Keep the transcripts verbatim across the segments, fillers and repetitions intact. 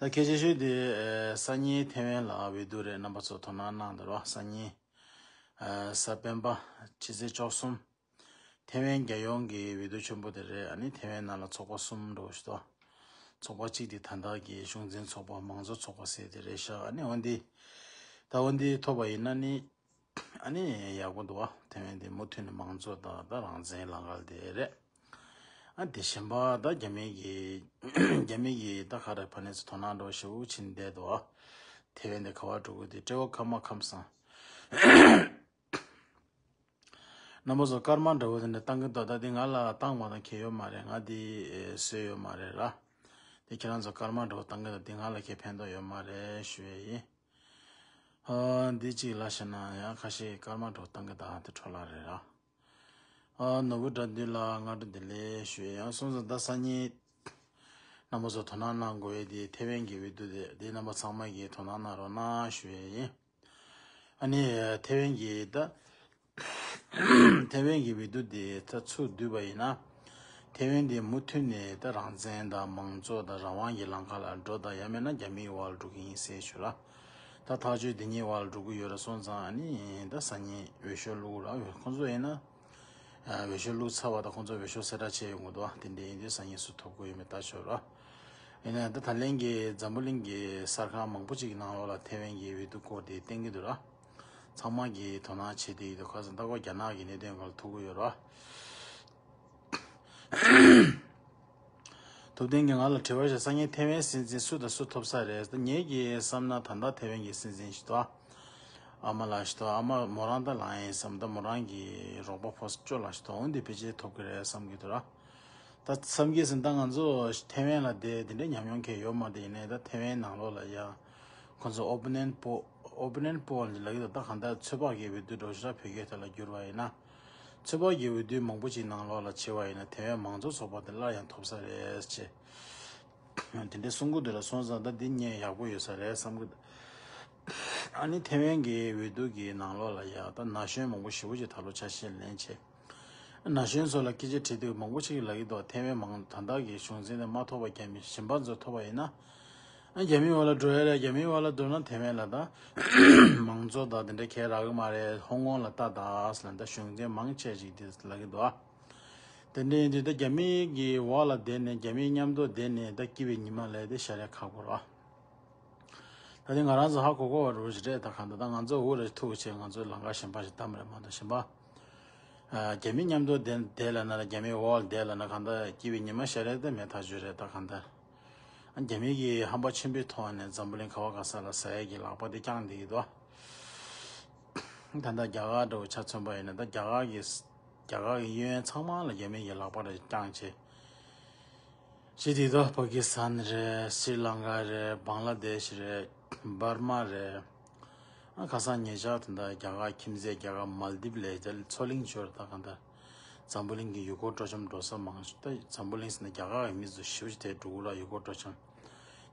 ད་གལ་ཆེ་ཤོས་དེ་ཨེ་སང་ཉིན་ཐེ་ཝན་ལ་འོས་བསྡུ་རེད། རྣམ་པ་ཚོ་དོ་སྣང་གནང་དང་རོགས། སང་ཉིན་ཨེ་གཟའ་སྤེན་པ་ཕྱི་ཚེས་བཅུ་གསུམ། ཐེ་ཝན་རྒྱལ་ཡོངས་ཀྱི་འོས་བསྡུ་ཆེན་པོ་དེ་རེད། ཨ་ནི་ཐེ་ཝན་ནང་ལ་ཚོགས་པ་གསུམ་འགྲོ་ཞིག་འདུག་ཚོགས་པ་གཅིག་དེ་ད་ལྟ་གི་གཞུང་འཛིན་ཚོགས་པ་མང་གཙོ་ཚོགས་པ་ཟེར་དེ་རེད་ཤག་ཨ་ནི་འོན་ཏེ་ད་འོན་ཏེ་ཐོབ་པ་ཡིན་ན་ནི་ཨ་ནི་ཡག་པོ་འདུག་ཨ་ཐེ་ཝན་དེ་མུ་མཐུད་ནས་མང་གཙོ་དང་ད་རང་བཙན་ལམ་ཁ་དེ་རེད། ཨ་དེ་གཞན་པ་ད་རྒྱ་མི་གི་རྒྱ་མི་གི་ད་ག་རེ་ཕ་ནས་ཚོ་དོ་སྣང་འགྲོ་ཞེ་པོ་ཕྱིན་བསྡད་འདུག་ཨ་ཐེ་ཝན་དེ་ག་བ་འགྲོ་གི་དེ་སྤྲེའུ་ཁ་མ་ཁམས་སང་། རྣམ་པ་ཚོ་སྐར་མ་འདྲ་བོ་དེ་འདྲ་བཏང་གི་འདུག་ད་དེ་ང་ལ་བཏང་མ་བཏང་ཁྱད་ཡོད་མ་རེད། ང་དེ་ཨེ་བཟོས་ཡོད་མ་རེད་ར། དེ་ཁྱེད་རང་ཚོ་སྐར་མ་འདྲ་བོ་བཏང་གི་འདུག་དེ་ང་ལ་ཁྱད་ཕན་ཐོགས་ཡོད་མ་རེད་ཞུ་ཡས་ཡིན། ཨ་འདི་གཅིག་ལ་བཤད་ན་ཡང་ཁ་ཤས་སྐར་མ་འདྲ་བོ་བཏང་གི་འདུག་དེ་འཕྲོ་བརླག་རེད་ར། ཨ་ནོར་བུ་དགྲ་འདུལ་ལ་སྔ་དྲོ་བདེ་ལེགས་ཞུ་ཡས་ཡང་སོང་ཙང་ད་སང་ཉིན་རྣམ་པ་ཚོ་དོ་སྣང་གནང་དགོས་ཡས་དེ་ཐེ་ཝན་གྱི་འོས་བསྡུ་དེ་དེ་རྣམ་པ་ཚང་མ་གིས་དོ་སྣང་གནང་རོགས་གནང་ཞུ་ཡས་ཡིན། ཨ་ནི་ཐེ་ཝན་གྱི་ད་ཐེ་ཝན་གྱི་འོས་བསྡུ་དེ་ད་ཚུར་བསྡུས་པ་ཡིན་ན། ཐེ་ཝན་དེ་མུ་མཐུད་ནས་ད་རང་བཙན་དང་མང་གཙོ་དང་རང་དབང་གི་ལམ་ཁ་ལ་འགྲོ་དང་ཡང་མིན་ན་རྒྱ་མིའི་འོག་ལ་འགྲོ་གི་ཡིན་ཟེར་ཞུ་ལ། ད་ཐག་གཅོད་དེ་གཉིས་འོག་ལ་འགྲོ་གི་ཡོད་ར་སོང་ཙང་ཨ་ནི་ད་སང་ཉིན་འོས་ཤོག་བླུགས་ར་ཁོང་ཚོ་ཡིན་ན། འོས་ཤོག་བླུགས་ཚར་བ་དང་ཁོང་ཚོ་འོས་ཤོག་གསལ་བསྒྲགས་བྱས་ཡོང་གི་འདུག་དེ་འདྲ་ཡིན་དུས་སང་ཉིན་སུ་ཐོབ་ཀྱི་ཡོད་མེད་ལྟ་ཆོག་ར། ཡིན་ན་ད་ད་ལན་གྱི་འཛམ་བུ་གླིང་གི་གསར་ཁང་མང་པོ་ཅིག་གི་ནང་ལོགས་ལ་ཐེ་ཝན་གྱི་འོས་བསྡུ་སྐོར་དེ་བསྟན་གྱི་འདུག་ར། ཚང་མ་གིས་དོ་སྣང་བྱེད་བསྡད་ཀྱི་འདུག་ཁ་སང་ད་ཁོ་རྒྱ་ནག་གི་གནད་དོན་སྒང་ལ་ཐུག་གི་ཡོད་ར། ཐུབ་བསྟན་གྱིས་ང་ལ་དྲི་བ་བྱས། སང་ཉིན་ཐེ་ཝན་སྲིད་འཛིན་སུ་དང་སུ་ཐོབ་ས་རེད། ངེད་ཀྱིས་བསམ་ན་ད་ལྟ་ཐེ་ཝན་གྱི་སྲིད་འཛིན་ཞིག་ཏུ་ཨ་མ་ལགས་ཞིག་ཏུ་ཨ་མ་མོ་རང་ད་ལངས་ཡིན་བསམ། ད་མོ་རང་གི་རོགས་པ་ཕོ་སྐྱོ་ལགས་ཞིག་ཏུ་འོན་ཏེ་ཕལ་ཆེར་ཐོབ་ཀྱི་རེད་བསམ་གྱི་འདུག་ར། ད་བསམ་གྱི་ཟིན། ད་ང་ཚོ་ཐེ་ཝན་ལ་བསྡད་དེ་འདྲའི་ཉམས་མྱོང་གང་ཡོད་མ་རེད། ཡིན་ནའི་ད་ཐེ་ཝན་ནང་ལོགས་ལ་ཡ་ཁོང་ཚོ་ཨོ་པི་ནན་པོ་ཨོ་པི་ནན་པོལ་ལ་ཡོད་ད་གང་ལྟར་ཚོད་དཔག་གི་འོས་བསྡུ་འགྲོ་ཤག་བོད་སྐད་ཐོག་ལ་བསྒྱུར་བ་ཡིན་ན། ཚོད་དཔག་གི་འོས་བསྡུ་མང་པོ་ཅིག་ནང་ལོགས་ལ་བྱས་པ་ཡིན་ན་ཐེ་ཝན་མང་གཙོ་ཚོགས་པ་དེ་སླར་ཡང་ཐོབ་ས་རེད་ཅེས་དེ་འདྲའི་གསུང་གི་འདུག་ལ། སོང་ཙང་ད་འདི་ངས་ཡག་པོ་ཡོད་ས་རེད་བསམ་གི་འདུག་ཨ་ནི་ཐེ་ཝན་གྱི་འོས་བསྡུ་གི་ནང་ལོགས་ལ་ཡ་ད་ན་གཞོན་མང་པོ་ཞེ་པོ་ཅིག་ད་ལོ་ཆ་ཤས་ལེན་བྱས། ན་གཞོན་ཚོ་ལ་སྐད་ཆ་དྲིས་དུས་མང་པོ་ཅིག་ལབ་ཀྱི་འདུག་ཐེ་ཝན་མང་ད་ལྟ་གི་གཞུང་འཛིན་དེ་མ་ཐོབ་པ་རྒྱ་མི་གཞན་པ་ཚོ་ཐོབ་པ་ཡིན་ན། ཨ་རྒྱ་མིའི་འོག་ལ་འགྲོ་ཡ་རེད། རྒྱ་མིའི་འོག་ལ་འགྲོ་ན་ཐེ་ཝན་ལ་ད་མང་གཙོ་དང་དེ་འདྲ་གལ་རག་གི་མ་རེད། ཧོང་ཀོང་ལ་ལྟ་དང་ཟེར་ན་ད་གཞུང་འཛིན་མང་ཆེ་ཅིག་དེ་ལབ་ཀྱི་འདུག་དེ་འདྲ་ཡིན་དུས་ད་རྒྱ་མི་གི་འོག་ལ་བསྡད་ནས་རྒྱ་མིའི་མཉམ་དུ་བསྡད་ནས་ད་སྐྱིད་པའི་ཉི་མ་ལས་དེ་ཤར་ཡ་ཁག་པོ་རེད། ད་དེ་ང་རང་ཚོ་ཧ་གོ་གོ་བ་རུ་ཞིག་རེད། ད་གང་ལྟར་ད་ང་ཚོ་འུ་རེ་ཐུག་བྱས་ང་ཚོའི་ལམ་ཁ་གཞན་པ་ཞིག་བདམས་རེད་མ་གཏོགས་གཞན་པ། ཨ་རྒྱ་མི་མཉམ་དུ་བསྡད་བསྡད་ལབ་ན་རྒྱ་མིའི་འོག་ལ་བསྡད་ལབ་ན་གང་ལྟར་སྐྱིད་པའི་ཉི་མ་ཤར་རེད་ད་མེད་ཐག་ཆོད་རེད། ད་གང་ལྟར་ཨ་རྒྱ་མི་གི་ཧམ་པ་ཆེན་པོའི་ཐོག་ནས་འཛམ་བུ་གླིང་ག་བ་ག་ས་ལ་ཟ་ཡས་ཀྱི་ལག་པ་དེ་བརྐྱངས་བསྡད་ཀྱི་འདུག་ད་ལྟ་རྒྱ་གར་འདྲ་བོ་ཆ་མཚོན་པ་ཡིན་ན་ད་རྒྱ་གར་གི་རྒྱ་གར་གི་གཡས་གཡོན་ཚང་མ་ལ་རྒྱ་མི་གི་ལག་པ་རེ་བརྐྱངས་བྱས། ཅི་དེ་དག་པ་ཀི་སི་ཐན་རེད། སྲི་ལང་ཀ་རེད། བང་ལ་དེཤ་རེད། འབར་མ་རེད། ཨ་ཁ་སང་ཉེ་ཆར་དེ་འདྲ་རྒྱ་གར་ཁྱིམ་མཚེས་རྒྱ་གར་མལ་དིབ་ལ་ཡ་མཚོ་གླིང་ཞོར་ད་གང་ལྟར་འཛམ་བུ་གླིང་གི་ཡུལ་སྐོར་སྤྲོ་འཆམ་འགྲོ་ས་མང་ཤོས་ད་འཛམ་བུ་གླིང་ཟེར་ན་རྒྱ་གར་གི་མི་ཚོ་ཞེ་པོ་ཅིག་དེ་འགྲོ་གི་ར་ཡུལ་སྐོར་སྤྲོ་འཆམ།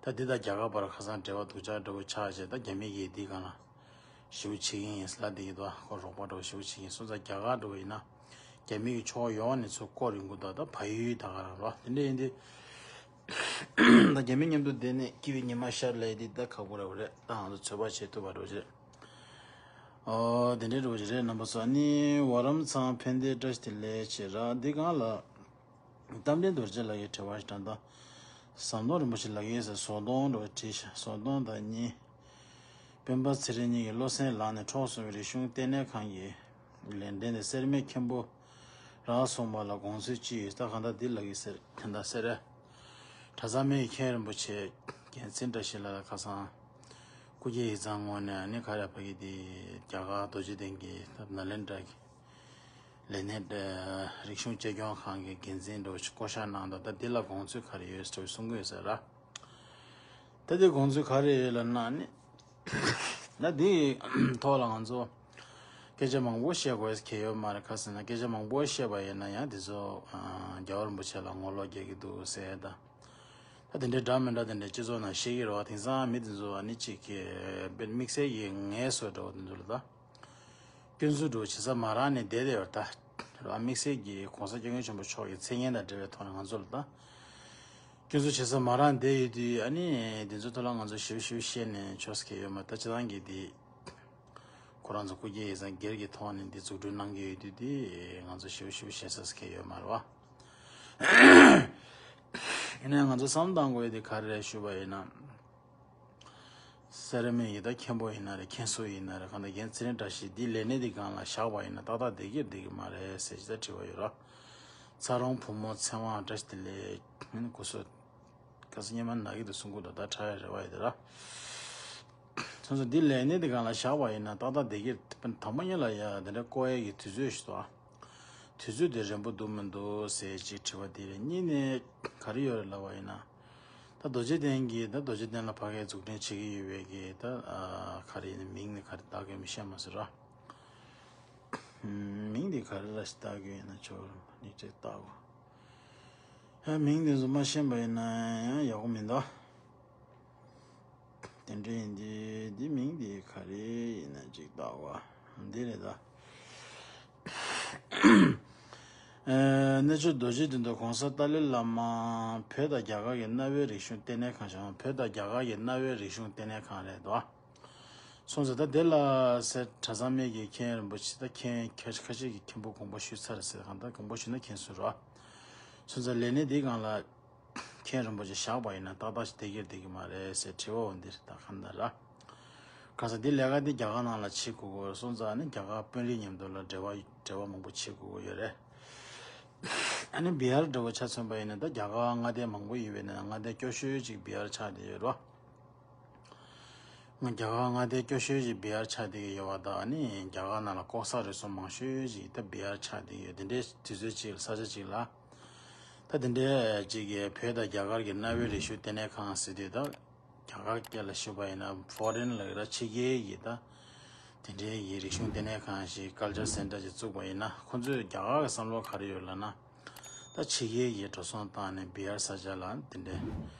ད་འདི་དང་རྒྱ་གར་བར་ཁ་སང་འབྲེལ་བ་སྡུག་ཅག་འདྲ་བོ་ཆགས་བྱས་ད་རྒྱ་མི་གིས་འདི་གང་ལ། ཞེ་པོ་བྱེད་ཀྱི་ཡིན་ལབ་བསྡད་ཀྱི་འདུག་ཁོ་རོགས་པ་འདྲ་བོ་ཞེ་པོ་བྱེད་ཀྱི་ཡིན། སོང་ཙང་རྒྱ་གར་འདྲ་བོ་ཡིན་ན། རྒྱ་མི་གི་ཕྱོགས་ཡོངས་ནས་ཚུར་བསྐོར་ཡོང་གི་འདུག་ད་བལ་ཡུལ་ད་ག་རང་རོ་དེ་འདྲ་ཡིན་དུས། ད་རྒྱ་མི་མཉམ་དུ་བསྡད་ནས་སྐྱིད་པའི་ཉི་མ་ཤར་ལབ་ཡས་དེ་ད་ཁག་པོ་རེད་པ་རེད། ད་ང་ཚོ་ཚོད་དཔག་བྱེད་ཐུབ་པ་འདྲ་བོ་བྱེད། ཨོ་དེ་འདྲའི་འདྲ་བོ་ཞིག་རེད། རྣམ་པ་ཚོ་ཨ་ནི་བ་རམ་ཚང་ཕན་བདེ་བཀྲ་ཤིས་བདེ་ལེགས་བྱེད་ར་འདི་གང་ལ། རྟ་མགྲིན་རྡོ་རྗེ་ལགས་ཀྱིས་དྲི་བ་ཞིག་དྲངས་དང་། ཟམ་གདོང་རིན་པོ་ཆེ་ལགས་ཀྱིས་ཟོ་གདོང་འདྲ་བོ་བྲིས་ཤག་ཟོ་གདོང་དང་གཉིས། སྤེན་པ་ཚེ་རིང་གཉིས་ཀྱི་བློ་སེང་ལགས་ནས་འཕྲོག་སོང་བའི་རིག་གཞུང་ལྟེ་གནས་ཁང་གི་ལས་འབྲེལ་ནས་སེར་སྨད་མཁན་པོ་རག་སོང་བ་ལ་དགོངས་ཚུལ་ཅི་ཡོད། ད་གང་ལྟར་འདི་ལབ་ཀྱི་ཟེར་གང་ལྟར་ཟེར། གྲྭ་ཚང་མི་ཡི་མཁན་རིན་པོ་ཆེ་རྒྱལ་མཚན་བཀྲ་ཤིས་ལགས་ལ་ཁ་སང་སྐུ་སྒེར་ཡིག་ཚང་ངོས་ནས་ཨ་ནི་ག་རེ་ཕ་གི་འདི་རྒྱ་གར་རྡོ་རྗེ་གདན་གྱི་ད་ནཱ་ལེནྡྲ་གི་ལས་སྣེ་རིག་གཞུང་གཅེས་སྐྱོང་ཁང་གི་འགན་འཛིན་འདྲ་བོ་ཞིག་བསྐོ་བཞག་གནང་འདུག་ད་འདི་ལ་དགོངས་ཚུལ་ག་རེ་ཡོད་ཟེར་གསུང་གི་ཡོད་ཟེར་ར། ད་འདི་དགོངས་ཚུལ་ག་རེ་ཡོད་ལབ་ན་ནི། ད་འདི་ཐོག་ལ་ང་ཚོ་སྐད་ཆ་མང་པོ་བཤད་དགོས་གལ་ཡོད་མ་རེད། ག་ཟེར་ན་སྐད་ཆ་མང་པོ་བཤད་པ་ཡིན་ན་ཡང་འདི་ཚོ་རྒྱལ་བ་རིན་པོ་ཆེ་ལ་ངོ་ལོག་རྒྱག་གི་འདུག་ཟེར་ད། ད་དེ་འདྲའི་འདྲ་མི་འདྲ་དེ་འདྲའི་སྤྱི་ཚོགས་ནང་བཤད་ཀྱི་རེད་བ། དེང་སང་མི་དེ་ཚོ་ཨ་ནི་གཅིག་གི་དམིགས་བསལ་གྱི་ངལ་གསོ་འདྲ་བོ་དེ་ཚོ་ལ་ད། སྐྱོན་འཛུགས་འདྲ་བོ་བྱེད་ས་མ་རག་ནས་བསྡད་བསྡད་ཡོད་ད། རེད་བ། དམིགས་བསལ་གྱི་༸གོང་ས་༸སྐྱབས་མགོན་ཆེན་པོ་མཆོག་གི་མཚན་སྙན་དང་འབྲེལ་བའི་ཐོག་ནས་ང་ཚོ་ལ་ད། ཁྱོད་ཚོ་བྱེད་ས་མ་རག་བསྡད་ཡོད་དུས། ཨ་ནི་འདི་ཚོ་ཐོག་ལ་ང་ཚོ་ཞིབ་ཞིབ་བཤད་ནས་ཆོག་ས་གི་ཡོད་མ་རེད། ད་སྤྱིར་བཏང་གི་འདི་ཁོ་རང་ཚོ་སྐུ་སྒེར་ཡིག་ཚང་སྒེར་གྱི་ཐོག་ནས་འདི་འཛུགས་སྐྲུན་གནང་གི་ཡོད་དུས་འདི་ང་ཚོ་ཞིབ་ཞིབ་བཤད་ས་གི་ཡོད་མ་རེད་བ། ཡིན་ནའི་ང་ཚོ་བསམ་བཏང་དགོས་ཡ་དེ་ག་རེ་རེད་ཞུས་པ་ཡིན་ན། སེར་མོ་ཡིན་ད་མཁན་པོ་ཡིན་ན་རེད། མཁན་ཟུར་ཡིན་ན་རེད། གང་ལྟར་རྒན་ཚེ་རིང་བཀྲ་ཤིས་འདི་ལས་གནས་འདི་སྒང་ལ་བཞག་པ་ཡིན་ན་ཏག་ཏག་བསྡད་ཀྱི་རེད་བསྡད་ཀྱི་མ་རེད་ཟེར་ཅིག་ད་དྲི་བ་ཡོད་ར། ཚ་རོང་བུ་མོ་ཚེ་དབང་བཀྲ་ཤིས་བདེ་ལེགས། ཨ་ནི་སྐུ་གཟུགས་ཁ་སང་སྔོན་མ་ན་གི་འདུག་གསུང་གི་འདུག་ད་ཁྲག་ཡག་རེད་བ་ཡོད་དེ་ར། སོང་ཙང་འདི་ལས་གནས་འདི་སྒང་ལ་བཞག་པ་ཡིན་ན་ཏག་ཏག་བསྡད་ཀྱི་རེད། དང་པོ་ཉིད་ལ་ཡ་དེ་འདྲ་བསྐོ་ཡས་ཀྱི་དུས་ཚོད་ཞིག་འདུག་ཨ། དུས་ཚོད་དེ་རན་པོ་འདུག་མི་འདུག་ཟེར་ཅིག་དྲི་བ་དེ་རེད། གཉིས་ནས་ག་རེ་ཡོད་རེད་ལབ་པ་ཡིན་ན། ད་རྡོ་རྗེ་གདན་གྱི་ད་རྡོ་རྗེ་གདན་ལ་ཕ་གིར་འཛུགས་སྐྲུན་བྱེད་ཀྱི་ཡོད་པའི་གི་ད་ཨ་ག་རེ་ཡིན་ན་མིང་ནི་ག་རེ་བཏགས་ཀྱི་མི་ཤེས་མ་ཟེར་ར། མིང་འདི་ག་རེ་ར་ཞིག་བཏགས་ཀྱི་ཡིན་ན་ཆོག་རེད་མ་ནི་ཅིག་བཏགས་གོ། ཧ་མིང་འདི་ཚོ་མ་ཤེས་པ་ཡིན་ན་ཡང་ཡག་པོ་མི་འདུག་དེ་འདྲ་ཡིན་དུས་འདི་མིང་འདི་ག་རེ་ཡིན་ན་ཅིག་བཏགས་པ་འདི་རེད་ད། ཨ་གནས་མཆོག་རྡོ་རྗེ་གདན་དུ་གོང་ས་ཏཱ་ལའི་བླ་མ་བོད་དང་རྒྱ་གར་གྱི་གནའ་བོའི་རིག་གཞུང་ལྟེ་གནས་ཁང་བྱུང་། བོད་དང་རྒྱ་གར་གྱི་གནའ་བོའི་རིག་གཞུང་ལྟེ་གནས་ཁང་རེད་དོ། སོང་ཙང་ད་དེ་ལ་སེ་གྲྭ་ཚང་མའི་གི་མཁན་རིན་པོ་ཆེ་ད་མཁན་ཁ་ཁ་ཤས་ཀྱི་མཁན་པོ་དགོངས་པ་ཞུས་ཚར་ཟེར། གང་ལྟར་དགོངས་པ་ཞུས་ན་མཁན་ཟེར་རོ། སོང་ཙང་ལས་གནས་འདིའི་སྒང་ལ་མཁན་རིན་པོ་ཆེ་བཞག་པ་ཡིན་ན་ཏག་ཏག་ཞིག་བསྡད་ཀྱི་རེད་བསྡད་ཀྱི་མ་རེད་ཟེར་དྲི་བ་འོ་འདིར་ད་གང་ལྟར་ར། གང་ཟག་འདི་ལས་ཀ་འདི་རྒྱ་གར་ནང་ལ་བྱེད་དགོས་དགོས་སོང་ཙང་ནི་རྒྱ་གར་དཔོན་རིགས་མཉམ་དུ་ལ་འབྲེལ་བ་འབྲེལ་བ་མང་པོ་བྱེད་དགོས་ཀྱི་ཡོད་རེད། ཨ་ནི་བི་ཧར་འདྲ་བོ་ཆ་མཚོན་པ་ཡིན་ན་ད་རྒྱ་གར་མངའ་སྡེ་མང་པོ་ཡོད་པའི་ནང་མངའ་སྡེ་སྐྱོ་ཤོས་ཅིག་བི་ཧར་ཆགས་བསྡད་ཡོད་རོ། རྒྱ་གར་མངའ་སྡེ་སྐྱོ་ཤོས་ཅིག་བི་ཧར་ཆགས་བསྡད་ཀྱི་ཡོད་པ་དང་ཨ་ནི་རྒྱ་གར་ནང་ལ་ལྐོག་ཟ་རུལ་སུངས་མང་ཤོས་ཅིག་ད་བི་ཧར་ཆགས་བསྡད་ཀྱི་ཡོད། དེ་འདྲའི་དུས་ཚོད་ཅིག་ས་ཆ་ཅིག་ལ། ད་དེ་འདྲའི་ཅིག་གིས་བོད་དང་རྒྱ་གར་གྱི་གནའ་བོའི་རིག་གཞུང་ལྟེ་གནས་ཁང་ཟེར་དུས་ད་རྒྱ་གར་སྐད་ལ་ཞུས་པ་ཡིན་ན་ཕོ་རེན་ལ་ར་ཕྱི་རྒྱལ་གྱི་ད་དེ་འདྲའི་གི་རིག་གཞུང་ལྟེ་གནས་ཁང་ཞིག་ཀལ་ཅར་སེན་ཊར་ཞིག་བཙུགས་པ་ཡིན་ན་ཁོ་ཚོས་རྒྱ་གར་གྱི་བསམ་བློ་ག་རེ་ཡོད་ལབ་ན། ད་ཕྱི་རྒྱལ་གྱི་འགྲོ་སོང་བཏང་ནས་བི་ཧར་ས་ཆ་ལ་དེ་འདྲའི་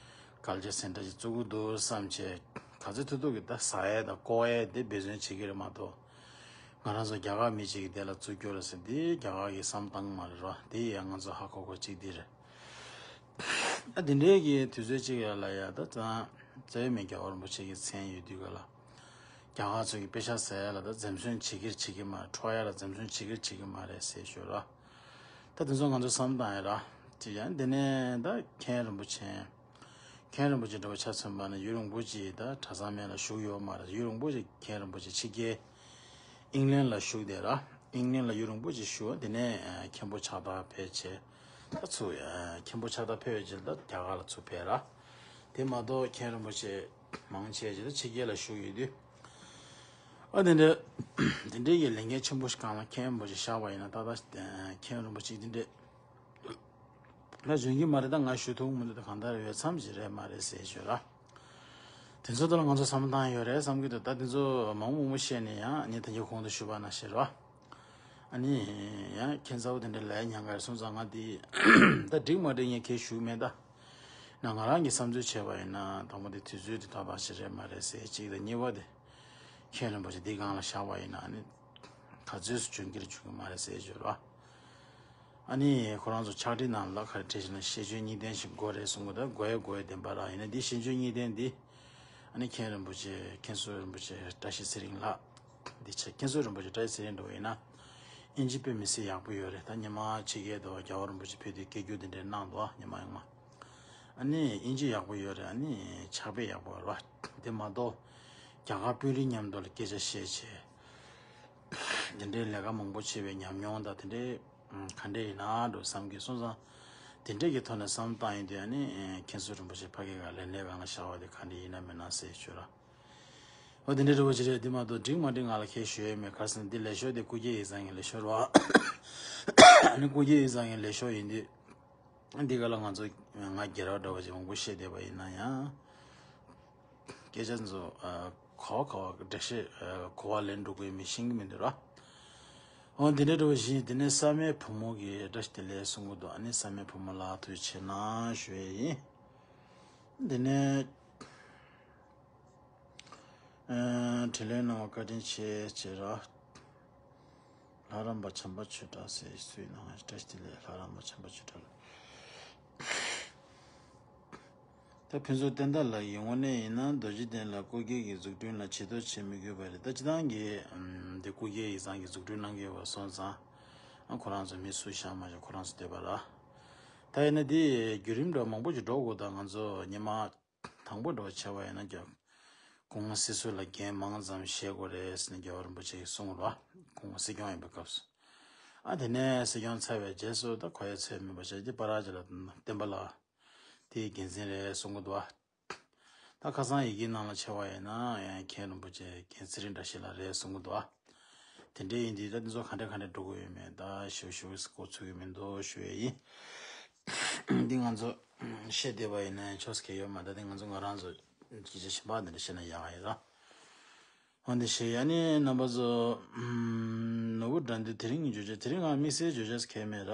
ཀལ་ཅར་སེན་ཊར་ཞིག་བཙུགས་ཀྱི་འདུག་བསམ་བྱས་ག་ཚོད་ཐུབ་ཐུབ་ཀྱིས་ད་ཟ་ཡས་དང་བཀོག་ཡས་དེ་འབད་བརྩོན་བྱེད་ཀྱི་རེད་མ་གཏོགས། ང་རང་ཚོ་རྒྱ་གར་མི་གཅིག་གིས་དེ་ལ་བཙུགས་རྒྱུ་རེད་ཟེར་འདི་རྒྱ་གར་གྱི་བསམ་སྟངས་མ་རེད་རོ། དེ་ཡང་ང་ཚོ་ཧ་གོ་དགོས་གཅིག་འདི་རེད། ཨ་དེ་འདྲའི་གི་དུས་ཚོད་གཅིག་ཡ་ལ་ཡ་ད་ཙང་རྩ་བའི་མི་རྒྱལ་བ་རིན་པོ་ཆེ་གི་མཚན་ཡོད་དུས་ག་ལ་རྒྱ་གར་ཚོ་གི་དཔེ་ཆ་ཟེར་ཡ་ལ་ད་འཛེམ་ཟོན་བྱེད་ཀྱི་རེད་བྱེད་ཀྱི་མ་རེད། འཕྲོག་ཡ་ལ་འཛེམ་ཟོན་བྱེད་ཀྱི་རེད་བྱེད་ཀྱི་མ་རེད་ཟེར་ཞོར་ར། ད་དེ་ཚོ་ང་ཚོ་བསམ་བཏང་ཡ་ར་ཅིག་ཡང་དེ་ནས་ད་མཁན་རིན་པོ་ཆེ། མཁན་རིན་པོ་ཆེ་འདྲ་བོ་ཆ་མཚོན་པ་ན་ཡུན་རིང་པོ་ཅིག་ད་གྲྭ་ཚང་མའི་ལ་བཞུགས་ཡོད་མ་རེད། ཡུན་རིང་པོ་ཅིག་མཁན་རིན་པོ་ཆེ་ཕྱི་རྒྱལ་ཨིང་ལན་ལ་བཞུགས་བསྡད་ར། ཨིང་ལན་ལ་ཡུན་རིང་པོ་ཅིག་བཞུགས། དེ་ནས་ཨ་མཁན་པོ་ཕྱག་རྟགས་ཕེབས་བྱས་ད་ཚུར་ཨ་མཁན་པོ་ཕྱག་རྟགས་ཕེབས་པའི་རྗེས་ལ་ད་རྒྱ་གར་ལ་ཚུར་ཕེབས་ར། དེ་མ་གཏོགས་མཁན་རིན་པོ་ཆེ་མང་ཆེ་ཅིག་ད་ཕྱི་རྒྱལ་ལ་བཞུགས་ཡོད་དུས། ཨ་དེ་འདྲ་དེ་འདྲའི་གི་ལས་འགན་ཆེན་པོ་ཞིག་སྒང་ལ་མཁན་རིན་པོ་ཆེ་བཞག་པ་ཡིན་ན་ཏག་ཏག་མཁན་རིན་པོ་ཆེ་དེ་འདྲས། ད་འཇོན་གྱི་མ་རེད། ད་ང་ཞུ་ཐུབ་མི་འདུག་ད་གང་ལྟར་འོས་འཚམ་ཞིག་རེད་མ་རེད་ཟེར་ཞུ་ར། དེ་ཚོ་ད་ལ་ང་ཚོ་བསམ་བཏང་ཡོད་རེད་བསམ་གྱི་འདུག་ད་དེ་ཚོ་མང་པོ་མང་པོ་བཤད་ནས་ཡང་ངས་ད་ངས་གོང་དུ་ཞུས་པ་ནང་བཞིན་ར། ཨ་ནི་ཡང་ཁྱེད་ཚ་བོ་དེ་འདྲ་ལས་ཉན་ག་རེད་སོང་ཙང་ང་དེ་ད་འགྲིག་མ་འགྲིག་ངས་ཁས་ཞུ་མེད་ད། ན་ང་རང་གི་བསམ་ཚུལ་བྱས་པ་ཡིན་ན་དང་པོ་དེ་དུས་ཚོད་དེ་ཏག་ཏག་ཞིག་རེད་མ་རེད་ཟེར་གཅིག་དང་གཉིས་པ་དེ། མཁན་རིན་པོ་ཆེ་འདི་སྒང་ལ་བཞག་པ་ཡིན་ན་ཨ་ནི་ག་ཚོད་སུ་འཇོན་གྱི་རེད་འཇོན་གྱི་མ་རེད་ཟེར་ཞོར་བ། ཨ་ནི་ཁོ་རང་ཚོ་ཕྱག་བྲིས་ནང་ལ་ག་རེ་བྲིས་ཤེ་ན་ཤེས་འཇོན་གཉིས་ལྡན་ཞིག་དགོས་རེད་གསུང་གི་འདུག་དགོས་ཡ་དགོས་ཡ་བདེན་པ་རང་ཡིན་ན་འདི་ཤེས་འཇོན་གཉིས་ལྡན་འདི་ཨ་ནི་མཁན་རིན་པོ་ཆེ་མཁན་ཟུར་རིན་པོ་ཆེ་བཀྲ་ཤིས་ཚེ་རིང་ལགས་འདི་ཆེ་མཁན་ཟུར་རིན་པོ་ཆེ་བཀྲ་ཤིས་ཚེ་རིང་འདྲ་བོ་ཡིན་ན་ཨིན་ཇི་དཔེ་མི་སྲིད་ཡག་པོ་ཡོད་རེད། ད་ཉི་མ་ཕྱི་རྒྱལ་དུ་རྒྱལ་བ་རིན་པོ་ཆེ་ཕེབས་དུས་སྐད་སྒྱུར་འདི་འདྲའི་གནང་འདུག་ཉི་མ་ཡོང་མ། ཨ་ནི་ཨིན་ཇི་ཡག་པོ་ཡོད་རེད། ཨ་ནི་ཕྱག་དཔེ་ཡག་པོ་རེད་བ། དེ་མ་གཏོགས་རྒྱ་གར་དཔོན་རིགས་མཉམ་དུ་ལ་སྐད་ཆ་བཤད་བྱས། དེ་འདྲའི་ལས་ཀ་མང་པོ་བྱས་པའི་ཉམས་མྱོང་དང་དེ་འདྲའི་ག་འདྲས་ཡིན་ན་འགྲོ་བསམ་གྱི་སོང་ཙང་། དེ་འདྲས་ཀྱི་ཐོག་ནས་བསམ་བཏང་ཡིན་དུས་ཨ་ནི་མཁན་ཟུར་རིན་པོ་ཆེ་ཕ་གི་ག་ལས་གནས་སྒང་ལ་བཞག་པ་དེ་ག་འདྲས་ཡིན་ན་མིན་ན་ཟེར་ཞུ་ར། འོ་དེ་འདྲའི་འདྲ་བོ་ཅིག་རེད། དེ་མ་གཏོགས་འགྲིག་མ་འགྲིག་ང་ལ་ཁྱད་ཞུ་ཡས་མེད། ག་རེ་ཟེར་ན་འདི་ལས་ཤོག་དེ་སྐུ་སྒེར་ཡིག་ཚང་གི་ལས་ཤོག་རེད་བ། ཨ་ནི་སྐུ་སྒེར་ཡིག་ཚང་གི་ལས་ཤོག་ཡིན་དུས། འདི་ག་ལ་ང་ཚོ་ང་སྒེར་བ་འདྲ་བོ་ཅིག་མང་པོ་བཤད་བསྡད་པ་ཡིན་ན་ཡང་། སྐད་ཆ་ཚོ་ག་བ་ག་བ་འགྲེལ་བཤད་ག་བ་ལེན་འགྲོ་དགོས་མིན་ཤེས་ཀྱི་མི་འདུག་ར། འོ་འདི་འདྲ་འདྲ་བོ་ཞིག་དེ་ནས་བསམ་ཡས་བུ་མོ་གི་བཀྲ་ཤིས་བདེ་ལེགས་གསུང་གི་འདུག་ཨ་ནི་བསམ་ཡས་བུ་མོ་ལགས་ཐུགས་རྗེ་ཆེ་གནང་ཞུ་ཡས་ཡིན། དེ་ནས། ཨ་དྲིན་ལན་གནང་བ་བཀའ་དྲིན་ཆེ་ཟེར་ར། ལྷ་རམས་པ་བྱམས་པ་ཆོས་གྲགས་ཟེར་སུས་གནང་བ་བཀྲ་ཤིས་བདེ་ལེགས། ལྷ་རམས་པ་བྱམས་པ་ཆོས་གྲགས་ལགས། ད་ཕུན་ཚོགས་བསྟན་དར་ལགས་ཀྱིས་དངོས་གནས་ཡིན་ན་རྡོ་རྗེ་གདན་ལ་སྐུ་སྒེར་གྱི་འཛུགས་སྐྲུན་ལ་ཆེ་བསྟོད་བྱེད་མི་དགོས་པ་རེད། ད་སྤྱི་བཏང་གི་ཨམ་དེ་སྐུ་སྒེར་ཡིག་ཚང་གི་འཛུགས་སྐྲུན་གནང་མཁན་བ་སོང་ཙང་ཨ་ཁོ་རང་ཚོ་མི་སུ་བཞག་མ་བཞག་ཁོ་རང་ཚོ་འདོད་པ་ར། ད་ཡིན་ན་དེ་བརྒྱུད་རིམ་འདྲ་མང་པོ་ཞིག་འགྲོ་དགོས། ད་ང་ཚོ་ཉི་མ་དང་པོ་འདྲ་བ་བྱས་པ་ཡིན་ན་ཀྱང་སྐུ་ངོ་སྲིད་ཟུར་ལ་འགན་མང་ཙམ་བཞེས་དགོས་རེད་ཟེར་ནས་རྒྱལ་བ་རིན་པོ་ཆེ་གིས་གསུངས་ར། སྐུ་ངོ་སྲིད་སྐྱོང་ཡིན་པའི་སྐབས་སུ། ཨ་དེ་ནས་སྲིད་སྐྱོང་ཚར་བའི་རྗེས་སུ་ད་ཁོ་ཡ་ཚོད་མིན་པ་བྱས་ཏེ་པ་ར་ཅིག་ལ་བསྟན་པ་ལགས། དེའི་འགན་འཛིན་རེད་གསུང་གི་འདུག་ཨ། ད་ཁ་སང་ཡི་གེའི་ནང་ལ་ཕྱེ་བ་ཡིན་ན་ཡང་མཁན་རིན་པོ་ཆེ་མཁན་ཚེ་རིང་བཀྲ་ཤིས་ལགས་རེད་གསུང་གི་འདུག་ཨ། དེ་འདྲའི་ཡིན་དུས་ད་འདི་ཚོ་ག་འདྲ་ག་འདྲ་འགྲོ་གི་ཡོད་མེད་ད་ཞིབ་ཞིབ་གོ་ཚུགས་ཀྱི་མི་འདུག་ཞུ་ཡས་ཡིན། འདི་ང་ཚོ་བཤད་བསྡད་པ་ཡིན་ན་ཆོག་ས་གི་ཡོད་མ་རེད། ད་འདི་ང་ཚོ་ང་རང་ཚོ་སྐད་ཆ་གཞན་པ་འདི་འདྲ་བཤད་ན་ཡག་ཡོད་ར། འོན་ཏེ་ཞེས་ཡ་ནི་རྣམ་པ་ཚོ། ཨམ། ནོར་བུ་དགྲ་འདུལ་དེ་རིང་གི་བརྗོད་བྱ་དེ་རིང་ང་དམིགས་བསལ་བརྗོད་བྱ་ཟེར་མཁན་མེད་ར།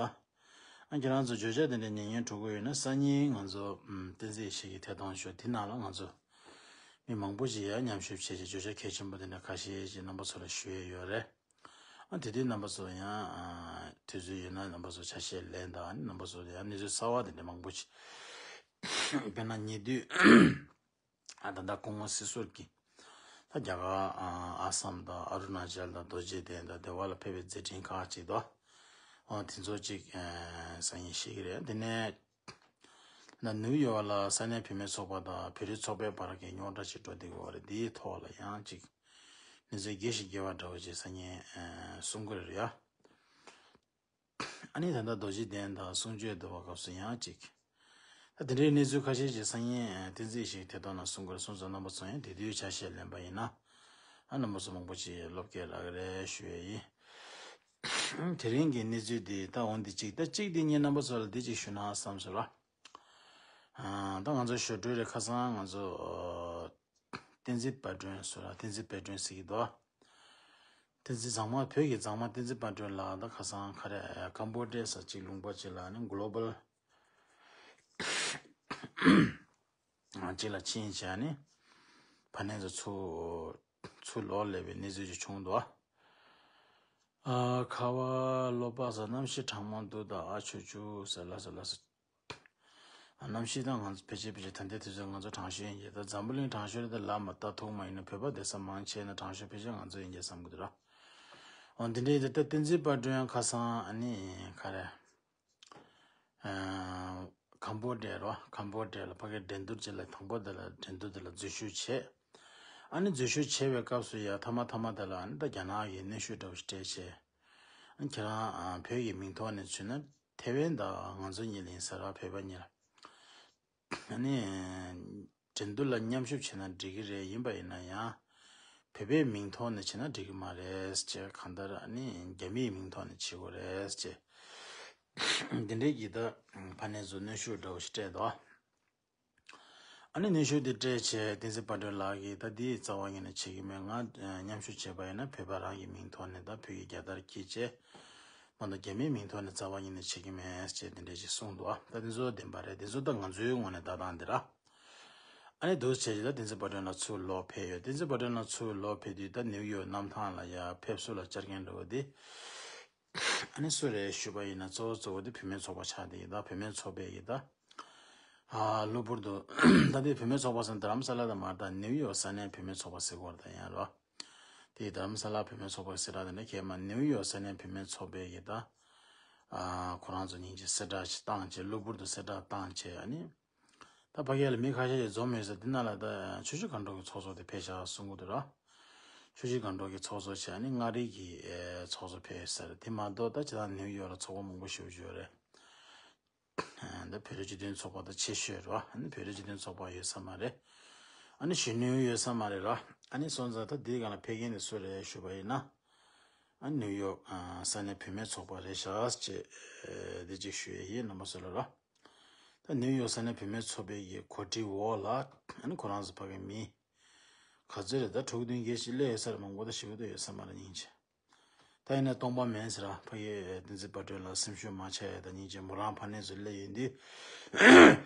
ཨ་ཁྱེད་རང་ཚོ་བརྗོད་བྱ་དེ་འདྲ་ཉན་ཉན་འགྲོ་གི་ཡོད་ན་སང་ཉིན་ང་ཚོ་ཨམ་བསྟན་འཛིན་ཡེ་ཤེས་ཀྱི་ཐད་གཏོང་ཤོག་དེ་ནང་ལ་ང་ཚོ་མི་མང་པོ་ཞིག་ཡར་མཉམ་ཞུགས་བྱས་ཤིང་བརྗོད་བྱ་གལ་ཆེན་པོ་དེ་འདྲ་ཁ་ཤས་ཤིག་རྣམ་པ་ཚོ་ལ་ཞུ་ཡས་ཡོད་རེད། ཨ་དེ་དུས་རྣམ་པ་ཚོ་ཡང་ཨ་དུས་ཚོད་ཡོད་ན་རྣམ་པ་ཚོ་ཆ་ཤས་ལེན་དང་། རྣམ་པ་ཚོ་ཡང་གནས་ཚུལ་གསར་བ་དེ་འདྲ་མང་པོ་ཞིག་དཔེར་ན་ཉེ་དུས། ཨ་ད་ལྟ་སྐུ་ངོ་སྲིད་ཟུར་གྱིས་ད་རྒྱ་གར་ཨ་ཨ་སམ་དང་ཨ་རུ་ན་ཅལ་དང་རྡོ་རྗེ་གདན་དང་དེ་བ་ལ་ཕེབས་པའི་མཛད་འཕྲིན་ཁག་ཅིག་དང་། ཨ་དེ་ཚོ་ཅིག་ཨ་སང་ཉིན་བཤད་ཀྱི་རེད། དེ་ནས་ད་ནིའུ་ཡོག་ལ་ས་གནས་བུད་མེད་ཚོགས་པ་དང་བོད་རིགས་ཚོགས་པའི་བར་གྱི་རྙོག་དྲ་ཅིག་འགྲོ་བསྡད་ཀྱི་ཡོད་རེད། འདིའི་ཐོག་ལ་ཡང་ཅིག་གནས་ཚུལ་རྒྱས་ཤིང་རྒྱས་པ་འདྲ་བོ་ཅིག་སང་ཉིན་ཨ་གསུང་གི་རེད་ཡ། ཨ་ནི་ད་ལྟ་རྡོ་རྗེ་གདན་དང་གསུང་ཆོས་འདུལ་བ་སྐབས་སུ་ཡང་ཅིག་ད་དེ་འདྲའི་གནས་ཚུལ་ཁ་ཤས་ཤིག་སང་ཉིན་བསྟན་འཛིན་ཡེ་ཤེས་ཐད་གཏོང་ནང་གསུང་དགོས་རེད་གསུངས་ཙང་རྣམ་པ་ཚོ་ཡང་དེ་དུས་ཆ་ཤས་ལེན་པ་ཡིན་ན། ཨ་རྣམ་པ་ཚོ་མང་པོ་ཅིག་བློ་སྐྱེད་རག་གི་རེད་ཞུ་ཡས་ཡིན། དེ་རིང་གི་གནས་ཚུལ་འདི་ད་འོང་འདི་གཅིག་ད་གཅིག་འདི་ངས་རྣམ་པ་ཚོ་ལ་འདི་གཅིག་ཞུ་ན་བསམ་སོང་ལ། ཨ་ད་ང་ཚོ་ཞོར་འཕྲོས་རེད། ཁ་སང་ང་ཚོ་བསྟན་འཛིན་དཔལ་སྒྲོན་ཟེར་ལ་བསྟན་འཛིན་དཔལ་སྒྲོན་ཟེར་གྱི་འདུག་བསྟན་འཛིན་མཛངས་མ་བོད་ཀྱི་མཛངས་མ་བསྟན་འཛིན་དཔལ་སྒྲོན་ལགས་ད་ཁ་སང་ག་རེ་ཀམ་བོ་ཌི་ཡ་ས་གཅིག་ལུང་པ་གཅིག་ལ་ནི་གོ་ལོ་བལ་གཅིག་ལ་ཕྱིན་བྱས་ནི་ཕ་ནས་ཚུར་ཚུར་ལོག་སླེབས་པའི་གནས་ཚུལ་ཅིག་བྱུང་འདུག་ཨ་ཁ་བ་ལོ་པ་ས་གནམ་གཤིས་གྲང་མོ་འདུག་ད་ཨ་ཆུ་ཆུ་ཟེར་ལ་ཟེར་ལ་ཟེར། གནམ་གཤིས་དང་ང་ཚོ་ཕལ་ཆེར་ཕལ་ཆེར་ད་ལྟའི་དུས་ཚོད་ང་ཚོ་དྲང་ཤོས་ཡིན་གྱི། ད་འཛམ་བུ་གླིང་དྲང་ཤོས་རེད། ད་ལབ་མ་ལྟ་ཐུག་མ་ཡིན་ན་བོད་པ་བསྡད་ས་མང་ཆེ་ན་དྲང་ཤོས་ཕལ་ཆེར་ང་ཚོ་ཡིན་གྱི་བསམ་གྱི་འདུག་ར། འོ་འདི་འདྲའི་ད་ལྟ་བསྟན་འཛིན་དཔལ་སྒྲོན་ཁ་སང་ཨ་ནི་ག་རེ། ཨ་ཀམ་བོ་ཌི་ཡ་རོ། ཀམ་བོ་ཌི་ཡ་ལ་ཕ་གིར་འགྲན་བསྡུར་ཅིག་ལ་དང་པོ་དེ་ལ་འགྲན་བསྡུར་དེ་ལ་འཛུལ་ཞུགས་བྱས། ཨ་ནི་འཛུལ་ཞུགས་བྱས་པའི་སྐབས་སུ་ཡ་མཐའ་མ་མཐའ་མ་དེ་ལ་ཨ་ནི་ད་རྒྱ་ནག་གི་གནོན་ཤུགས་འདྲ་བོ་ཞིག་སྤྲད་བྱས། ཨ་ནི་ཁྱེད་རང་ཨ་བོད་ཀྱི་མིང་ཐོག་ནས་ཚུད་ན། ཐེ་ཝན་དང་ང་ཚོ་གཉིས་ལ་ཡིན་ས་ར། བོད་པ་གཉིས་ལ། ཨ་ནི། འགྲན་བསྡུར་ལ་མཉམ་ཞུགས་བྱས་ན་འགྲིག་གི་རེད། ཡིན་པ་ཡིན་ན་ཡང་། བོད་པའི་མིང་ཐོག་ནས་བྱས་ན་འགྲིག་གི་མ་རེད་ཅེས། གང་ལྟར་ཨ་ནི་རྒྱ་མིའི་མིང་ཐོག་ནས་བྱེད་དགོས་རེད་ཅེས། འདི་འདྲའི་གི་ད་ཕ་ནས་ཚུར་གནོན་ཤུགས་འདྲ་བོ་ཞིག་སྤྲད་འདུག་ཨ་ནི་གནོན་ཤུགས་དེ་སྤྲད་བྱས་བསྟན་འཛིན་དཔལ་སྒྲོན་ལགས་ཀྱིས་ད་འདི་རྩ་བ་ཉིད་ནས་བྱེད་ཀྱི་མེད། ང་མཉམ་ཞུགས་བྱས་པ་ཡིན་ན་བོད་པ་རང་གི་མིང་ཐོག་ནས་ད་བོད་ཀྱི་རྒྱལ་དར་འཁྱེར་བྱས། མ་གཏོགས་རྒྱ་མིའི་མིང་ཐོག་ནས་རྩ་བ་ཉིད་ནས་བྱེད་ཀྱི་མེད་ཅེས་དེ་འདྲས་ཞིག་གསུངས་འདུག་ཨ་ད་དེ་ཚོ་བདེན་པ་རེད། དེ་ཚོ་ད་ང་ཚོའི་ངོས་ནས་ལྟ་སྟངས་འདི་ར། ཨ་ནི་འདུག་བྱས་ཅིག་ད་བསྟན་འཛིན་དཔལ་སྒྲོན་ལགས་ཚུར་ལོག་ཕེབས་ཡོད། བསྟན་འཛིན་དཔལ་སྒྲོན་ལགས་ཚུར་ལོག་ཕེབས་དུས་ད་ནིའུ་ཡོག་གནམ་ཐང་ལ་ཡར་ཕེབས་བསུ་ལ་བཅར་མཁན་འདྲ་བོ་དེ། ཨ་ནི་སུ་རེད་ཞུས་པ་ཡིན་ན་གཙོ་བོ་གཙོ་བོ་དེ་བུད་མེད་ཚོགས་པ་ཆགས་བསྡད་ཡོད། ད་བུད་མེད་ཚོགས་པས་ཀྱི་ད། ཨ་གློ་བུར་དུ། ད་དེ་བུད་མེད་ཚོགས་པ་ཟེར་ན་རྡ་རམ་ས་ལ་དང་མ་རེད། ད་ནིའུ་ཡོག་ས་གནས་བུད་མེད་ཚོགས་པ་ཟེར་དགོས་རེད། ད་ཡང་རོ། དེ་རྡ་རམ་ས་ལ་བུད་མེད་ཚོགས་པ་ཟེར་ར་དེ་འདྲ་ཁྱེད་མ་ནིའུ་ཡོག་ས་གནས་བུད་མེད་ཚོགས་པས་ཀྱི་ད། ཨ་ཁོ་རང་ཚོ་སྙིང་རྗེ་གསལ་བསྒྲགས་ཅིག་བཏང་བྱས། གློ་བུར་དུ་གསལ་བསྒྲགས་བཏང་བྱས། ཨ་ནི། ད་ཕ་གི་ལ་མི་ཁ་ཤས་ཤིག་འཛོམས་ཡོད་ས་དེ་ན་ལ་ད་ཆུ་བཞི་སྒང་དྲུག་གི་ཚོགས་གཙོ་དེ་ཕེབས་ཤག་གསུང་གི་འདུག་ར། ཆུ་བཞི་སྒང་དྲུག་གི་ཚོགས་གཙོ་བྱས། ཨ་ནི་མངའ་རིས་ཀྱི་ཨེ་ཚོགས་གཙོ་ཕེབས་ས་རེད། དེ་མ་གཏོགས་ད་ཅི་ད་ནིའུ་ཡོག་ལ་ཚོགས་པ་མང་པོ་ཞེ་པོ་ཅིག་ཡོད་རེད། ཨ་ད་བོད་རིགས་སྤྱི་མཐུན་ཚོགས་པ་ད་ཆེ་ཤོས་རེད་བ། ཨ་ནི་བོད་རིགས་སྤྱི་མཐུན་ཚོགས་པ་ཡོད་ས་མ་རེད། ཨ་ནི་གཞོན་ནུ་ཡོད་ས་མ་རེད་ར། ཨ་ནི་སོང་ཙང་ད་དེའི་སྒང་ལ་ཕེབས་མཁན་དེ་སུ་རེད་ཞུས་པ་ཡིན་ན། ཨ་ནིའུ་ཡོག་ཨ་ས་གནས་བུད་མེད་ཚོགས་པ་རེད་ཤག་ཅེས་ཨེ་དེ་གཅིག་ཞུ་ཡས་ཡིན། རྣམ་པ་ཚོ་ལ་ར། ད་ནིའུ་ཡོག་ས་གནས་བུད་མེད་ཚོགས་པའི་གི་གོ་སྒྲིག་འོག་ལ་ཨ་ནི་ཁོ་རང་ཚོ་ཕ་གི་མི་ག་ཚོད་རེད། ད་དྲུག་བདུན་བརྒྱད་ཅིག་སླེབས་ཡོད་ས་རེད། མང་པོ་ད་ཞེ་པོ་ད་ཡོད་ས་མ་རེད་སྙིང་རྗེ། ད་ཡིན་ན་སྟོང་པ་མིན་ཟེར་ར། ཕ་གི་བསྟན་འཛིན་དཔལ་སྒྲོན་ལ་སེམས་ཤུགས་མ་ཆག་ཡ་ད་སྙིང་རྗེ། མོ་རང་ཕ་ནས་ཚུར་སླེབས་ཡོང་དུས་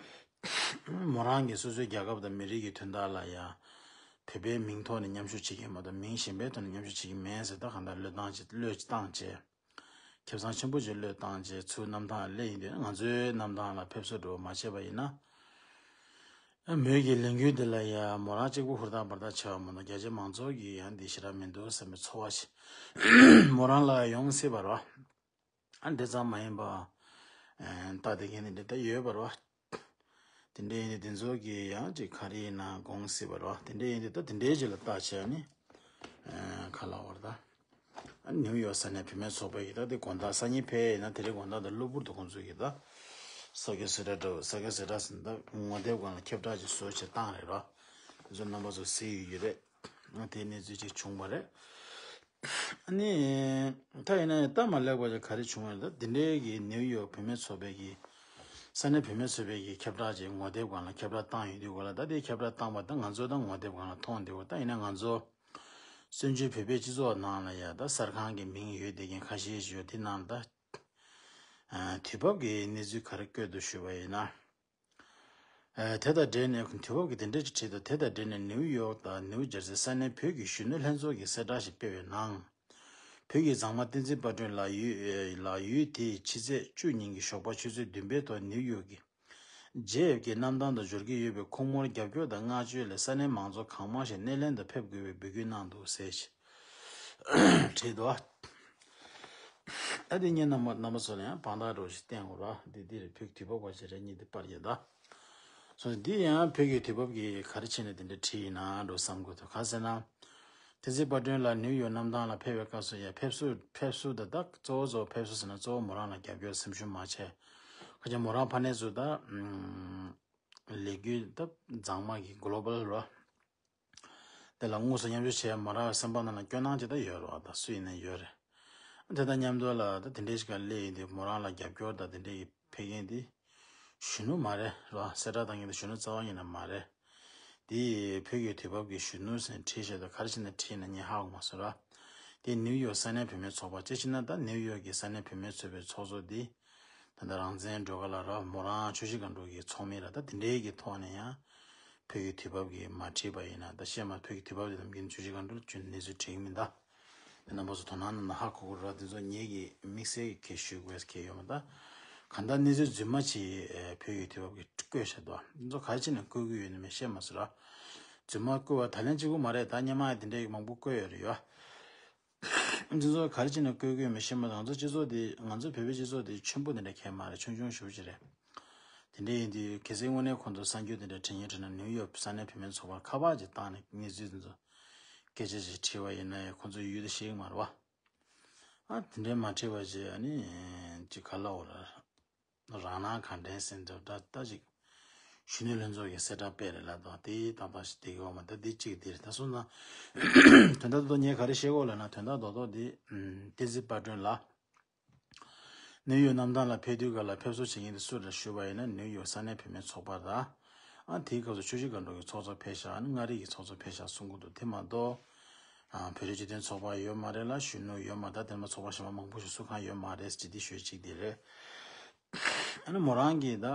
མོ་རང་གི་སོ་སོའི་རྒྱལ་ཁབ་དང་མི་རིགས་ཀྱི་དོན་དག་ལ་ཡ་བོད་པའི་མིང་ཐོག་ནས་མཉམ་ཞུགས་བྱེད་མཁན་མ་གཏོགས་མིང་གཞན་པའི་ཐོག་ནས་མཉམ་ཞུགས་བྱེད་ཀྱི་མེད་ཟེར། ད་གང་ལྟར་བློས་བཏང་བྱས། བློས་བཏང་བྱས། ཁེ་བཟང་ཆེན་པོ་ཅིག་བློས་བཏང་བྱས་ཚུར་གནམ་ཐང་སླེབས་ཡོང་དུས་ང་ཚོའི་གནམ་ཐང་ལ་ཕེབས་བསུ་འདྲ་བོ་མ་བྱས་པ་ཡིན་ན། མོས་ཀྱི་ལས་འགུལ་འདི་ལ་ཡ་མོ་རང་གཅིག་པུ་ཧུར་ཐག་འབད་ཐག་བྱས་པ་མ་གཏོགས་རྒྱ་ཆེ་མང་ཚོགས་ཀྱི་ཡང་འདི་ཞེ་དྲག་མི་འདུག་བསམ་པའི་ཚོར་བ་ཞིག་མོ་རང་ལ་ཡོང་སྲིད་པ་རེད་བ། ཨ་འདི་ཙམ་མ་ཡིན་པ། ཨ་ལྟ་བསྡད་མཁན་འདི་འདྲ་ད་ཡོད་པ་རེད་བ། དེ་འདྲ་ཡིན་དུས་འདི་ཚོ་གི་ཡང་ཅིག་ག་རེ་ཡིན་ན་དགོངས་སྲིད་པ་རེད་བ། དེ་འདྲ་ཡིན་དུས་ད་དེ་འདྲའི་ཅིག་ལ་བལྟ་བྱས་ནི། ཨ་ག་ལབ་དགོས་རེད་ད། ཨ་ནིའུ་ཡོག་ས་གནས་བུད་མེད་ཚོགས་པའི་གི་ད་དེ་དགོང་དག་སང་ཉིན་ཕེབས་ཡིན་ན་དེ་རིང་དགོང་དག་ད་གློ་བུར་དུ་ཁོང་ཚོས་གི་ད། ས་ཀེ་སི་ཏྲ་འདྲ་བོ་ས་ཀེ་སི་ཏྲ་ཟེར་ན་ད་ངོ་དེབ་སྒང་ལ་ཁྱབ་བསྒྲགས་ཅིག་བཟོ་བྱས་བཏང་རེད་ར། དེ་ཚོ་རྣམ་པ་ཚོ་གཟིགས་ཡོད་ཀྱི་རེད། ཨ་དེ་གནས་ཚུལ་ཅིག་བྱུང་བ་རེད། ཨ་ནི། ད་ཡིན་ན་ཡང་སྟབས་མ་ལེགས་པ་ཅིག་ག་རེ་བྱུང་བ་རེད་ད། དེ་འདྲའི་གི་ནིའུ་ཡོག་བུད་མེད་ཚོགས་པའི་གི། ས་གནས་བུད་མེད་ཚོགས་པའི་གི་ཁྱབ་བསྒྲགས་ཅིག་ངོ་དེབ་སྒང་ལ་ཁྱབ་བསྒྲགས་བཏང་ཡོད་དུས་གོ་ལ་ད་དེ་ཁྱབ་བསྒྲགས་བཏང་བ་ད་ང་ཚོ་ད་ངོ་དེབ་སྒང་ལ་མཐོང་བསྡད་ཡོད། ད་ཡིན་ན་ང་ཚོ། བཙན་བྱོལ་བོད་པའི་སྤྱི་ཚོགས་ནང་ལ་ཡ་ད་གསར་ཁང་གི་མིང་ཡོད་བསྡད་མཁན་ཁ་ཤས་ཤིག་ཡོད་དེ་ནང་ལ་ད། ཨ་དུས་བབ་ཀྱི་གནས་ཚུལ་ག་རེ་བཀོད་འདུག་ཞུས་པ་ཡིན་ན། ཨ་དེ་དང་འབྲེལ་ནས་དུས་བབ་ཀྱི་དེ་འདྲ་ཅིག་བྲིས་འདུག་དེ་དང་འབྲེལ་ནས་ནིའུ་ཡོག་དང་ནིའུ་ཇར་སི་ས་གནས་བོད་ཀྱི་གཞོན་ནུ་ལྷན་ཚོགས་ཀྱིས་གསལ་བསྒྲགས་ཤིག་སྤེལ་བའི་ནང་། བོད་ཀྱི་མཛངས་མ་བསྟན་འཛིན་དཔལ་སྒྲོན་ལགས་ཡུལ་ལགས་ཡུལ་དེའི་ཕྱི་ཚེས་བཅུ་ཉིན་གྱི་ཞོགས་པ་ཆུ་ཚོད་བདུན་པའི་ཐོག་ནིའུ་ཡོག་གི་ཇེ་ཨེཕ་ཀྱི་གནམ་ཐང་དུ་འབྱོར་གྱི་ཡོད་པས། ཁོང་མོར་རྒྱབ་སྐྱོར་དང་བསྔགས་བརྗོད་ལས་ས་གནས་མང་ཚོགས་གང་མང་ཞིག་སྣེ་ལེན་དུ་ཕེབས་དགོས་པའི་འབོད་སྐུལ་གནང་འདུག་ཟེར་བྲིས་འདུག་ཨ་དེ་ངས་རྣམ་པ་རྣམ་པ་ཚོ་ལ་ཡང་དཔང་རྟགས་འདྲ་བོ་ཞིག་བསྟན་དགོས་ར། འདི་འདི་རེད། བོད་ཀྱི་དུས་བབ་བར་གྱི་རེད། གཉིས་འདི་པར་རྒྱག་ད། སོ་འདི་ཡང་བོད་ཀྱི་དུས་བབ་ཀྱི་ག་རེ་བྱས་ནས་འདི་འདྲ་བྲིས་ཡིན་ན་འགྲོ་བསམ་དགོས་འདུག་ག་ཟེར་ན། བསྟན་འཛིན་དཔལ་སྒྲོན་ལགས་ནིའུ་ཡོག་གནམ་ཐང་ལ་ཕེབས་པའི་སྐབས་སུ་ཡང་ཕེབས་བསུ་ཕེབས་བསུ་དང་ད་གཙོ་བོ་གཙོ་བོ་ཕེབས་བསུ་ཟེར་ན་གཙོ་བོ་མོ་རང་ལ་རྒྱབ་སྐྱོར་སེམས་ཤུགས་མ་ཆེ། ཁ་ཅིག་མོ་རང་ཕ་ནས་ཚུར་ད་ལས་འགུལ་ད་མཛངས་མ་གི་གོ་ལོ་བལ་རོ། དེ་ལ་དངོས་སུ་མཉམ་ཞུགས་བྱས་མོ་རང་སེམས་པ་ནང་ལ་སྐྱོ་སྣང་ཅིག་ད་ཡོད་རེད་བ། ད་སུ་ཡིན་ན་ཡོད་རེད། དེ་དང་མཉམ་དུ་ལ་ད་དེ་འདྲའི་ཞིག་ག་སླེབས་ཡིན་དུས་མོ་རང་ལ་རྒྱབ་སྐྱོར་དང་དེ་འདྲའི་ཕེབས་མཁན་དེ་གཞོན་ནུ་མ་རེད་རེད་བ། གསལ་བསྒྲགས་བཏང་མཁན་དེ་གཞོན་ནུ་རྩ་བ་ཉིད་ནས་མ་རེད། དེ་བོད་ཀྱི་དུས་བབ་ཀྱི་གཞོན་ནུ་ཟེར་བྲིས་བཞག་ད་ག་རེ་བྱས་ནས་བྲིས་ན་ངས་ཧ་གོ་མ་སོང་ར། དེ་ནིའུ་ཡོག་ས་གནས་བུད་མེད་ཚོགས་པ་གཅིག་བྱས་ན་ད་ནིའུ་ཡོག་གི་ས་གནས་བུད་མེད་ཚོགས་པའི་ཚོགས་གཙོ་དེ། ད་ལྟ་རང་བཙན་སྒྲོལ་དཀར་ལགས་ར། མོ་རང་ཆུ་བཞི་སྒང་དྲུག་གི་ཚོགས་མི་ར། ད་དེ་འདྲའི་གི་ཐོག་ནས་ཡང་། བོད་ཀྱི་དུས་བབ་ཀྱིས་མ་བྲིས་པ་ཡིན་ན་ད་བཤད་མ། བོད་ཀྱི་དུས་བབ་དེ་ནམ་རྒྱུན་ཆུ་བཞི་སྒང་དྲུག་ཅུང་གནས་ཚུལ་བྲིས་ཀྱི་མིན་ད། དེ་རྣམ་པ་ཚོ་དོ་སྣང་གནང་ན་ཧ་གོ་གི་རེད། དེ་ཚོ་ངེད་ཀྱིས་དམིགས་བསལ་གྱི་ཁྱེད་ཞུ་དགོས་ཁྱེད་ཡོད་མ་ད། གང་ལྟར་གནས་ཚུལ་རྫུན་མ་ཅིག་བོད་ཀྱི་དུས་བབ་ཀྱིས་བཀོད་བཞག་འདུག་དེ་ཚོ་ག་རེ་བྱས་ནས་བཀོད་ཀྱི་ཡོད་ན་མི་ཤེས་མ་སོང་ར། རྫུན་མ་བཀོད་པ་ད་ལན་གཅིག་པུ་མ་རེད། ད་སྔོན་མ་ཡང་དེ་འདྲའི་མང་པོ་བཀོད་ཡོད་རེད་ཡོད། འདི་ཚོ་ག་རེ་བྱས་ནས་བཀོད་དགོས་མི་ཤེས་མ་གཏོགས་ང་ཚོ་སྤྱི་ཚོགས་འདི་ང་ཚོ་བོད་པའི་སྤྱི་ཚོགས་འདི་ཆེན་པོ་འདི་འདྲ་གང་ཡང་མ་རེད། ཆུང་ཆུང་ཞེ་པོ་ཅིག་རེད། དེ་འདྲ་ཡིན་དུས་གལ་སྲིད་དངོས་གནས་ཁོང་ཚོ་གསར་འགྱུར་འདི་འདྲ་འདྲ་མཉམ་འདྲ་ན་ནིའུ་ཡོག་ས་གནས་བུད་མེད་ཚོགས་པར་ཁ་པར་ཅིག་བཏང་ནས་གནས་ཚུལ་འདི་ཚོ་སྐད་ཆ་ཅིག་དྲིས་པ་ཡིན་ན་ཡང་ཁོང་ཚོ་ཡུལ་དེ་ཤེས་ཀྱི་མ་རེད་བ། ཨ་དེ་འདྲ་མ་དྲིས་པ་ཅིག་ཨ་ནི་ཅིག་ག་ལབ་དགོས་རེད། རང་སྣང་གང་དྲན་ཟེར་འདྲ་ད་ད་ཅིག་གཞོན་ནུ་ལྷན་ཚོགས་ཀྱིས་གསལ་བསྒྲགས་སྤེལ་རེད་ལབ་དང་དེ་ཏག་ཏག་ཞིག་བསྡད་ཀྱི་ཡོད་མ་རེད། ད་འདི་གཅིག་འདི་རེད། ད་སོང་ཙང་དོན་དག་རྡོག་རྡོག་ངས་ག་རེ་བཤད་དགོས་ལབ་ན་དོན་དག་རྡོག་རྡོག་འདི་བསྟན་འཛིན་དཔལ་སྒྲོན་ལགས་ནིའུ་ཡོག་གནམ་ཐང་ལ་ཕེབས་དུས་སྐབས་ལ་ཕེབས་བསུ་བྱེད་མཁན་དེ་སུ་རེད་ཞུས་པ་ཡིན་ན་ནིའུ་ཡོག་ས་གནས་བུད་མེད་ཚོགས་པ་དང་། ཨ་དེའི་སྐབས་སུ་ཆུ་བཞི་སྒང་དྲུག་གི་ཚོགས་གཙོ་ཕེབས་ཤག་ཨ་ནི་མངའ་རིས་ཀྱི་ཚོགས་གཙོ་ཕེབས་ཤག་གསུང་གི་འདུག་དེ་མ་གཏོགས། ཨ་བོད་རིགས་སྤྱི་མཐུན་ཚོགས་པ་ཡོད་མ་རེད་ལ། གཞོན་ནུ་ཡོད་མ་རེད། ད་དེ་མ་ཚོགས་པ་གཞན་པ་མང་པོ་ཞིག་སུ་གང་ཡོད་མ་རེད་ཅེས་འདི་ཤོད་ཅིག་འདི་རེད། ཨ་ནི་མོ་རང་གིས་ད་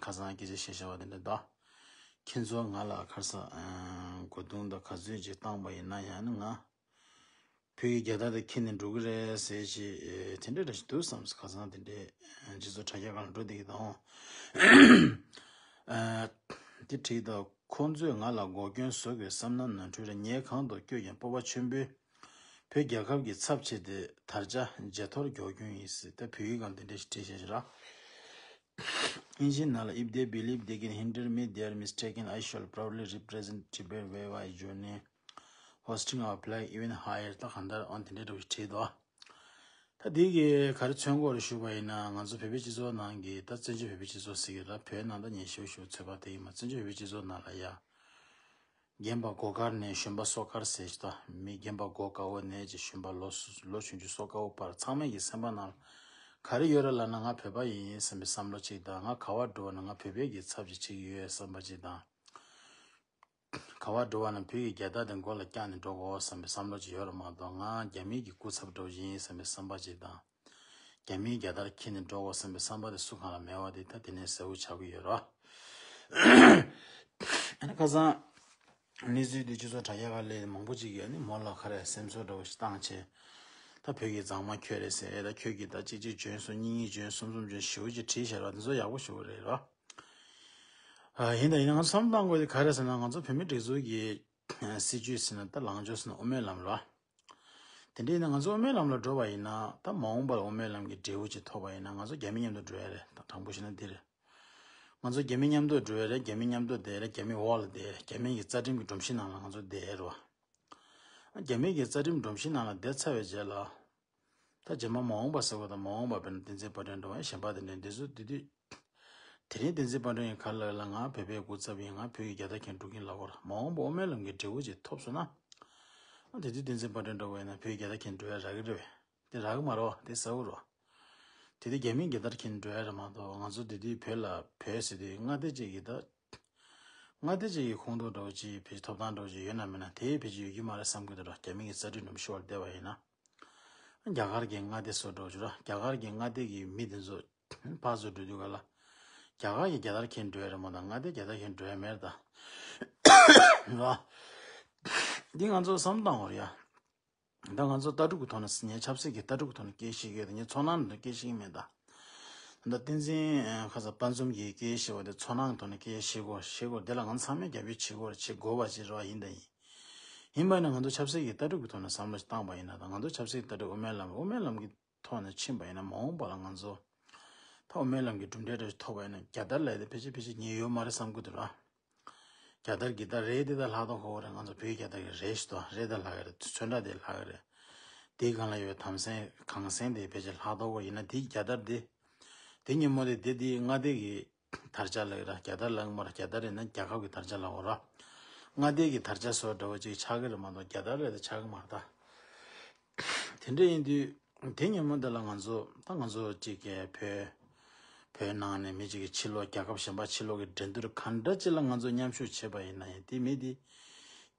ཁ་སང་སྐད་ཆ་བཤད་བཞག་པ་དེ་འདྲ་ད། ཁྱེད་ཚོ་ང་ལ་ཁ་སང་གོ་དུང་ད་ག་ཚོད་ཅིག་བཏང་པ་ཡིན་ན་ཡང་ནི་ང་བོད་ཀྱི་རྒྱལ་དར་དེ་འཁྱེར་ནས་འགྲོ་གི་རེད་ཟེར་ཅིག་དེ་འདྲ་འདྲ་ཞིག་འདུག་བསམ། ཁ་སང་དེ་འདྲའི་སྤྱི་ཚོགས་དྲ་རྒྱ་སྒང་ལ་འགྲོ་བསྡད་ཀྱི་འདུག་ཨ་དེ་བྲིས་དང་། ཁོང་ཚོས་ང་ལ་འགོག་སྐྱོན་བཟོ་དགོས་བསམ་ན་ནོར་འཁྲུལ་རེད། ངས་གང་དུ་བསྐྱོད་ཀྱང་སྤོབས་པ་ཆེན་པོས་བོད་རྒྱལ་ཁབ་ཀྱི་ཚབ་བྱས་ཏེ་དར་ཆ་བརྗེ་ཐོར་མགྱོགས་སྐྱོན་ཡིན་ཟེར། ད་བོད་ཡིག་སྒང་དེ་འདྲ་ཞིག་བྲིས་བཞག་ཅིག་ར། ཨིན་ཇིའི་ནང་ལ། If they believe they can hinder me, they are mistaken. I shall proudly represent Tibet wherever I journey, hoisting our flag even higher. ད་གང་ལྟར་ཨང་དེ་འདྲ་འདྲ་བོ་ཞིག་བྲིས་འདུག་ད་འདི་གིས་ག་རེ་མཚོན་གྱི་ཡོད་རེད་ཞུས་པ་ཡིན་ན། ང་ཚོ་བོད་པའི་སྤྱི་ཚོགས་ནང་གི་ད་བཙན་བྱོལ་བོད་པའི་སྤྱི་ཚོགས་ཟེར་གྱི་ར། བོད་ནང་ད་ཉེ་ཤོས་ཤོས་ཚོད་དཔག་དེ་ཡིན་མ། བཙན་བྱོལ་བོད་པའི་སྤྱི་ཚོགས་ནང་ལ་ཡ། རྒན་པ་མགོ་དཀར་ནས་གཞོན་པ་སོ་དཀར་ཟེར་ཞིག་ད། མི་རྒན་པ་མགོ་དཀར་བོ་ནས་ཀྱི་གཞོན་པ་ལོ་སུ་ལོ་ཆུང་ཆུང་སོ་དཀར་བོ་བར་ཚང་མའི་གི་སེམས་པ་ནང་ལ་ག་རེ་ཡོད་རེད་ལབ་ན། ང་བོད་པ་ཡིན་བསམ་པའི་བསམ་བློ་གཅིག་དང་། ང་ག་བ་འགྲོ་བ་ན་ང་བོད་པའི་གི་ཚབ་ཅིག་བྱེད་ཀྱི་ཡོད་བསམ་པ་གཅིག་དང་། ག་བ་འགྲོ་བ་ན་བོད་ཀྱི་རྒྱལ་དར་དེ་མགོ་ལ་བཀྱགས་ནས་འགྲོ་དགོས་བསམ་པའི་བསམ་བློ་ཅིག་ཡོད་རེད་མ་གཏོགས། ང་རྒྱ་མིའི་གི་སྐུ་ཚབ་འདྲ་བོ་ཡིན་བསམ་པའི་བསམ་པ་ཅིག་དང་། རྒྱ་མིའི་རྒྱལ་དར་འཁྱེར་ནས་འགྲོ་དགོས་བསམ་པའི་བསམ་པ་དེ་སུ་གང་ལ་མེད་པ་དེ་ད་དེ་ནས་གསལ་པོ་ཆགས་ཀྱི་ཡོད་རེད། ཨ་ནི་ཁ་སང་གནས་ཚུལ་དེ་སྤྱི་ཚོགས་དྲ་རྒྱ་ཁག་ལ་མང་པོ་ཅིག་གིས་ཨ་ནི་མོ་ལ་ག་རེ་སེམས་གསོ་འདྲ་བོ་ཞིག་བཏང་བྱས། ད་བོད་ཀྱི་མཛངས་མ་ཁྱོད་རེད་ཟེར། ད་ཁྱོད་ཀྱིས་ད་གཅིག་གཅིག་བྱོན་སོང་། གཉིས་གཉིས་བྱོན། གསུམ་གསུམ་བྱོན། ཞེ་པོ་ཅིག་བྲིས་བཞག་ར། དེ་ཚོ་ཡག་པོ་ཞེ་པོ་རེད་ར། ཨ་ཡིན་ད་ཡིན་ན་ང་ཚོ་བསམ་བློ་བཏང་དགོས་དེ་ག་རེ་ཟེར་ན། ང་ཚོ་བོད་མི་སྒྲིག་འཛུགས་ཀྱི་སྲིད་ཇུས་ཟེར་ན་ད་ལངས་ཕྱོགས་ཟེར་ན་དབུ་མའི་ལམ་རེད་བ། དེ་འདྲ་ཡིན་ན་ང་ཚོ་དབུ་མའི་ལམ་ལ་འགྲོ་བ་ཡིན་ན་ད་མ་འོངས་པར་དབུ་མའི་ལམ་གྱི་འབྲས་བུ་ཅིག་ཐོབ་པ་ཡིན་ན་ང་ཚོ་རྒྱ་མི་མཉམ་དུ་འགྲོ་ཡ་རེད། ད་དྲང་པོ་བཤད་ན་འདི་རེད། ང་ཚོ་རྒྱ་མི་མཉམ་དུ་འགྲོ་ཡ་རེད། རྒྱ་མི་མཉམ་དུ་བསྡད་རེད། རྒྱ་མི་འོག་ལ་བསྡད་རེད། རྒྱ་མི་གི་རྩ་ཁྲིམས་ཀྱི་སྒྲོམ་གཞི་ནང་ལ་ང་ཚོ་བསྡད་ཡ་རེད་བ། རྒྱ་མི་གི་རྩ་ཁྲིམས་སྒྲོམ་གཞི་ནང་ལ་བསྡད་ཚར་བའི་རྗེས་ལ། ད་རྗེས་མ་མ་འོངས་པ་ཟེར་བ་དང་མ་འོངས་པ་དཔེར་ན་བསྟན་འཛིན་དཔལ་སྒྲོན་འདྲ་བ་གཞན་པ་དེ་འདྲའི་འདི་ཚོ་དེ་དུས། དེ་རིང་བསྟན་འཛིན་དཔལ་སྒྲོན་གྱི་ཁ་ལག་ལ་ང་བོད་པའི་སྐུ་ཚབ་ཡིན། ང་བོད་ཀྱི་རྒྱལ་དར་གྱོན་འགྲོ་གིན་ལབ་ཀྱི་ཡོད་རེད། མ་འོངས་པ་དབུ་མའི་ལམ་གྱི་འབྲས་བུ་ཅིག་ཐོབ་སོང་ན། དེ་དུས་བསྟན་འཛིན་དཔལ་སྒྲོན་འདྲ་བ་ཡིན་ན་བོད་ཀྱི་རྒྱལ་དར་གྱོན་འགྲོ་ཡ་རག་གི་རེད་པས། དེ་རག་གི་མ་རེད་པ། དེ་གསལ་པོ་རེད་པ། དེ་དུས་རྒྱ་མིའི་རྒྱལ་དར་གྱོན་འགྲོ་ཡ་རེད་མ་གཏོགས། ང་ཚོ་དེ་དུས་བོད་ལ་བོད་ཟེར་དུས་མངའ་སྡེ་གཅིག་གི་ད། མངའ་སྡེ་གཅིག་གི་ཁོངས་གཏོགས་འདྲ་བོ་ཅིག་བེད་སྤྱོད་ཐོབ་ཐང་འདྲ་བོ་ཅིག་ཡོད་ན་མེད་ན། དེའི་བེད་སྤྱོད་ཡོད་ཀྱི་མ་རེད་བསམ་གྱི་འདུག་ར། རྒྱ་མི་གི་རྩ་ཁྲིམས་སྒྲོམ་གཞི་འོག་ལ་བསྡད་པ་ཡིན་ན། རྒྱ་གར་གྱི་མངའ་སྡེ་སོགས་འདྲ་བོ་ཅིག་ར། རྒྱ་གར་གྱི་མངའ་སྡེ་གི་མི་དེ་ཚོ་ཕར་ཚུར་འགྲོ་དུས་ག་ལ། རྒྱ་གར་གྱི་རྒྱལ་དར་གྱོན་འགྲོ་ཡ་རེད་མ་གཏོགས་མངའ་སྡེའི་རྒྱལ་དར་གྱོན་འགྲོ་ཡ་མེད་རེད་ད། ར། འདི་ང་ཚོ་བསམ་བཏང་དགོས་རེད་ཡ། ད་ང་ཚོ་ལྟ་གྲུབ་ཀྱི་ཐོག་ནས། ངས་ཆབ་སྲིད་ཀྱི་ལྟ་གྲུབ་ཀྱི་ཐོག་ནས་སྐད་བཤད་ཀྱི་ཡོད་དེ། ངས་ཚོར་སྣང་ནང་སྐད་བཤད་ཀྱི་མེད་ད། ད་བསྟན་འཛིན་ཁ་ས་དཔལ་འཛོམས་ཀྱིས་སྐད་བཤད་པ་དེ་ཚོར་སྣང་གི་ཐོག་ནས་སྐད་བཤད་དགོས་བཤད་དགོས། དེ་ལ་ང་ཚང་མས་རྒྱབ་སྐྱོར་བྱེད་དགོས་བྱེད་དགོས་པ་ཅིག་རེད་པ། ཡིན་དང་ཡིན། ཡིན་པ་ཡིན་ན་ང་ཚོ་ཆབ་སྲིད་ཀྱི་ལྟ་གྲུབ་ཀྱི་ཐོག་ནས་བསམ་བློ་ཞིག་བཏང་པ་ཡིན་ན། ད་ང་ཚོ་ཆབ་སྲིད་ཀྱི་ལྟ་གྲུབ་དབུ་མའི་ལམ། དབུ་མའི་ལམ་གྱི་ཐོག་ནས་ཕྱིན་པ་ཡིན་ན། མ་འོངས་པ་ལ་ང་ཚོ་ད་དབུ་མའི་ལམ་གྱི་གྲུབ་འབྲས་འདྲ་ཞིག་ཐོབ་པ་ཡིན་ན། རྒྱལ་དར་ལབ་ཡ་དེ་ཕལ་ཆེར་ཕལ་ཆེར་ཉན་ཡོད་མ་རེད་བསམ་གྱི་འདུག་ར། རྒྱལ་དར་གྱི་ད་རེད་དེ་ད་ལྷག་མདོག་ཁ་པོ་རེད། ང་ཚོ་བོད་རྒྱལ་དར་གྱི་རེད་ཞིག་འདུག་ར། རེད་ད་ལྷག་གི་རེད། ཚོན་ཁྲ་དེ་ལྷག་གི་རེད། དེའི་སྒང་ལ་ཡོད་དམ་སེང་གང་སེང་དེ་ཕལ་ཆེར་ལྷག་མདོག་ཁ་པོ་ཡིན་ན། དེའི་རྒྱལ་དར་དེ། དེ་སྔོན་མ་དེ་དེ་དེའི་མངའ་སྡེ་གི་དར་ཆ་ལབ་ཀྱི་ར། རྒྱལ་དར་ལབ་ཀྱི་མ་རེད། རྒྱལ་དར་ཡིན་ན་རྒྱལ་ཁབ་ཀྱི་དར་ཆ་ལབ་དགོས་ར། མངའ་སྡེ་གི་དར་ཆ་བཟོ་འདྲ་བོ་ཅིག་ཆགས་ཀྱི་རེད་མ་གཏོགས་རྒྱལ་དར་རེད་དེ་ཆགས་ཀྱི་མ་རེད་ད། དེ་འདྲ་ཡིན་དུས་དེ་སྔོན་མ་དེ་ལ་ང་ཚོ་ད་ང་ཚོ་གཅིག་གི་བོད་བོད་ནང་ནས་མི་གཅིག་གིས་ཕྱི་ལོགས་རྒྱལ་ཁབ་གཞན་པ་ཕྱི་ལོགས་ཀྱི་འགྲན་བསྡུར་ག་འདྲ་ཅིག་ལ་ང་ཚོ་མཉམ་ཞུགས་བྱས་པ་ཡིན་ན་ཡང་དེ་མི་དེ་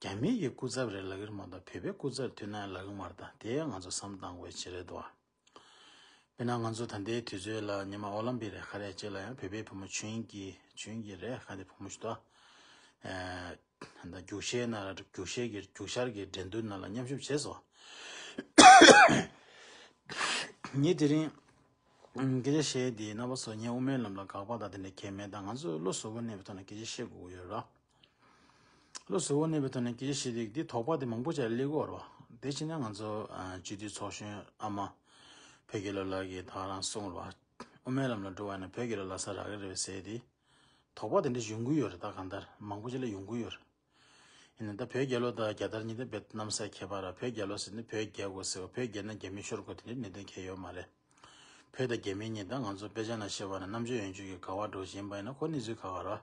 རྒྱ་མི་གི་སྐུ་ཚབ་རེད་ལབ་ཀྱི་རེད་མ་གཏོགས་བོད་པའི་སྐུ་ཚབ་ཐུག་ན་ལབ་ཀྱི་མ་རེད་ད། དེ་ང་ཚོ་བསམ་བཏང་དགོས་ཡ་ཅིག་རེད་འདུག་བ། དཔེར་ན་ང་ཚོ་ད་ལྟའི་དུས་ཚོད་ལ་ཉི་མ་ཨོ་ལམ་པིག་རེད་ག་རེ་ཅིག་ལ་ཡང་བོད་པའི་བུ་མོ་ཆུང་གི་ཆུང་གི་རེད་ག་འདི་བུ་མོ་ཞིག་འདུག་ཨ། ད་རྒྱུག་ཤར་ནང་ལ་རྒྱུག་ཤར་གྱི་རྒྱུག་ཤར་གྱི་འགྲན་བསྡུར་ནང་ལ་མཉམ་ཞུགས་བྱས་སོང་། ངས་དེ་རིང་སྐད་ཆ་བཤད་དེ་རྣམ་པ་ཚོ་ངས་དབུ་མའི་ལམ་ལ་དགག་པ་དང་དེ་འདྲ་གང་ཡང་མེད། ད་ང་ཚོས་བློ་གཟུ་བོར་གནས་པའི་ཐོག་ནས་སྐད་ཆ་བཤད་དགོས་ཀྱི་ཡོད་ར། བློ་གཟུ་བོར་གནས་པའི་ཐོག་ནས་སྐད་ཆ་བཤད་དུས་འདི་དོགས་པ་དེ་མང་པོ་ཅིག་སླེབས་ཀྱི་ཡོད་རེད་བ། དེ་བྱས་ན་ང་ཚོ་ཨ་སྤྱི་འཐུས་ཚོགས་གཞོན་ཨ་མ་བོད་རྒྱལ་ལོ་ལགས་ཀྱིས་ད་རང་གསུངས་རེད་བ། དབུ་མའི་ལམ་ལ་འགྲོ་བ་ཡིན་ན་བོད་རྒྱལ་ལོ་ལགས་ས་རག་གི་རེད་པས་ཟེར་དེ། དོགས་པ་དེ་འདྲ་ཡོང་གི་ཡོད་རེད། ད་གང་ལྟར་མང་པོ་ཅིག་ལ་ཡོང་གི་ཡོད་རེད། ཡིན་ན་ད་བོད་རྒྱལ་ལོ་དང་རྒྱལ་དར་གཉིས་ད་རྦད་གནམ་ས་ཁྱད་པར་ར། བོད་རྒྱལ་ལོ་ཟེར་ནས་བོད་རྒྱལ་དགོས་ཟེར་བ། བོད་རྒྱལ་ན་རྒྱ་མི་ཤོར་དགོས་དེ་འདྲའི་གནད་དོན་གང་ཡང་ཡོད་མ་རེད། བོད་དང་རྒྱ་མི་གཉིས་ད་ང་ཚོ་དཔེ་ཆ་ནང་བཤད་པ་ན་རྣམ་དཔྱོད་ཡོན་ཆབ་ཀྱི་འགལ་བ་འདྲ་བོ་ཞིག་ཡིན་པ་ཡིན་ན་ཁོ་གནས་ཚུལ་ཁག་ཁག་ར།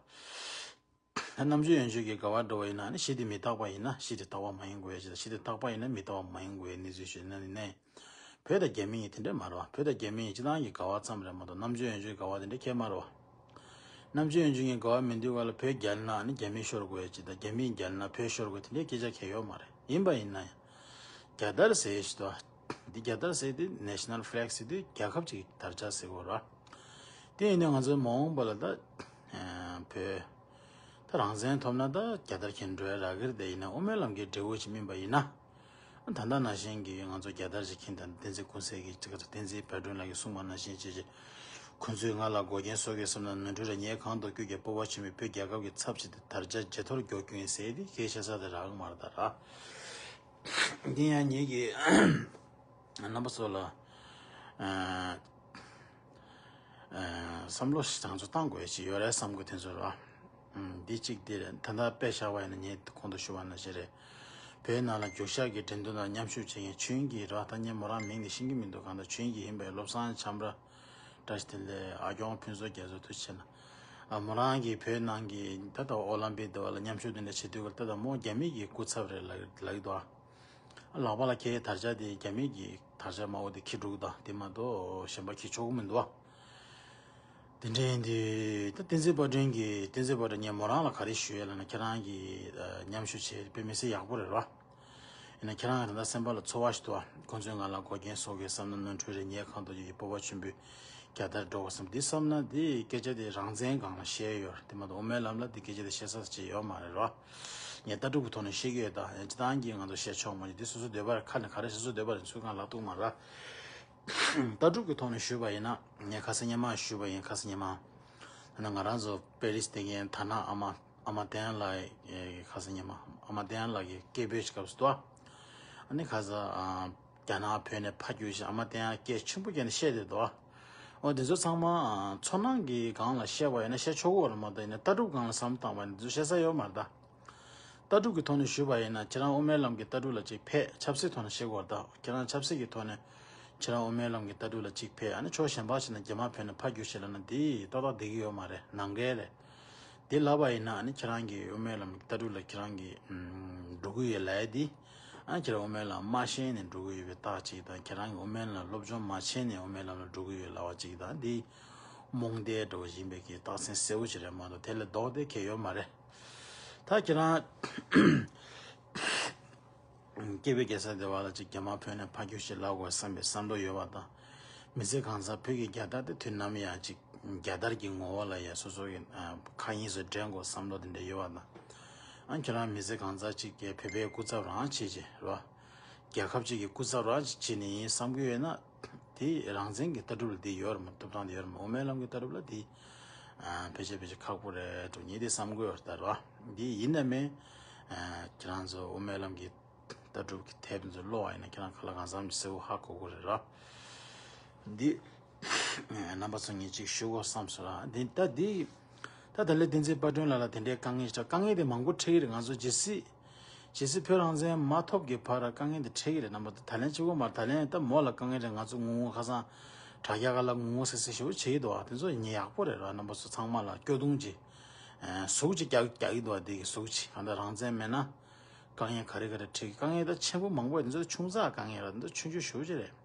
རྣམ་དཔྱོད་ཡོན་ཆབ་ཀྱི་འགལ་བ་འདྲ་བོ་ཡིན་ན་ནི་གཞི་དེ་མི་རྟག་པ་ཡིན་ན་གཞི་དེ་རྟག་པ་མ་ཡིན་དགོས་ཡ་ཅིག་དང་། གཞི་དེ་རྟག་པ་ཡིན་ན་མི་རྟག་པ་མ་ཡིན་དགོས་ཡ་གནས་ཚུལ་ཞིག་ཡིན་ན་ནི་ནས། བོད་དང་རྒྱ་མི་གཉིས་དེ་འདྲ་མ་རེད་བ། བོད་དང་རྒྱ་མི་གཉིས་སྤྱིར་བཏང་གི་འགལ་བ་ཙམ་རེད་མ་གཏོགས་རྣམ་དཔྱོད་ཡོན་ཆབ་ཀྱི་འགལ་བ་དེ་འདྲ་གང་ཡང་མ་རེད་བ། རྣམ་དཔྱོད་ཡོན་ཆབ་ཀྱི་འགལ་བ་མི་འདུག་ག་ལ། བོད་རྒྱལ་ན་ནི་རྒྱ་མི་ཤོར་དགོས་ཡ་ཅིག་དང་། རྒྱ་མི་རྒྱལ་ན་བོད་ཤོར་དགོས་དེ་འདྲའི་སྐད་ཆ་གང་ཡང་ཡོད་མ་རེད། ཡིན་པ་ཡིན་ན་ཡང་། རྒྱལ་དར་ཟེར་ཞིག་འདུག་བ། འདི་རྒྱལ་དར་ཟེར་དེ་National Flag་ཟེར་དུས་རྒྱལ་ཁབ་ཅིག་གི་དར་ཆ་ཟེར་དགོས་རེད་བ། དེ་ཡིན་དུས་ང་ཚོའི་མ་འོངས་པ་ལ་ད་ཨ་བོད་ད་རང་བཙན་ཐོབ་ན་ད་རྒྱལ་དར་གྱོན་འགྲོ་ཡ་རག་གི་རེད། དེ་ཡིན་ན་དབུ་མའི་ལམ་གྱི་འབྲས་བུ་ཅིག་སྨིན་པ་ཡིན་ན། ད་ལྟ་ནང་བཞིན་གྱི་ང་ཚོ་རྒྱལ་དར་ཅིག་གྱོན། ད་བསྟན་འཛིན་ཀུན་གསལ་གྱིས་ཅིག་བསྟན་འཛིན་དཔལ་སྒྲོན་ལགས་ཀྱིས་གསུངས་པ་ནང་བཞིན་བྱས་བྱས། ཁོ་ཚོས་ང་ལ་འགོག་རྐྱེན་བཟོ་གི་བསམ་ན་ནོར་འཁྲུལ་རེད། ངས་གང་ཐུབ་ཐུབ་ཀྱིས་སྤོབས་པ་ཆེན་པོས་བོད་རྒྱལ་ཁབ་ཀྱི་ཚབ་བྱས་ཏེ་དར་ཆ་ཇེ་མཐོར་མགྱོགས་རྒྱུ་ཡིན་ཟེར་ཏེ་སྐད་ཆ་ས་དེ་རག་གི་མ་རེད་ད་ར། འདི་ཡང་ངེད་ཀྱིས་རྣམ་པ་ཚོ་ལ་ཨ་ཨ་བསམ་བློ་ཞིག་དང་ཚོ་བཏང་དགོས་ཡ་ཅིག་ཡོད་རེད་བསམ་གི། དེ་ཚོ་ར། ཨུམ། འདི་གཅིག་འདི་རེད། ད་ལྟ་དཔེ་བཞག་པ་ཡིན་ན་ངས་གོང་དུ་ཞུས་པ་ནང་བཞིན་རེད། བོད་ནང་ལ་རྒྱུག་ཤར་གྱི་འགྲན་བསྡུར་ནང་མཉམ་ཞུགས་བྱེད་མཁན་ཆོས་དབྱིངས་སྐྱིད་ར། ད་ངས་མོ་རང་མིང་དེ་ཤེས་ཀྱི་མི་འདུག་གང་ལྟར་ཆོས་དབྱིངས་སྐྱིད་ཡིན་པའི་བློ་བཟང་འཆམ་ར། བཀྲ་ཤིས་བདེ་ལེགས། ཨ་སྐྱོང་ཕུན་ཚོགས་རྒྱ་མཚོ། ཐུགས་རྗེ་ཆེ་གནང་། ཨ་མོ་རང་གིས་བོད་ནང་གི་ད་ལྟ་ཨོ་ལམ་པིག་དེ་བ་ལ་མཉམ་ཞུགས་དེ་འདྲ་བྱེད་དུས་སྐབས་ད་ལྟ་མོ་རྒྱ་མི་གི་སྐུ་ཚབ་རེད་ལབ་ལབ་ཀྱི་འདུག་ཨ། ལག་པ་ལ་འཁྱེར་དར་ཆ་དེ་རྒྱ་མི་གི་དར་ཆ་དམར་པོ་དེ་འཁྱེར་འགྲོ་གི་འདུག་དེ་མ་གཏོགས་གཞན་པ་འཁྱེར་ཆོག་གི་མི་འདུག་ཨ། དེ་འདྲ་ཡིན་དུས་ད་བསྟན་འཛིན་དཔལ་སྒྲོན་གྱིས་བསྟན་འཛིན་དཔལ་སྒྲོན་ངས་མོ་རང་ལ་ག་རེ་ཞུ་ཡས་ལབ་ན། ཁྱེད་རང་གིས་ཨ་མཉམ་ཞུགས་བྱས་དཔེ་མི་སྲིད་ཡག་པོ་རེད་ར། ཡིན་ན་ཁྱེད་རང་གི་ད་ལྟ་སེམས་པ་ལ་ཚོར་བ་ཞིག་འདུག་ཨ། ཁོང་ཚོས་ང་ལ་འགོག་རྐྱེན་བཟོ་གི་བསམ་ན་ནོར་འཁྲུལ་རེད། ངས་གང་ཐུབ་ཀྱིས་སྤོབས་པ་ཆེན་པོས་རྒྱལ་དར་སྒྲོག་དགོས་བསམ། འདི་བསམ་ན་འདི་སྐད་ཆ་དེ་རང་བཙན་སྒང་ལ་བཤད་ཡོད་རེད། དེ་མ་གཏོགས་དབུ་མའི་ལམ་ལ་འདི་སྐད་ཆ་དེ་བཤད་ས་ཅིག་ཡོད་མ་རེད་ར། ངས་ལྟ་གྲུབ་ཀྱི་ཐོག་ནས་བཤད་ཀྱི་ཡོད། ད་ཡང་སྤྱིར་བཏང་གི་ང་ཚོ་བཤད་ཆོག་མ་རེད། འདི་སོ་སོའི་འདོད་པ་རེད། ཁ་ནས་ག་རེ་བཤད་སོ་འདོད་པ་རེད། ཚུར་གང་ལབ་ཐུབ་མ་རེད། ལྟ་གྲུབ་ཀྱི་ཐོག་ནས་ཞུས་པ་ཡིན་ན། ངས་ཁ་སང་སྔོན་མ་ཞུས་པ་ཡིན། ཁ་སང་སྔོན་མ། ན་ང་རང་ཚོ་པེ་རིས་དེ་གའི་ཐ་ན་ཨ་མ་ཨ་མ་བསྟན་ལགས་ཁ་ས་ཉི་མ་ཨ་མ་བསྟན་ལགས་ཀྱི་སྐད་འབོད་ཞིག་སྐབས་སུ་དུ་ཨ་ནི་ཁ་ས་རྒྱ་ནག་བོད་ནས་ཕར་རྒྱུགས་ཤིག་ཨ་མ་བསྟན་སྐད་ཆེན་པོ་བརྒྱབ་ནས་བཤད་དེ་འདུག་འོ་དེ་ཚོ་ཚང་མ་ཚོར་སྣང་གི་སྒང་ལ་བཤད་པ་ཡིན་ན་བཤད་ཆོག་གི་ཡོད་རེད་མ་གཏོགས་ཡིན་ན་ལྟ་གྲུབ་སྒང་ལ་བསམ་བློ་བཏང་བ་ཡིན་ན་དེ་ཚོ་བཤད་ས་ཡོད་མ་རེད་ད། ལྟ་གྲུབ་ཀྱི་ཐོག་ནས་ཞུས་པ་ཡིན་ན་ཁྱེད་རང་དབུ་མའི་ལམ་གྱི་ལྟ་གྲུབ་ལ་ཅིག་ཕེབས། ཆབ་སྲིད་ཐོག་ནས་བཤད་དགོས་རེད་ད། ཁྱེད་རང་ཆབ་སྲིད་ཀྱི་ཐོག་ནས་ཁྱེད་རང་དབུ་མའི་ལམ་གྱི་ལྟ་གྲུབ་ལ་ཅིག་ཕེབས། ཨ་ནི་ཕྱོགས་གཞན་པ་ཞིག་ནས་རྒྱ་དམར་བོད་ནས་ཕར་རྒྱུགས་ཤིག་ལབ་ན་འདི་ཏག་ཏག་བསྡད་ཀྱི་ཡོད་མ་རེད། ནང་འགལ་རེད། འདི་ལབ་པ་ཡིན་ན་ཨ་ནི་ཁྱེད་རང་གི་དབུ་མའི་ལམ་གྱི་ལྟ་གྲུབ་ལ་ཁྱེད་རང་གི་ཨམ་འགྲོ་གི་ཡོད་ལབ་ཡ་འདི། ཨ་ནི་ཁྱེད་རང་དབུ་མའི་ལམ་མ་ཤེས་ནས་འགྲོ་གི་ཡོད་པའི་རྟགས་ཅིག་དང་ཁྱེད་རང་གི་དབུ་མའི་ལམ་སློབ་སྦྱོང་མ་བྱས་ནས་དབུ་མའི་ལམ་ལ་འགྲོ་གི་ཡོད་ལབ་པ་ཅིག་དང་འདི་རྨོངས་དད་འདྲ་བོ་ཡིན་པའི་གི་རྟགས་མཚན་གསལ་པོ་ཅིག་རེད་མ་གཏོགས་དེ་ལས་ལྡོག་སྟེ་གང་ཡང་ཡོད་མ་རེད། ད་ཁྱེད་རང་སྐྱེས་པའི་རྒྱལ་ས་སྡེ་བ་ལ་ཅིག་རྒྱ་དམར་བོད་ནས་ཕར་རྒྱུགས་ཤིག་ལབ་དགོས་བསམ་པའི་བསམ་བློ་ཡོད་པ་དང་། མི་ཚེ་གང་ཚང་བོད་ཀྱི་རྒྱལ་དར་དེ་དུས་ནམ་ཡང་ཅིག་རྒྱལ་དར་གྱི་ངོ་བོ་ལ་ཡ་སོ་སོ་གི་ཨ་མཁའ་དབྱིངས་སུ་སྒྲེང་དགོས་བསམ་བློ་དེ་འདྲ་ཡོད་པ་དང་། ཨ་ཁྱེད་རང་མི་ཚེ་གང་ཚང་ཅིག་གི་བོད་པའི་སྐུ་ཚབ་རང་བྱེད་ཅིག་རེད་བ། རྒྱལ་ཁབ་ཅིག་གི་སྐུ་ཚབ་རང་ཅིག་བྱེད་ནི་ཡིན་བསམ་གྱི་ཡོད་ན། དེ་རང་བཙན་གྱི་ལྟ་གྲུབ་ལ་དེ་ཡོད་རེད་མ་ཐུབ་ཐང་དེ་ཡོད་རེད་མ་དབུ་མའི་ལམ་གྱི་ལྟ་གྲུབ་ལ་དེ་ཨ་ཕལ་ཆེར་ཕལ་ཆེར་ཁག་པོ་རེད་འགྲོ་ངེས་དེ་བསམ་གྱི་ཡོད་རེད་ད་རེད་བ། འདི་ཡིན་ན་མིན་ཨ་ཁྱེད་རང་ཚོ་དབུ་མའི་ལམ་གྱི་ལྟ་གྲུབ་ཀྱི་དེབ་ཚོ་ཀློག་པ་ཡིན་ན་ཁྱེད་རང་ཁ་ལ་གང་འཚམ་གྱི་གསལ་པོ་ཧ་གོ་གི་རེད་ར། འདི་རྣམ་པ་ཚོ་ངས་ཅིག་ཞུ་དགོས་བསམ་སོང་ར། འདི་ད་འདི་ད་ད་ལན་བསྟན་འཛིན་དཔལ་སྒྲོན་ལགས་ལ་དེ་འདྲའི་དཀའ་ངལ་ཞིག་དཀའ་ངལ་དེ་མང་པོ་འཕྲད་ཀྱི་རེད། ང་ཚོ་ཇི་སྲིད་ཇི་སྲིད་བོད་རང་བཙན་མ་ཐོབ་ཀྱི་བར་དཀའ་ངལ་དེ་འཕྲད་ཀྱི་རེད། རྣམ་པ་ད་ད་ལན་གཅིག་པོ་མ་རེད། ད་ལན་ད་མོ་ལ་དཀའ་ངལ་རེད། ང་ཚོ་ངུ་ངུ་ཁ་སང་དྲ་རྒྱ་ག་ལ་ངུ་ངུ་སེ་སེ་ཞེ་པོ་བྱེད་ཀྱི་འདུག་ཨ། དེ་ཚོ་ཉེ་ཡག་པོ་རེད་ར། རྣམ་པ་ཚོ་ཚང་མ་ལ་སྐྱོ་གདུང་ཅིག་ཨ་ཟུག་ཅིག་རྒྱག་རྒྱག་གི་འདུག་ཨ། དེ་གི་ཟུག་ཅིག་གང་ལྟར་རང་བཙན་མེད་ན་དཀའ་ངལ་ག་རེ་ག་རེ་འཕྲད་ཀྱི། དཀའ་ངལ་ད་ཆེན་པོ་མང་པོ་རེད། དེ་ཚོ་ཆུང་ཙག་དཀའ་ངལ་ར། དེ་ཚོ་ཆུང་ཆུང་ཞེ་པོ་ཅིག་རེད།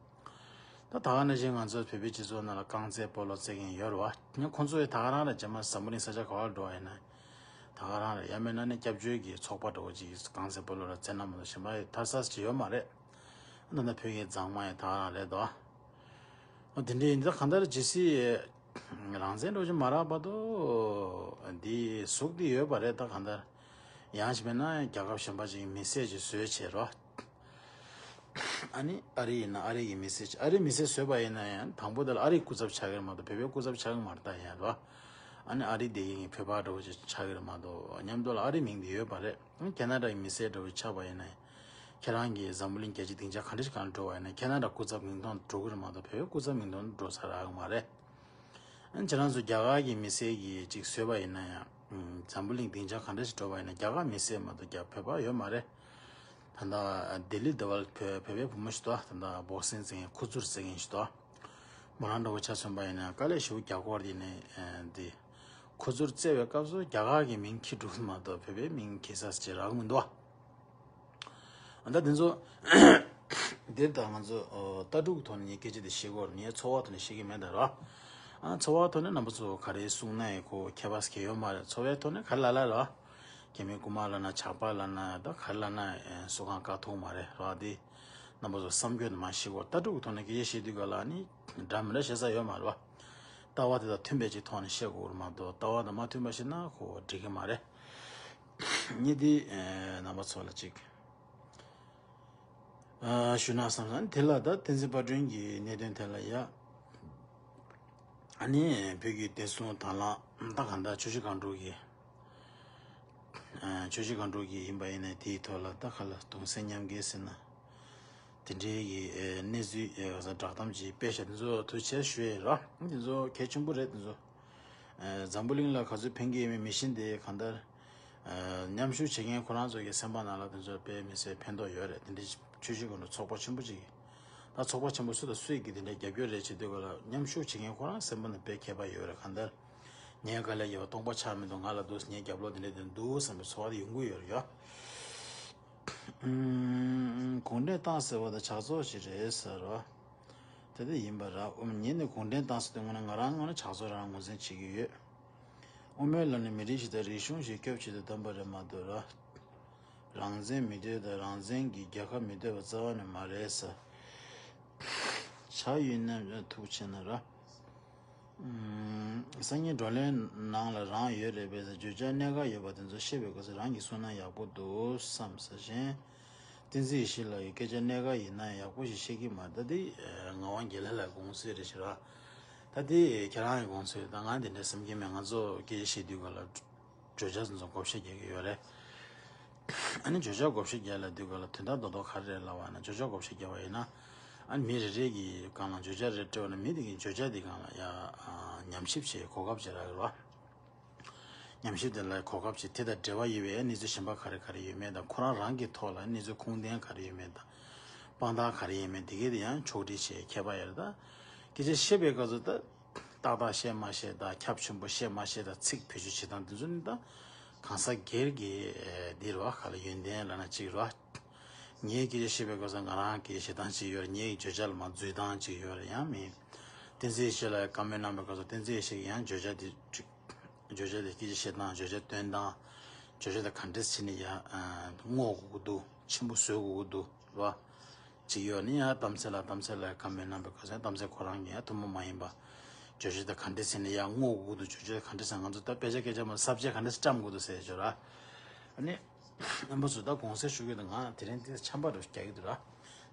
ད་ད་ག་ནང་བཞིན་ང་ཚོ་བོད་པའི་སྤྱི་ཚོགས་ནང་ལ་རྐང་རྩེད་སྤོ་ལོ་རྩེ་མཁན་ཡོད་རེད་བ། ཁོང་ཚོ་ཡི་ད་ག་རང་རེད། རྗེས་མ་འཛམ་བུ་གླིང་ས་ཆ་ག་བར་འགྲོ་བ་ཡིན་ན་ད་ག་རང་རེད། ཡང་མིན་ན་ནི་སྐྱབས་བཅོལ་གྱི་ཚོགས་པ་འདྲ་བོ་ཅིག་གིས་རྐང་རྩེད་སྤོ་ལོ་ལ་རྩེད་ན་མ་གཏོགས་གཞན་པ་ཡི་ཐར་ས་ཅིག་ཡོད་མ་རེད། ད་ལྟ་བོད་ཀྱི་མཛངས་མ་ཡི་ད་ག་རང་རེད་དོ། འོ་དེ་འདྲ་ཡིན་ད་གང་ལྟར་ཇི་སྲིད་རང་བཙན་འགྲོ་རྒྱུ་མ་རག་བར་དུ་འདི་ཟུག་འདི་ཡོད་པ་རེད། ད་གང་ལྟར་ཡང་ཞིག་མེད་ན་རྒྱལ་ཁབ་གཞན་པ་ཅིག་གི་མི་སེར་ཅིག་བཟོས་བྱས་རོ། ཨ་ནི་ཨ་རི་ཡིན་ན་ཨ་རི་གི་མི་སེར་ཅིག་ཨ་རི་མི་སེར་བཟོས་པ་ཡིན་ན་ཡང་དང་པོ་དེ་ལ་ཨ་རིའི་སྐུ་ཚབ་ཆགས་ཀྱི་རེད་མ་གཏོགས་བོད་པའི་སྐུ་ཚབ་ཆགས་ཀྱི་མ་རེད་ད་ཡང་རོ། ཨ་ནི་ཨ་རི་བསྡད་མཁན་གྱི་བོད་པ་འདྲ་བོ་ཅིག་ཆགས་ཀྱི་རེད་མ་གཏོགས་མཉམ་དུ་ལ་ཨ་རིའི་མིང་དེ་ཡོད་པ་རེད། ཨ་ནི་ཁེ་ན་ཌ་གི་མི་སེར་འདྲ་བོ་ཆགས་པ་ཡིན་ན་ཡང་ཁྱེད་རང་གིས་འཛམ་བུ་གླིང་རྒྱལ་སྤྱི་སྡིངས་ཆ་ག་འདྲ་ཞིག་སྒང་ལ་འགྲོ་བ་ཡིན་ན་ཁེ་ན་ཌ་སྐུ་ཚབ་མིང་ཐོག་ཏུ་འགྲོ་གི་རེད་མ་གཏོགས་བོད་པའི་སྐུ་ཚབ་མིང་ཐོག་ཏུ་འགྲོ་ས་རག་གི་མ་རེད། ཨ་ནི་ཁྱེད་རང་ཚོ་རྒྱ་གར་གྱི་མི་སེར་གྱིས་ཅིག་བཟོས་པ་ཡིན་ན་ཡང་འཛམ་བུ་གླིང་སྡིངས་ཆ་ག་འདྲ་ཞིག་འགྲོ་བ་ཡིན་ན་རྒྱ་གར་མི་སེར་མ་གཏོགས་རྒྱ་བོད་པ་ཡོད་མ་རེད། ད་ལྟ་ལྡི་ལི་འདི་བར་བོད་བོད་པའི་བུ་མོ་ཞིག་འདུག་ད་ལྟ་བོག་སིང་རྩེ་མཁན་ཁུ་ཚུར་རྩེ་མཁན་ཞིག་འདུག་མོ་རང་འདྲ་བོ་ཆ་མཚོན་པ་ཡིན་ན་དཀའ་ལས་ཞེ་པོ་རྒྱག་གི་ཡོད་རེད། དེ་ནས་འདི་ཁུ་ཚུར་རྩེ་བའི་སྐབས་སུ་རྒྱ་གར་གྱི་མིང་འཁྱེར་འགྲོ་གི་མ་གཏོགས་བོད་པའི་མིང་འཁྱེར་ས་ཅིག་རག་གི་མི་འདུག་ད་དེ་ཚོ་འདིར་ད་ང་ཚོ་ཨོ་ལྟ་གྲུབ་ཐོག་ནས་སྐད་ཆ་དེ་བཤད་ཀྱི་ཡོད་རེད། ངས་འཚོ་བ་ཐོག་ནས་བཤད་ཀྱི་མེད་ད་ར། ཨ་འཚོ་བ་ཐོག་ནས་རྣམ་པ་ཚོ་ག་རེ་གསུང་ན་ཡང་ཁོ་ཁྱད་པར་གང་ཡང་ཡོད་མ་རེད། འཚོ་བའི་ཐོག་ནས་ག་རེ་ལབ་ལབ་ར། རྒྱ་མི་རྐུ་མ་ལབ་ན་ཇག་པ་ལབ་ན་ད་ག་རེ་ལབ་ན་ཨེ་སུ་གང་བཀག་ཐུབ་མ་རེད་ར། དེ་རྣམ་པ་ཚོ་བསམ་རྒྱུ་དེ་མ་བཤད་ཀྱི་ཡོད་རེད། ལྟ་གྲུབ་ཀྱི་ཐོག་ནས་སྐད་ཆ་བཤད་དུས་ག་ལ་ནི་འདྲ་མི་འདྲ་བཤད་ས་ཡོད་མ་རེད་བ། ལྟ་བ་དེ་དང་མཐུན་པའི་ཅིག་ཐོག་ནས་བཤད་དགོས་རེད་མ་གཏོགས་ལྟ་བ་དང་མ་མཐུན་པ་བཤད་ན་ཁོ་འགྲིག་གི་མ་རེད། ངས་འདི་ཨེ་རྣམ་པ་ཚོ་ལ་ཅིག་ཨ་ཞུ་ན་བསམ་སོང་། དེ་ལ་ད་བསྟན་འཛིན་དཔལ་སྒྲོན་གྱི་གནད་དོན་དེ་ལ་ཡ། ཨ་ནི་བོད་ཀྱི་བདེ་སྲུང་དང་བླངས་ད་གང་ལྟར་ཆུ་བཞི་སྒང་དྲུག་གི་ཨ་ཆུ་བཞི་སྒང་དྲུག་གི་ཡིན་པ་ཡིན་ན་དེའི་ཐོག་ལ་ད་ག་ལ་གདུང་སེམས་མཉམ་སྐྱེད་ཟེར་ན། དེ་འདྲའི་གི་ཨེ་གནས་ཚུལ་ཨེ་ག་ས་བསྒྲགས་གཏམ་ཅིག་སྤེལ་བྱས་དེ་ཚོ་ཐུགས་རྗེ་ཆེ་ཞུ་ཡས་ར། དེ་ཚོ་གལ་ཆེན་པོ་རེད། དེ་ཚོ་ཨེ་འཛམ་བུ་གླིང་ལ་ག་ཚོད་ཕན་གྱི་ཡོད་མེད་མི་ཤེས། དེ་གང་ལྟར་ཨེ་མཉམ་ཞུགས་བྱེད་མཁན་ཁོ་རང་ཚོ་གི་སེམས་པ་ནང་ལ་དེ་ཚོ་དཔེ་མི་སྲིད་ཕན་ཐོགས་ཡོད་རེད། དེ་འདྲའི་ཆུ་བཞི་སྒང་དྲུག་ཚོགས་པ་ཆེན་པོ་ཅིག་གི་ད་ཚོགས་པ་ཆེན་པོ་སུ་དང་སུས་ཀྱིས་དེ་འདྲའི་རྒྱབ་སྐྱོར་རེ་བྱེད་དུས་ག་ལ་མཉམ་ཞུགས་བྱེད་མཁན་ཁོ་རང་སེམས་པ་ནང་དཔེ་ཁྱད་པར་ཡོད་རེད། གང་ལྟར་ངའི་དཀའ་ལས་ཡོད་སྟོང་པ་ཆགས་མི་འདུག་ང་ལ་འདུག་ངའི་རྒྱབ་ལོགས་དེ་འདྲ་དེ་འདུག་བསམ་པའི་ཚོར་བ་དེ་ཡོང་གི་ཡོད་རེད་ཡ། ཨུམ། གུང་ཁྲན་ཏང་ཟེར་བ་དང་ཇག་ཚོགས་ཤིག་རེད་ཟེར་རོ། དེ་འདྲ་ཡིན་པ་ར། ཨུམ། ངས་ནི་གུང་ཁྲན་ཏང་ཟེར་དུས་སྔོན་ན་ང་རང་ངོས་ནས་ཇག་ཚོགས་རང་ངོས་འཛིན་བྱེད་ཀྱི་ཡོད། དབུ་མའི་ལམ་ནི་མི་རིགས་ཤིག་དང་རིག་གཞུང་ཞིག་སྐྱོབ་ཆེད་དུ་བདམས་པ་རེད་མ་གཏོགས་ར། རང་བཙན་མི་འདོད་དང་རང་བཙན་གྱི་རྒྱལ་ཁབ་མི་འདོད་པ་རྩ་བ་ནས་མ་རེད་ཟེར། ཆ་ཡོད་ན་ཐུགས་ཆེ་ན་ར། ཨུམ། སང་ཉིན་བགྲོ་གླེང་ནང་ལ་རང་ཡོད་རེད་པས་ཟེར། བརྗོད་བྱ་གནད་འགག་ཡོད་པ་དེ་ཚོ་བཤད་པའི་སྐབས་སུ་རང་གིས་གསུངས་ན་ཡག་པོ་འདུག་བསམ་ཟེར་བཞིན། བསྟན་འཛིན་ཡེ་ཤེས་ལགས་ཀྱི་སྐད་ཆ་གནད་འགག་ཡིན་ན་ཡག་པོ་ཞིག་བཤད་ཀྱི་མ་རེད། ད་དེ་ངག་དབང་དགེ་ལེགས་ལགས་དགོངས་སྲོལ་རེད་ཤག་ར། ད་དེ་ཁྱེད་རང་གི་དགོངས་ཚུལ་ད་ང་དེ་འདྲ་སེམས་ཀྱི་མེད། ང་ཚོ་སྐད་ཆ་བཤད་དུས་ག་ལ་བརྗོད་བྱ་ཚོ་བགོ་བཤའ་རྒྱག་གི་ཡོད་རེད། ཨ་ནི་བརྗོད་བྱ་བགོ་བཤའ་རྒྱག་ལ་དུས་ག་ལ་དོན་དག་རྡོག་རྡོག་ག་རེ་རེད་ལབ་པ་ན། བརྗོད་བྱ་བགོ་བཤའ་རྒྱག་པ་ཡིན་ན། ཨ་ནི་མི་རེ་རེ་གི་སྒང་ལ་བརྗོད་བྱ་རེ་སྤྲད་པ་ན། མི་དེ་གི་བརྗོད་བྱ་དེ་སྒང་ལ་ཡ་ཨ་ཉམས་ཞིབ་བྱེད་གོ་སྐབས་བྱེད་རག་གི་རེད་བ། ཉམས་ཞིབ་དེ་ལ་གོ་སྐབས་ཅིག་དེ་དང་འབྲེལ་བ་ཡོད་པའི་གནས་ཚུལ་གཞན་པ་ག་རེ་ག་རེ་ཡོད་མེད་དང་། ཁོ་རང་རང་གི་ཐོག་ལ་གནས་ཚུལ་ཁུངས་ལྡན་ག་རེ་ཡོད་མེད་དང་། དཔང་རྟགས་ག་རེ་ཡོད་མེད་དེ་གའི་དེ་ཡང་ཕྱོགས་སྒྲིག་བྱེད་མཁས་པ་ཡོད་རེད། ད་སྐད་ཆ་བཤད་པའི་སྐབས་སུ་ད་ཏག་ཏག་བཤད་མ་བཤད་དང་། ཁྱབ་ཆེན་པོ་བཤད་མ་བཤད་དང་། ཚིག་བེད་སྤྱོད་བྱེད་སྟངས་དེ་ཚོ་ནི་ད་གང་ཟག་སྒེར་གྱི་ཨེ་འདི་རེད་བ། ག་ལ་ཡོན་ཏན་ལབ་ན་གཅིག་རེད་བ། ངའི་སྐད་ཆ་བཤད་པའི་སྐབས་སུ་ང་རང་གི་བཤད་སྟངས་གཅིག་ཡོད་རེད། ངའི་བརྗོད་བྱ་ལ་མ་འཛུལ་སྟངས་གཅིག་ཡོད་རེད། ཡང་མིན། བསྟན་འཛིན་ཡེ་ཤེས་ལ་བཀའ་མོལ་གནང་བའི་སྐབས་སུ་བསྟན་འཛིན་ཡེ་ཤེས་ཀྱི་ཡང་བརྗོད་བྱ་དེ་བརྗོད་བྱ་དེ་སྐད་ཆ་བཤད་སྟངས། བརྗོད་བྱ་སྟོན་སྟངས། བརྗོད་བྱ་དེ་ག་འདྲས་བྱས་ནས་ཡ་ཨ་སྔོག་དགོས་ཀྱི་འདུག་ཆེན་པོ་བཟོ་དགོས་ཀྱི་འདུག་རེད་བ། གཅིག་ཡོད་ནི་ཡང་གཏམ་ཚེ་ལ། གཏམ་ཚེ་ལ་བཀའ་མོལ་གནང་བའི་སྐབས་སུ་གཏམ་ཚེ་ཁོ་རང་གི་ཡང་ཐུན་མོང་མ་ཡིན་པ་བརྗོད་བྱ་དེ་ག་འདྲས་བྱས་ནས་ཡ་སྔོག་དགོས་ཀྱི་འདུག་བརྗོད་བྱ་དེ་ག་འདྲས་བྱས། ང་ཚོ་ད་དཔེ་ཆ་སྐད་ཆ་མ་ས་བཅད་ག་འདྲས་བཀྲམ་དགོས་འདུག་ཟེར་བརྗོད་ར། ཨ་ནི། རྣམ་པ་ཚོ་ད་དགོངས་སེལ་ཞུ་གི་འདུག་ང་དེ་རིང་དེ་འཆམ་པ་འདྲ་བོ་རྒྱག་གི་འདུག་ར།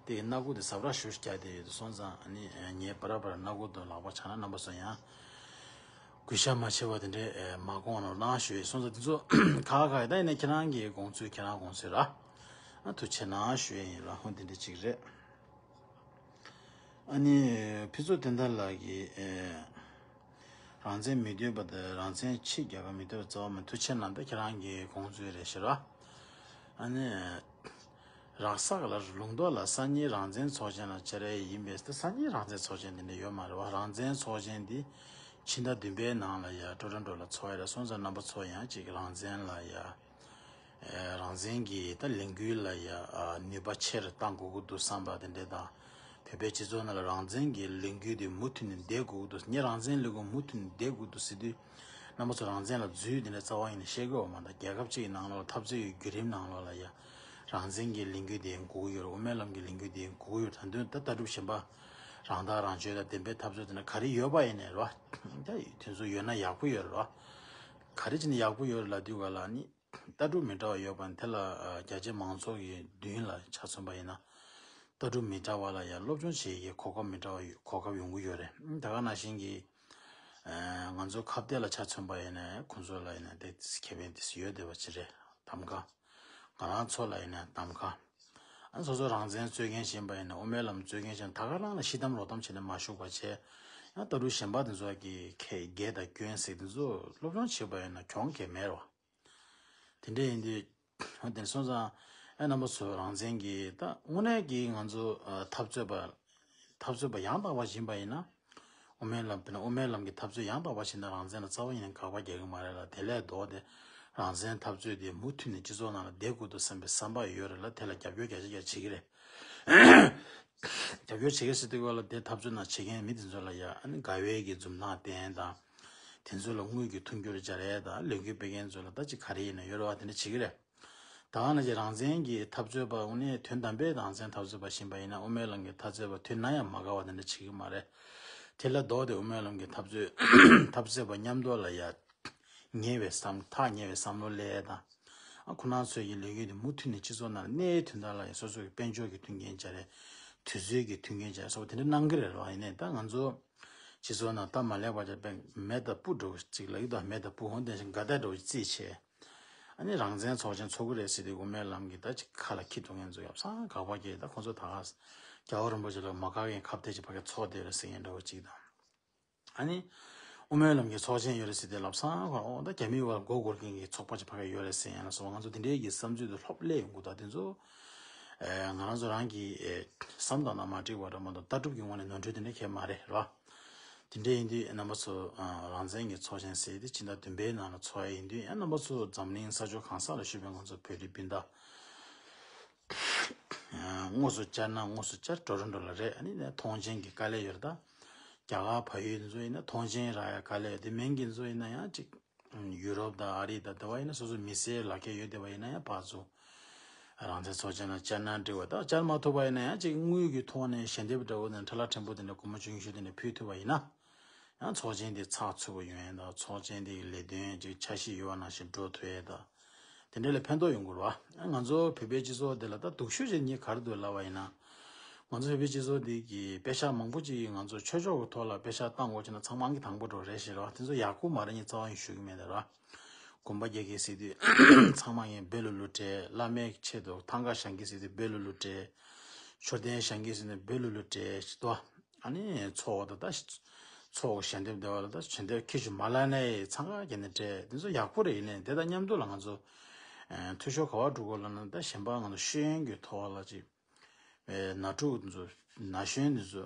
དེ་ཡི་སྣ་ཁུག་དེ་ཟབ་ར་ཞུ་རྒྱག་དེ་ཡོད་དུ་སོང་ཙང་། ཨ་ནི་ངའི་པ་ར་པ་ར་སྣ་ཁུག་དང་ལག་པ་འཆང་ན་རྣམ་པ་ཚོ་ཡང་གུས་ཞབས་མ་བྱེད་པ་དེ་འདྲས་མ་དགོངས་རོགས་གནང་ཞུ་ཡི་སོང་ཙང་། དེ་ཚོ་ཁག་ཁག་ཡི་ད་ཡིན་ན་ཁྱེད་རང་གི་དགོངས་ཚུལ་ཁྱེད་རང་དགོངས་ཚུལ་ར། ཨ་ཐུགས་ཆེ་གནང་ཞུ་ཡི་ཡིན་ར། ཧོ་དེ་འདྲས་ཅིག་རེད། ཨ་ནི་ཕུན་ཚོགས་བསྟན་དར་ལགས་ཀྱིས་ཨེ། རང་བཙན་མི་འདོད་པ་དང་། རང་བཙན་ཕྱི་རྒྱལ་ཁབ་མི་འདོད་པ་རྩ་བ་མེད། ཐུགས་ཆེ་གནང་། ད་ཁྱེད་རང་གི་དགོངས་ཚུལ་རེད་ཤག་ར། ཨ་ནི་རག་ས་ག་ལ་ལུང་རྟོགས་ལ་སང་ཉིན་རང་བཙན་ཚོགས་ཆེན་ལ་བཅར་ཡས་ཡིན་པས། ད་སང་ཉིན་རང་བཙན་ཚོགས་ཆེན་དེ་འདྲ་ཡོད་མ་རེད་བ། རང་བཙན་ཚོགས་ཆེན་འདི་ཕྱི་ཟླ་བདུན་པའི་ནང་ལ་ཡ་ཊོ་རོན་ཊོ་ལ་ཚོགས་ཡ་རེད་སོང་ཙང་། རྣམ་པ་ཚོ་ཡང་ཅིག་རང་བཙན་ལ་ཡ། ཨེ། རང་བཙན་གྱི་ད་ལས་འགུལ་ལ་ཡ་ཨ་ནུས་པ་ཆེ་རུ་གཏང་དགོས་ཀྱི་འདུག་བསམ་པ་དེ་འདྲས་དང་། བོད་པའི་སྤྱི་ཚོགས་ནང་ལ་རང་བཙན་གྱི་ལས་འགུལ་དེ་མུ་མཐུད་ནས་བསྡད་དགོས་ཀྱི་འདུག་ངས་རང་བཙན་ལས་འགུལ་མུ་མཐུད་ནས་བསྡད་དགོས་ཀྱི་འདུག་ཟེར་དུས། རྣམ་པ་ཚོ་རང་བཙན་ལ་འཛུལ་དེ་འདྲས་རྩ་བ་ཡིན་ནས་བཤད་དགོས་པ་མ་གཏོགས། རྒྱལ་ཁབ་ཅིག་གི་ནང་ལོགས་འཐབ་རྩོད་ཀྱི་བརྒྱུད་རིམ་ནང་ལོགས་ལ་ཡ་རང་བཙན་གྱི་ལས་འགུལ་དེ་དགོས་ཀྱི་ཡོད་རེད། དབུ་མའི་ལམ་གྱི་ལས་འགུལ་དེ་དགོས་ཀྱི་ཡོད་རེད། ད་དུང་ད་ལྟ་གྲུབ་གཞན་པ་རང་ཐག་རང་གཅོད་དང་བདེན་པའི་འཐབ་རྩོད་དེ་འདྲ་ག་རེ་ཡོད་པ་ཡིན་ནའི་རེད་བ། ད་དེ་ཚོ་ཡོད་ན་ཡག་པོ་ཡོད་རེད་བ། ག་རེ་བྱས་ནས་ཡག་པོ་ཡོད་རེད་ལབ་དུས་ག་ལ་ནི། ལྟ་གྲུབ་མི་འདྲ་བ་ཡོད་པ་ནི་དེ་ལ་ཨ་རྒྱ་ཆེ་མང་ཚོགས་ཀྱི་མདུན་ལ་ཆ་མཚོན་པ་ཡིན་ན། ལྟ་གྲུབ་མི་འདྲ་བ་ལ་ཡང་སློབ་སྦྱོང་བྱེད་ཡས་གོ་སྐབས་མི་འདྲ་བ་ཡོད། གོ་སྐབས་ཡོང་གི་ཡོད་རེད། ད་ག་ནང་བཞིན་གྱི་ཨ་ང་ཚོ་ཁ་གཏད་ལ་ཆ་མཚོན་པ་ཡིན་ན་ཁོང་ཚོ་ལ་ཡིན་ན་དེ་ཁེ་ཕན་དེ་ཡོད་བསྡད་པ་ཅིག་རེད། གདམ་ག་ང་རང་ཚོ་ལ་ཡིན་ན་གདམ་ག་ཨ་སོ་སོ་རང་བཙན་རྩོད་མཁན་ཡིན་པ་ཡིན་ན། དབུ་མའི་ལམ་རྩོད་མཁན་ཡིན་ན། ད་ག་རང་ལ་ཤི་གཏམ་རོ་གཏམ་བྱས་ནས་མ་བཞུགས་པ་བྱས། ཡང་ལྟ་གྲུབ་གཞན་པ་དེ་ཚོ་གི་ཁེ་དགེ་དང་སྐྱོན་ཟེར་དེ་ཚོ་སློབ་སྦྱོང་བྱེད་པ་ཡིན་ན་གྱོང་གས་མེད་རོ། དེ་འདྲ་ཡིན་དུས། དེ་སོང་ཙང་ཨེ་རྣམ་པ་ཚོ་རང་བཙན་གྱི་ད་དངོས་གནས་ཀྱི་ང་ཚོ་ཨ་འཐབ་རྩོད་པ། འཐབ་རྩོད་པ་ཡང་དག་པ་ཡིན་པ་ཡིན་ན། དབུ་མའི་ལམ། དཔེར་ན་དབུ་མའི་ལམ་གྱི་འཐབ་རྩོད་ཡང་དག་པ་ཡིན་ན་རང་བཙན་ལ་རྩ་བ་ཉིད་ནས་དགག་པ་རྒྱག་གི་མ་རེད་ལ། དེ་ལས་ལྡོག་སྟེ་རང་བཙན་འཐབ་རྩོད་དེ་མུ་མཐུད་ནས་སྤྱི་ཚོགས་ནང་ལ་བསྡད་དགོས་འདུག་བསམ་པའི་བསམ་པ་ཡོད་རེད་ལ། དེ་ལ་རྒྱབ་སྐྱོར་བརྒྱ་ཆ་བརྒྱ་བྱེད་ཀྱི་རེད། རྒྱབ་སྐྱོར་བྱེད་ཀྱི་ཟེར་དུས་སྐབས་ལ་དེ་འཐབ་རྩོད་ནང་བྱེད་མཁན་མི་དེ་ཚོ་ལ་ཡ་ཨ་ནི་དགའ་བའི་གི་འཛུམ་མདངས་བསྟན་དང་། དེ་ཚོ་ལ་དངུལ་གྱི་མཐུན་འགྱུར་སྦྱར་ཡས་དང་། ལས་འགུལ་སྤེལ་མཁན་ཚོ་ལ་ད་ཅིག་ག་རེ་ཡིན་ན་ཡོད་རེད་བ། དེ་འདྲ་བྱེད་ཀྱི་རེད། ད་ག་ནང་བཞིན་རང་བཙན་གྱི་འཐབ་རྩོད་པ་དངོས་གནས་དོན་དམ་པའི་རང་བཙན་འཐབ་རྩོད་པ་ཡིན་པ་ཡིན་ན། དབུ་མའི་ལམ་གྱི་འཐབ་རྩོད་པ་དུས་ནམ་ཡང་མ་དགའ་བ་དེ་འདྲ་བྱེད་ཀྱི་མ་རེད། དེ་ལས་ལྡོག་སྟེ་དབུ་མའི་ལམ་གྱི་འཐབ་རྩོད་འཐབ་རྩོད་པ་མཉམ་དུ་ལ་ཡ། ཉེ་བའི་བསམ། ཐག་ཉེ་བའི་བསམ་བློ་སླེབས་དང་། ཨ་ཁོ་རང་ཚོའི་གི་ལས་འགུལ་དེ་མུ་མཐུད་ནས་སྤྱི་ཚོགས་ནང་གནས་དོན་དག་ལ་ཡང་སོ་སོ་གི་དཔལ་འབྱོར་གྱི་མཐུན་རྐྱེན་སྦྱར་རེད། དུས་ཚོད་ཀྱི་མཐུན་རྐྱེན་སྦྱར་སོགས་དེ་འདྲ་གནང་གི་རེད་རོ། ཡིན་ནའི་ད་ང་ཚོ་སྤྱི་ཚོགས་ནང་སྟབས་མ་ལེགས་པ་ཅིག་དཔེ་མེ་དང་སྤུ་འདྲ་བོ་ཅིག་ལབ་ཀྱི་འདུག་མེ་དང་སྤུ་ཧོན་དེ་བཞིན་འགལ་ཟླ་འདྲ་བོ་ཅིག་རྩིས་བྱས། ཨ་ནི་རང་བཙན་ཚོགས་ཆེན་ཚོགས་ཀྱི་རེད་ཟེར་དུས་དབུ་མའི་ལམ་གྱི་ད་ཅིག་ཁ་ལ་ཁྱི་འཐུང་མཁན་ཚོ་ཡབ་སང་དགག་པ་སྐྱེས། ད་ཁོང་ཚོ་ད་ག་རྒྱལ་བ་རིན་པོ་ཆེ་ལ་མ་དགའ་མཁན་ཁ་གཏད་ཅིག་ཕ་གི་ཚོགས་བསྡད་རེད་ཟེར་མཁན་འདྲ་བོ་ཅིག་དང་། ཨ་ནི། དབུ་མའི་ལམ་གྱི་ཚོགས་ཆེན་ཡོད་རེད་ཟེར་ཏེ་ལབ་སང་ཁོ་ཨོ་ད་རྒྱ་མིའི་བར་མགོ་སྒུར་མཁན་གྱི་ཚོགས་པ་ཅིག་ཕ་གི་ཡོད་རེད་ཟེར་ཡང་ལ་སོགས་པ་ང་ཚོ་དེ་འདྲའི་གི་བསམ་ཚུལ་དུ་ལྷོབ་སླེབས་ཡོང་གི། ད་དེ་ཚོ་ཨེ་ང་རང་ཚོ་རང་གི་ཨེ་བསམ་དང་ན་མ་འགྲིག་པ་འདྲ་མ་གཏོགས་ལྟ་གྲུབ་ཀྱི་ངོས་ནས་ནོར་འཁྲུལ་དེ་འདྲ་གང་ཡང་མ་རེད་རོ། དེ་འདྲ་ཡིན་དུས་རྣམ་པ་ཚོ་ཨ་རང་བཙན་གྱི་ཚོགས་ཆེན་ཟེར་ཏེ་ཕྱི་ཟླ་བདུན་པའི་ནང་ལ་ཚོགས་ཡ་ཡིན་དུས་ཡང་རྣམ་པ་ཚོ་འཛམ་གླིང་ས་ཕྱོགས་གང་ས་ལ་བཞུགས་པའི་ང་ཚོ་བོད་རིགས་སྤུན་ཟླ། དངོས་སུ་བཅར་ན་དངོས་སུ་བཅར། ཊོ་རོན་ཊོ་ལ་རེད། ཨ་ནི་ནས་མཐོང་མཆན་གྱི་དཀའ་ལས་ཡོད་རེད་ད། རྒྱ་གར་བལ་ཡུལ་ཚོ་ཡིན་ན་མཐོང་མཆན་རག་ཡ་དཀའ་ལས་ཡོད། དེ་མིན་གྱི་ཚོ་ཡིན་ན་ཡང་ཅིག་ཡུ་རོབ་དང་ཨ་རི་དང་དེ་བ་ཡིན་ན་སོ་སོ་མི་སེར་ལག་ཁྱེར་ཡོད་དེ་བ་ཡིན་ན་ཡང་ཕར་ཚུར་རང་བཙན་ཚོགས་ཆེན་ལ་བཅར་ན་འགྲིག་པ། ད་བཅར་མ་ཐུབ་པ་ཡིན་ན་ཡང་ཅིག་དངུལ་གྱི་ཐོག་ནས་ཞལ་འདེབས་འདྲ་བོ་དང་ཁྲ་ལག་ཕྲན་བུ་དེ་འདྲ་སྒོར་མོ་ཆུང་ཆུང་དེ་འདྲ་ཕུལ་ཐུབ་པ་ཡིན་ན། ཡང་ཚོགས་ཆེན་དེ་ཚགས་ཚུད་པོ་ཡོང་ཡས་དང་། ཚོགས་ཆེན་དེ་གི་ལས་དོན་ཅིག་འཆར་གཞི་ཡོད་པ་ནང་བཞིན་འགྲོ་ཐུབ་ཡས་དང་། དེ་འདྲ་ལ་ཕན་ཐོགས་ཡོང་གི་རེད་བ། ང་ཚོ་བོད་པའི་སྤྱི་ཚོགས་དེ་ལ་ད་སྡུག་ཤོས་ཅིག་ངས་ག་རེ་འདུག་ལབ་པ་ཡིན་ན། ང་ཚོ་བོད་པའི་སྤྱི་ཚོགས་འདི་གི་དཔེ་ཆ་མང་པོ་ཅིག་ང་ཚོ་ཆོས་ཕྱོགས་ཀྱི་ཐོག་ལ་དཔེ་ཆ་བཏང་དགོས་ཀྱི་ན་ཚང་མ་ཨང་ཀི་དང་པོ་འགྲོ་རེད་ཤེས་ར། དེ་ཚོ་ཡག་པོ་མ་རེད། ངས་རྩ་བ་ནས་ཞུ་གི་མེད་ད་ར། དགོན་པ་རྒྱག་གི་ཟེར་དུས་ཚང་མ་ངས་བོད་ལ་ལུས་བྲལ། བླ་མའི་ཆེད་དུ་ཐང་ག་བཞེངས་གི་ཟེར་དུས་བོད་ལ་ལུས་བྲལ། མཆོད་རྟེན་བཞེངས་གི་ཟེར་ནས་བོད་ལ་ལུས་བྲལ་ཞིག་ཏོ། ཨ་ནི་ཚོགས་དང་ད་ཚོགས་ཞལ་འདེབས་བསྡུ་བ་ལ་ད་ཞལ་འདེབས་ཁྱེད་ཚོ་མ་ལབ་ནའི་ཚང་ག་གི་ནས་བྲལ། དེ་ཚོ་ཡག་པོ་རེད། ཡིན་ནའི་དེ་དང་མཉམ་དུ་ལ་ང་ཚོ་ཨ་འཐུས་ཤོར་ག་བ་འགྲོ་གི་ལབ་ན། ད་གཞན་པ་ང་ཚོ་ཤེས་ཡོན་གྱི་ཐོག་ལ་ཅིག་ཨེ་ན་ཕྲུག་ཚོ་ན་གཞོན་འདི་ཚོ་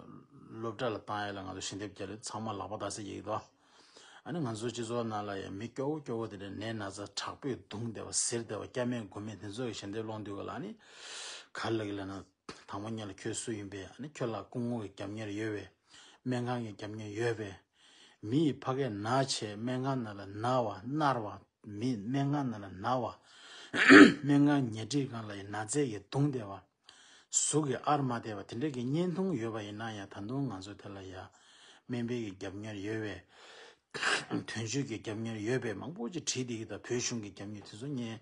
སློབ་གྲྭ་ལ་བཏང་ཡ་ལ་ང་ཚོ་ཞལ་འདེབས་རྒྱག་ལེ་ཚང་མ་ལག་པ་རྡ་སའི་ཡིག་ཏོ། ཨ་ནི་ང་ཚོ་སྤྱི་ཚོགས་ནང་ལ་ཡང་མི་སྐྱོ་བོ་སྐྱོ་བོ་དེ་འདྲ་ནད་ན་ཚ་དྲག་པོས་གདུང་བསྡད་པ་གཟིར་བསྡད་པ་སྐྱ་མེད་མགོ་མེད་དེ་ཚོ་གི་ཞལ་འདེབས་སློང་དུས་ག་ལ་ཨ་ནི་ག་རེ་ལབ་ཀྱི་ལབ་ན། དང་པོ་ཉིད་ལ་ཁྱོད་སུ་ཡིན་པས། ཨ་ནི་ཁྱོད་ལ་སྐུ་ངོ་གི་རྒྱབ་གཉེར་ཡོད་པས། སྨན་ཁང་གི་རྒྱབ་གཉེར་ཡོད་པས། མི་ཡི་ཕ་སྐད་ན་ཆེ་སྨན་ཁང་ནང་ལ་ན་བ་མནར་བ། མི་སྨན་ཁང་ནང་ལ་ན་བ། སྨན་ཁང་ཉལ་ཁྲིའི་སྒང་ལ་ཡི་ན་ཚས་ཀྱིས་གདུང་བསྡད་པ། གཟུགས་ཀྱི་ཨར་མ་བསྡད་པ་དེ་འདྲ་གི་བརྙན་ཐུང་ཡོད་པ་ཡིན་ན་ཡང་། ད་དུང་ང་ཚོ་དེ་ལ་ཡ་སྨན་པའི་གི་རྒྱབ་གཉེར་ཡོད་པས། དོན་གཅོད་ཀྱི་རྒྱབ་གཉེར་ཡོད་པས། མང་པོ་ཅིག་བྲིས་བསྡད་ཀྱི། ད་བོད་གཞུང་གི་རྒྱབ་གཉེར་དེ་ཚོ་ངས་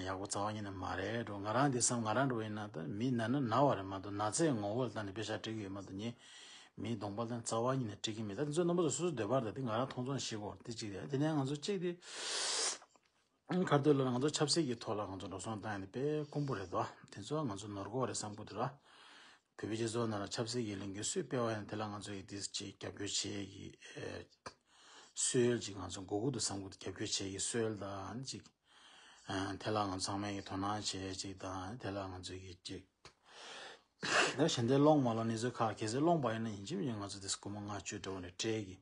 ཡག་པོ་རྩ་བ་ཉིད་ནས་མ་རེད་འགྲོ། ང་རང་འདི་བསམ། ང་རང་འགྲོ་ཡིན་ན་ད་མི་ན་ན་ན་བ་རེད་མ་གཏོགས་ན་ཚས་ངོ་བོ་ལ་བལྟས་ནས་དཔེ་ཆ་འབྲི་གི་ཡོད་མ་གཏོགས། ངས་མིའི་གདོང་པ་ལ་བལྟས་ནས་རྩ་བ་ཉིད་ནས་འབྲི་གི་མེད། ད་དེ་ཚོ་རྣམ་པ་ཚོ་སོ་སོའི་འདོད་པ་རེད། ད་དེ་ང་རང་མཐོང་ཚོར་ཤེས་དགོས་དེ་གཅིག་རེད། དེ་ནས་ང་ཚོ་གཅིག་དེ་ཁ་ཐོག་ལ་ང་ཚོ་ཆབ་སྲིད་ཀྱི་ཐོག་ལ་ང་ཚོ་འགྲོ་སོང་བཏང་ཡ་དེ་དཔེ་དཀོན་པོ་རེད་དོ། དེ་ཚོ་ང་ཚོ་ནོར་གོ་རེད་བསམ་གི་འདུག་ར། བོད་པའི་སྤྱི་ཚོགས་ནང་ལ་ཆབ་སྲིད་ཀྱི་ལས་འགུལ་སུས་སྤེལ་བ་ཡིན་ན་དེ་ལ་ང་ཚོ་ཡིས་དེ་ཅིག་རྒྱབ་སྐྱོར་བྱེད་ཀྱི་ཨེ་སྲོལ་ཅིག་ང་ཚོ་དགོས་ཀྱི་འདུག་བསམ་གི་འདུག་རྒྱབ་སྐྱོར་བྱེད་ཀྱི་སྲོལ་དང་ཅིག་ཨ་དེ་ལ་ང་ཚང་མས་ཀྱི་དོ་སྣང་བྱེད་ཅིག་དང་། དེ་ལ་ང་ཚོ་གི་ཅིག་ད་ཞལ་འདེབས་སློང་མ་སློང་ནི་ཚོ་ཁག་གལ་སྲིད་སློང་པ་ཡིན་ན་ཡིན་གཅིག་མིན་གཅིག་ང་ཚོ་དེ་སྐུ་མ་ལྔ་བཅུ་འདྲ་བོ་ནས་སྤྲད་ཀྱི།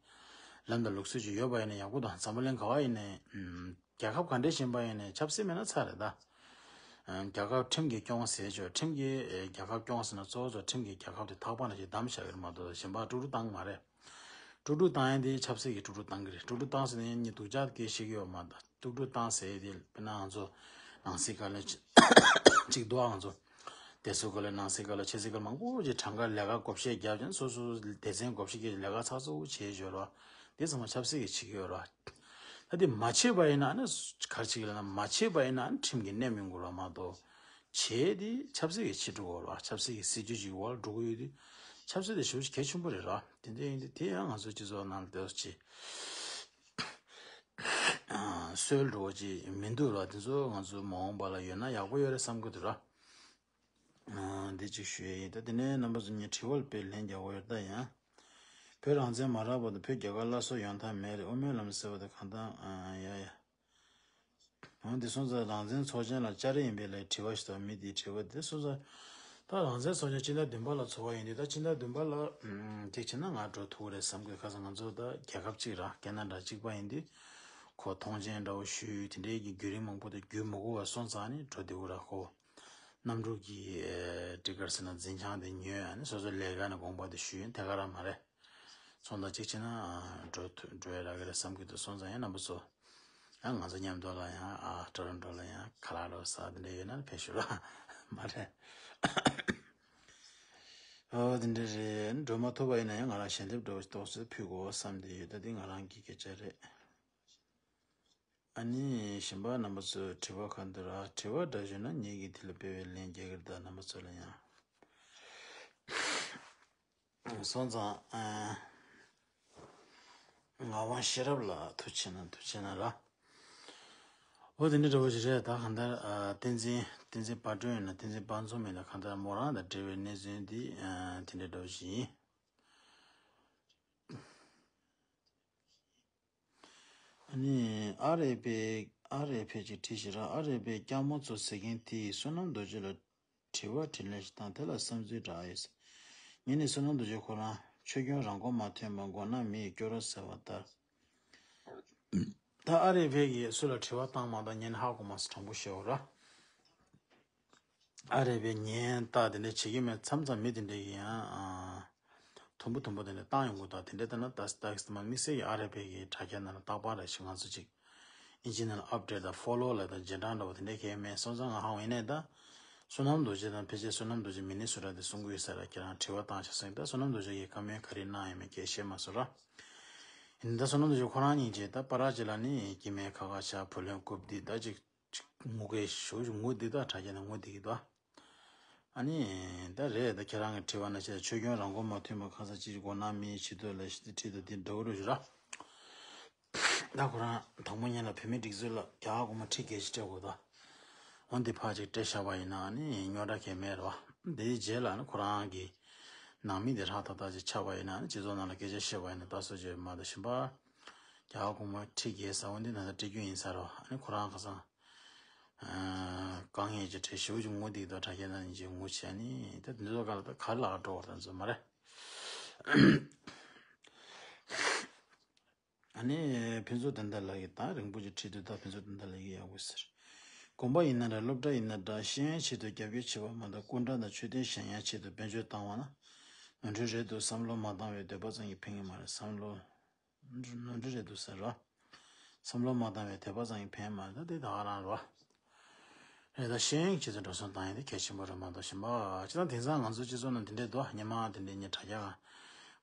ལམ་དང་ལུགས་སྲོལ་ཅིག་ཡོད་པ་ཡིན་ན་ཡག་པོ་དང་། འཛམ་བུ་གླིང་ག་བ་ཡིན་ནའི་ཨམ་རྒྱལ་ཁབ་ག་འདྲས་ཕྱིན་པ་ཡིན་ནའི་ཆབ་སྲིད་མེད་ན་ཚར་རེད་ད། ཨ་རྒྱལ་ཁབ་ཁྲིམས་ཀྱིས་སྐྱོང་ཟེར་ཆོག་ཁྲིམས་ཀྱིས་ཨེ་རྒྱལ་ཁབ་སྐྱོང་ཟེར་ན་གཙོ་བོ་ཚོ་ཁྲིམས་ཀྱིས་རྒྱལ་ཁབ་དེ་ཐག་པ་ནང་བཞིན་བསྡམས་བཞག་གི་རེད་མ་གཏོགས་གཞན་པ་དཀྲུག་དཀྲུག་བཏང་གི་མ་རེད། དཀྲུག་དཀྲུག་བཏང་ཡ་དེ་ཆབ་སྲིད་ཀྱིས་དཀྲུག་དཀྲུག་བཏང་གི་རེད། དཀྲུག་དཀྲུག་བཏང་ཟེར་ནས་ཉིད་སྡུག་ཅག་སྐད་ཤེས་ཀྱི་ཡོད་མ་གཏོགས། དཀྲུག་དཀྲུག་བཏང་ཟེར་ཡ་དེ་དཔེར་ན་ང་ཚོ་ནང་སྲིད་སྐབས་ལ་གཅིག་འདུག་ཨ་ང་ཚོ་སྡེ་སྲིད་སྐབས་ལ་ནང་སྲིད་སྐབས་ལ་ཆབ་སྲིད་སྐབས་ལ་མང་པོ་ཅིག་གྲངས་ཀ་ལས་ཀ་བགོ་བཤའ་བརྒྱབ་ཀྱང་སོ་སོ་སྡེ་ཚན་བགོ་བཤའ་བརྒྱབ་ལས་ཀ་ཚགས་ཚུད་པོ་བྱས་ཡོད་རེད་བ། དེ་ཚང་མ་ཆབ་སྲིད་ཀྱིས་བྱེད་ཀྱི་ཡོད་རེད་བ། ད་དེ་མ་བྱེད་པ་ཡིན་ན་ནི་ག་རེ་བྱེད་ཀྱི་ལབ་ན། མ་བྱེད་པ་ཡིན་ན་ནི་ཁྲིམས་ཀྱིས་མནན་ཡོང་གི་རེད་མ་གཏོགས། བྱས་དེ་ཆབ་སྲིད་ཀྱིས་བྱེད་འགྲོ་གི་རེད་བ། ཆབ་སྲིད་ཀྱི་སྲིད་ཇུས་ཅིག་འོག་ལ་འགྲོ་གི་ཡོད་དུས། ཆབ་སྲིད་དེ་ཞེ་པོ་ཅིག་གལ་ཆེན་པོ་རེད་ར། དེ་འདྲ་ཡིན་དུས་དེ་ཡང་ང་ཚོའི་སྤྱི་ཚོགས་ནང་ལ་དེ་ཅིག་སྲོལ་འགྲོ་བ་ཅིག་མི་འདུག་ར། དེ་ཚོ་ང་ཚོ་མ་འོངས་པ་ལ་ཡོད་ན་ཡག་པོ་ཡོད་རེད་བསམ་གི་འདུག་ར། ཨ་འདི་ཅིག་ཞུ་ཡ་ཡིན། ད་དེ་ནས་རྣམ་པ་ཚོ་ངས་དྲི་བ་དཔེ་ལན་རྒྱག་དགོས་ཡོད་ད་ཡང་། བོད་རང་བཙན་མ་རག་བར་དུ་བོད་རྒྱ་གར་སླར་གསོ་ཡོང་ཐབས་མེད་རེད། དབུ་མའི་ལམ་ཟེར་བ་དེ་གང་ལྟར་ཨ་ཡ་ཡ། འོ་འདི་སོང་ཙང་རང་བཙན་ཚོགས་ཆེན་ལ་བཅར་ཡིན་པས་ལབ་དྲི་བ་ཞིག་དང་། མི་དེའི་དྲི་བ་འདི་སོང་ཙང་། ད་རང་བཙན་ཚོགས་ཆེན་སྤྱི་ཟླ་བདུན་པ་ལ་ཚོགས་པ་ཡིན་དུས། ད་སྤྱི་ཟླ་བདུན་པ་ལ་ཨམ་ཅིག་བྱས་ན་ང་འགྲོ་ཐུབ་ཀྱི་རེད་བསམ་གི། ཁ་སང་ང་ཚོ་ད་རྒྱལ་ཁབ་གཅིག་ར་རྒྱལ་ནང་འདྲ་གཅིག་པ་ཡིན་དུས། ཁོ་ཐོངས་མཆན་འདྲ་བོ་ཞུས། དེ་འདྲའི་གི་བརྒྱུད་རིམ་མང་པོ་དེ་བརྒྱུད་མི་དགོས་པ་སོང་ཙང་ནི་འགྲོ་བདེ་པོ་ར། ཁོ་གནམ་གྲུ་གི་ཨེ་ཊི་ཀེ་ཊི་ཟེར་ན་འཛིན་བྱང་དེ་ཉོས། ཨ་ནི་སོ་སོ་ལས་ཀ་ནས་དགོངས་པ་དེ་ཞུས། དེ་ག་རང་མ་རེད། སོང་ཙང་གཅིག་བྱས་ན་ཨ་འགྲོ་ཐུ་འགྲོ་ཡ་རག་གི་རེད་བསམ་གྱི་འདུག་སོང་ཙང་ཡང་རྣམ་པ་ཚོ་ཡང་ང་ཚོ་མཉམ་དུ་ལ་ཡང་ཨ་ཊོ་རོན་ཊོ་ལ་ཡང་ཁ་ལག་འདྲ་བོ་ཟ། དེ་འདྲ་ཡོད་ན་ཕེབས་ཤོག་ར། མ་རེད། ཨོ་དེ་འདྲ་རེད། འགྲོ་མ་ཐུབ་པ་ཡིན་ན་ཡང་ང་རང་ཞལ་འདེབས་འདྲ་བོ་ཏོག་ཙམ་ཕུལ་དགོས་བསམ་བསྡད་ཡོད། ད་འདི་ང་རང་གི་སྐད་ཆ་རེད། ཨ་ནི་གཞན་པ་རྣམ་པ་ཚོས་དྲི་བ་གང་འདུག་ར། དྲི་བ་འདྲ་བྱུང་ན་ངེད་ཀྱིས་དེ་ལ་དཔེ་བའི་ལན་རྒྱག་གི་རེད། ད་རྣམ་པ་ཚོ་ལ་ཡང་། སོང་ཙང་ཨ་ངག་དབང་ཤེས་རབ་ལགས་ཐུགས་ཆེ་གནང་། ཐུགས་ཆེ་གནང་ར། འོ་དེ་འདྲ་འདྲ་བོ་ཞིག་རེད། ད་གང་ལྟར་ཨ་བསྟན་འཛིན་བསྟན་འཛིན་དཔལ་སྒྲོན་ཡིན་ན་བསྟན་འཛིན་དཔལ་འཛོམས་ཡིན་ན། གང་ལྟར་མོ་རང་དང་འབྲེལ་བའི་གནས་ཚུལ་འདི་ཨ་དེ་འདྲ་འདྲ་བོ་ཞིག་ཡིན། ཨ་ནི་ཨ་རེ་པེ་ཨ་རེ་པེ་ཅིག་བྲིས་ཤིག་ར། ཨ་རེ་པེ་སྐྱ་མོ་ཚོ་ཟེར་མཁན་དེས་བསོད་ནམས་རྡོ་རྗེ་ལ་དྲི་བ་དྲིས་ལན་ཞིག་བཏང་། དེ་ལ་བསམ་ཚུལ་འདྲ་ཨ་ཡོད་ཟེར། ངས་ནི་བསོད་ནམས་རྡོ་རྗེ་ཁོ་རང་ཆོས་སྐྱོན་རང་མགོ་མ་ཐོན་པར་མགོ་ནག་མི་ཡི་སྐྱོ་རོགས་ཟེར་བ་ལྟར། ད་ཨ་རེ་པེ་གིས་སུ་ལ་དྲི་བ་བཏང་མ་བཏང་ངས་ནི་ཧ་གོ་མ་སོང་། དྲང་པོ་བཤད་འོ་ར། ཨ་རེ་པེ་ཉན་ལྟ་དེ་འདྲ་བྱེད་ཀྱི་མེད། མཚམས་མཚམས་མི་དེ་འདྲ་གི་ཡང་ཨ་དུམ་བུ་དུམ་བུ་དེ་འདྲ་བཏང་ཡོང་གི་འདུག་དེ་འདྲ་ལྟ་ན་ཏག་ཏག་སི་མ་དམིགས་བསལ་གྱི་ཨ་རེ་པེ་གི་དྲ་རྒྱ་ནང་ལ་རྟག་པར་རེ་ཞིག་ང་ཚོ་ཅིག་ཨིན་ཇི་ནང་ལ་ཨབ་ཌེཊ་དང་ཕོ་ལོ་ལབ་དང་རྗེས་འབྲང་འདྲ་བོ་དེ་འདྲ་གས་མེད། སོང་ཙང་ང་ཧ་གོ་ཡིན་ནའི་ད་བསོད་ནམས་རྡོ་རྗེ་དང་ཕལ་ཆེར་བསོད་ནམས་རྡོ་རྗེ་མི་ནི་སུ་ར་དེ་གསུང་གི་ཡོད་ས་ར། ཁྱེད་རང་དྲི་བ་བཏང་ཤག་སོང་ད་བསོད་ནམས་རྡོ་རྗེ་གིས་བཀའ་མོལ་ག་རེ་གནང་ཡོད་མེད་ཁྱེད་ཤེས་མ་སོང་ར། ཡིན་ད་བསོད་ནམས་རྡོ་རྗེ་ཁོ་རང་སྙིང་རྗེ། ད་པ་ར་ཅི་ལ་ནི་སྐྱེ་དམན་ཁ་ཁ་ཤ་བུ་ལོན་རྐུབ་འདི་ད་ཅིག་ཅིག་ངུ་སྐད་ཞུ་ཞུ་ངུ་འདི་དག་དྲ་རྒྱ་ནས་ངུ་འདི་གི་དོ། ཨ་ནི་ད་རེད། ད་ཁྱེད་རང་གི་དྲི་བ་ན་བྱས་ཆོས་སྐྱོན་རང་མགོ་མ་ཐོན་པ་ཁ་ས་ཅིག་མགོ་ནག་མིའི་ཆེད་དུ་ལ་ཞིག་ཁྲིད་དུ་འདི་འགྲོ་རུ་ཞུ་ར། ད་ཁོ་རང་དང་པོ་ཉིད་ལ་བོད་མི་སྒྲིག་འཛུགས་ལ་རྒྱ་གར་གོང་མ་ཁྲི་བརྒྱད་ཅིག་སྤྲད་དགོས་ད། འོ་འདི་ཕར་ཅིག་སྤྲད་བཞག་པ་ཡིན་ན་ནི་རྙོག་དྲ་གས་མེད་རོ། འདིའི་རྗེས་ལ་ནི་ཁོ་རང་གི་ནང་མི་དེ་ཧྲག་ཐག་ཐག་ཅིག་ཆགས་པ་ཡིན་ན་ནི་སྤྱི་ཚོགས་ནང་ལ་སྐད་ཆ་བཤད་པ་ཡིན་ན་ད་སོ་ཅོས་མ་གཏོགས་གཞན་པ། རྒྱ་གར་གོང་མ་ཁྲི་བརྒྱད་ཟ་འོ་འདི་ན་ད་སྤྲད་རྒྱུ་ཡིན་ས་རོ། ཨ་ནི་ཁོ་རང་ཁ་སང་། དཀའ་ངལ་ཅིག་འཕྲད་ཞེ་པོ་ཅིག་ངུ་འདུག་ད་དྲ་རྒྱ་ནང་ཅིག་ངུ་བྱས་ནི་ད་འདི་ཚོ་ག་ལ་ད་ག་ལ་འགྲོ་བ་ད་ཚོ་མ་རེད། ཨ་ནི་ཕུན་ཚོགས་བདེ་ལྡན་ལགས་ཀྱིས་ད་རིང་པོ་ཅིག་ཁྲིད་དུས་ད་ཕུན་ཚོགས་བདེ་ལྡན་ལགས་ཀྱིས་ཡག་པོ་ཟེར། དགོན་པ་ཡིན་ན་འདྲ་སློབ་གྲྭ་ཡིན་ན་འདྲ་ཤེས་ཡོན་ཆེད་དུ་རྒྱབ་སྐྱོར་བྱེད་པ་མ་གཏོགས་སྐུ་འདྲ་དང་མཆོད་རྟེན་བཞེངས་ཡག་ཆེད་དུ་དཔལ་འབྱོར་བཏང་བ་ན་ནོར་འཁྲུལ་རེད་འདུག་བསམ་བློ་མ་བཏང་བའི་འདོད་པ་ཙམ་གྱིས་ཕན་གྱི་མ་རེད། བསམ་བློ་ནོར་འཁྲུལ་རེད་འདུག་ཟེར་རོ། བསམ་བློ་མ་བཏང་བའི་དད་པ་ཙམ་གྱིས་ཕན་མ་རེད། ད་དེ་ད་ག་རང་རོ། རེད། ད་ཤེས་ཡོན་ཆེད་དུ་འགྲོ་སོང་བཏང་ཡས་དེ་གལ་ཆེན་པོ་རེད་མ་གཏོགས་གཞན་པ་ཅི་ད་དེང་སང་ང་ཚོ་སྤྱི་ཚོགས་ནང་དེ་འདྲས་འདུག་སྔོན་མ་དེ་འདྲས་ངས་དྲ་རྒྱ་གང་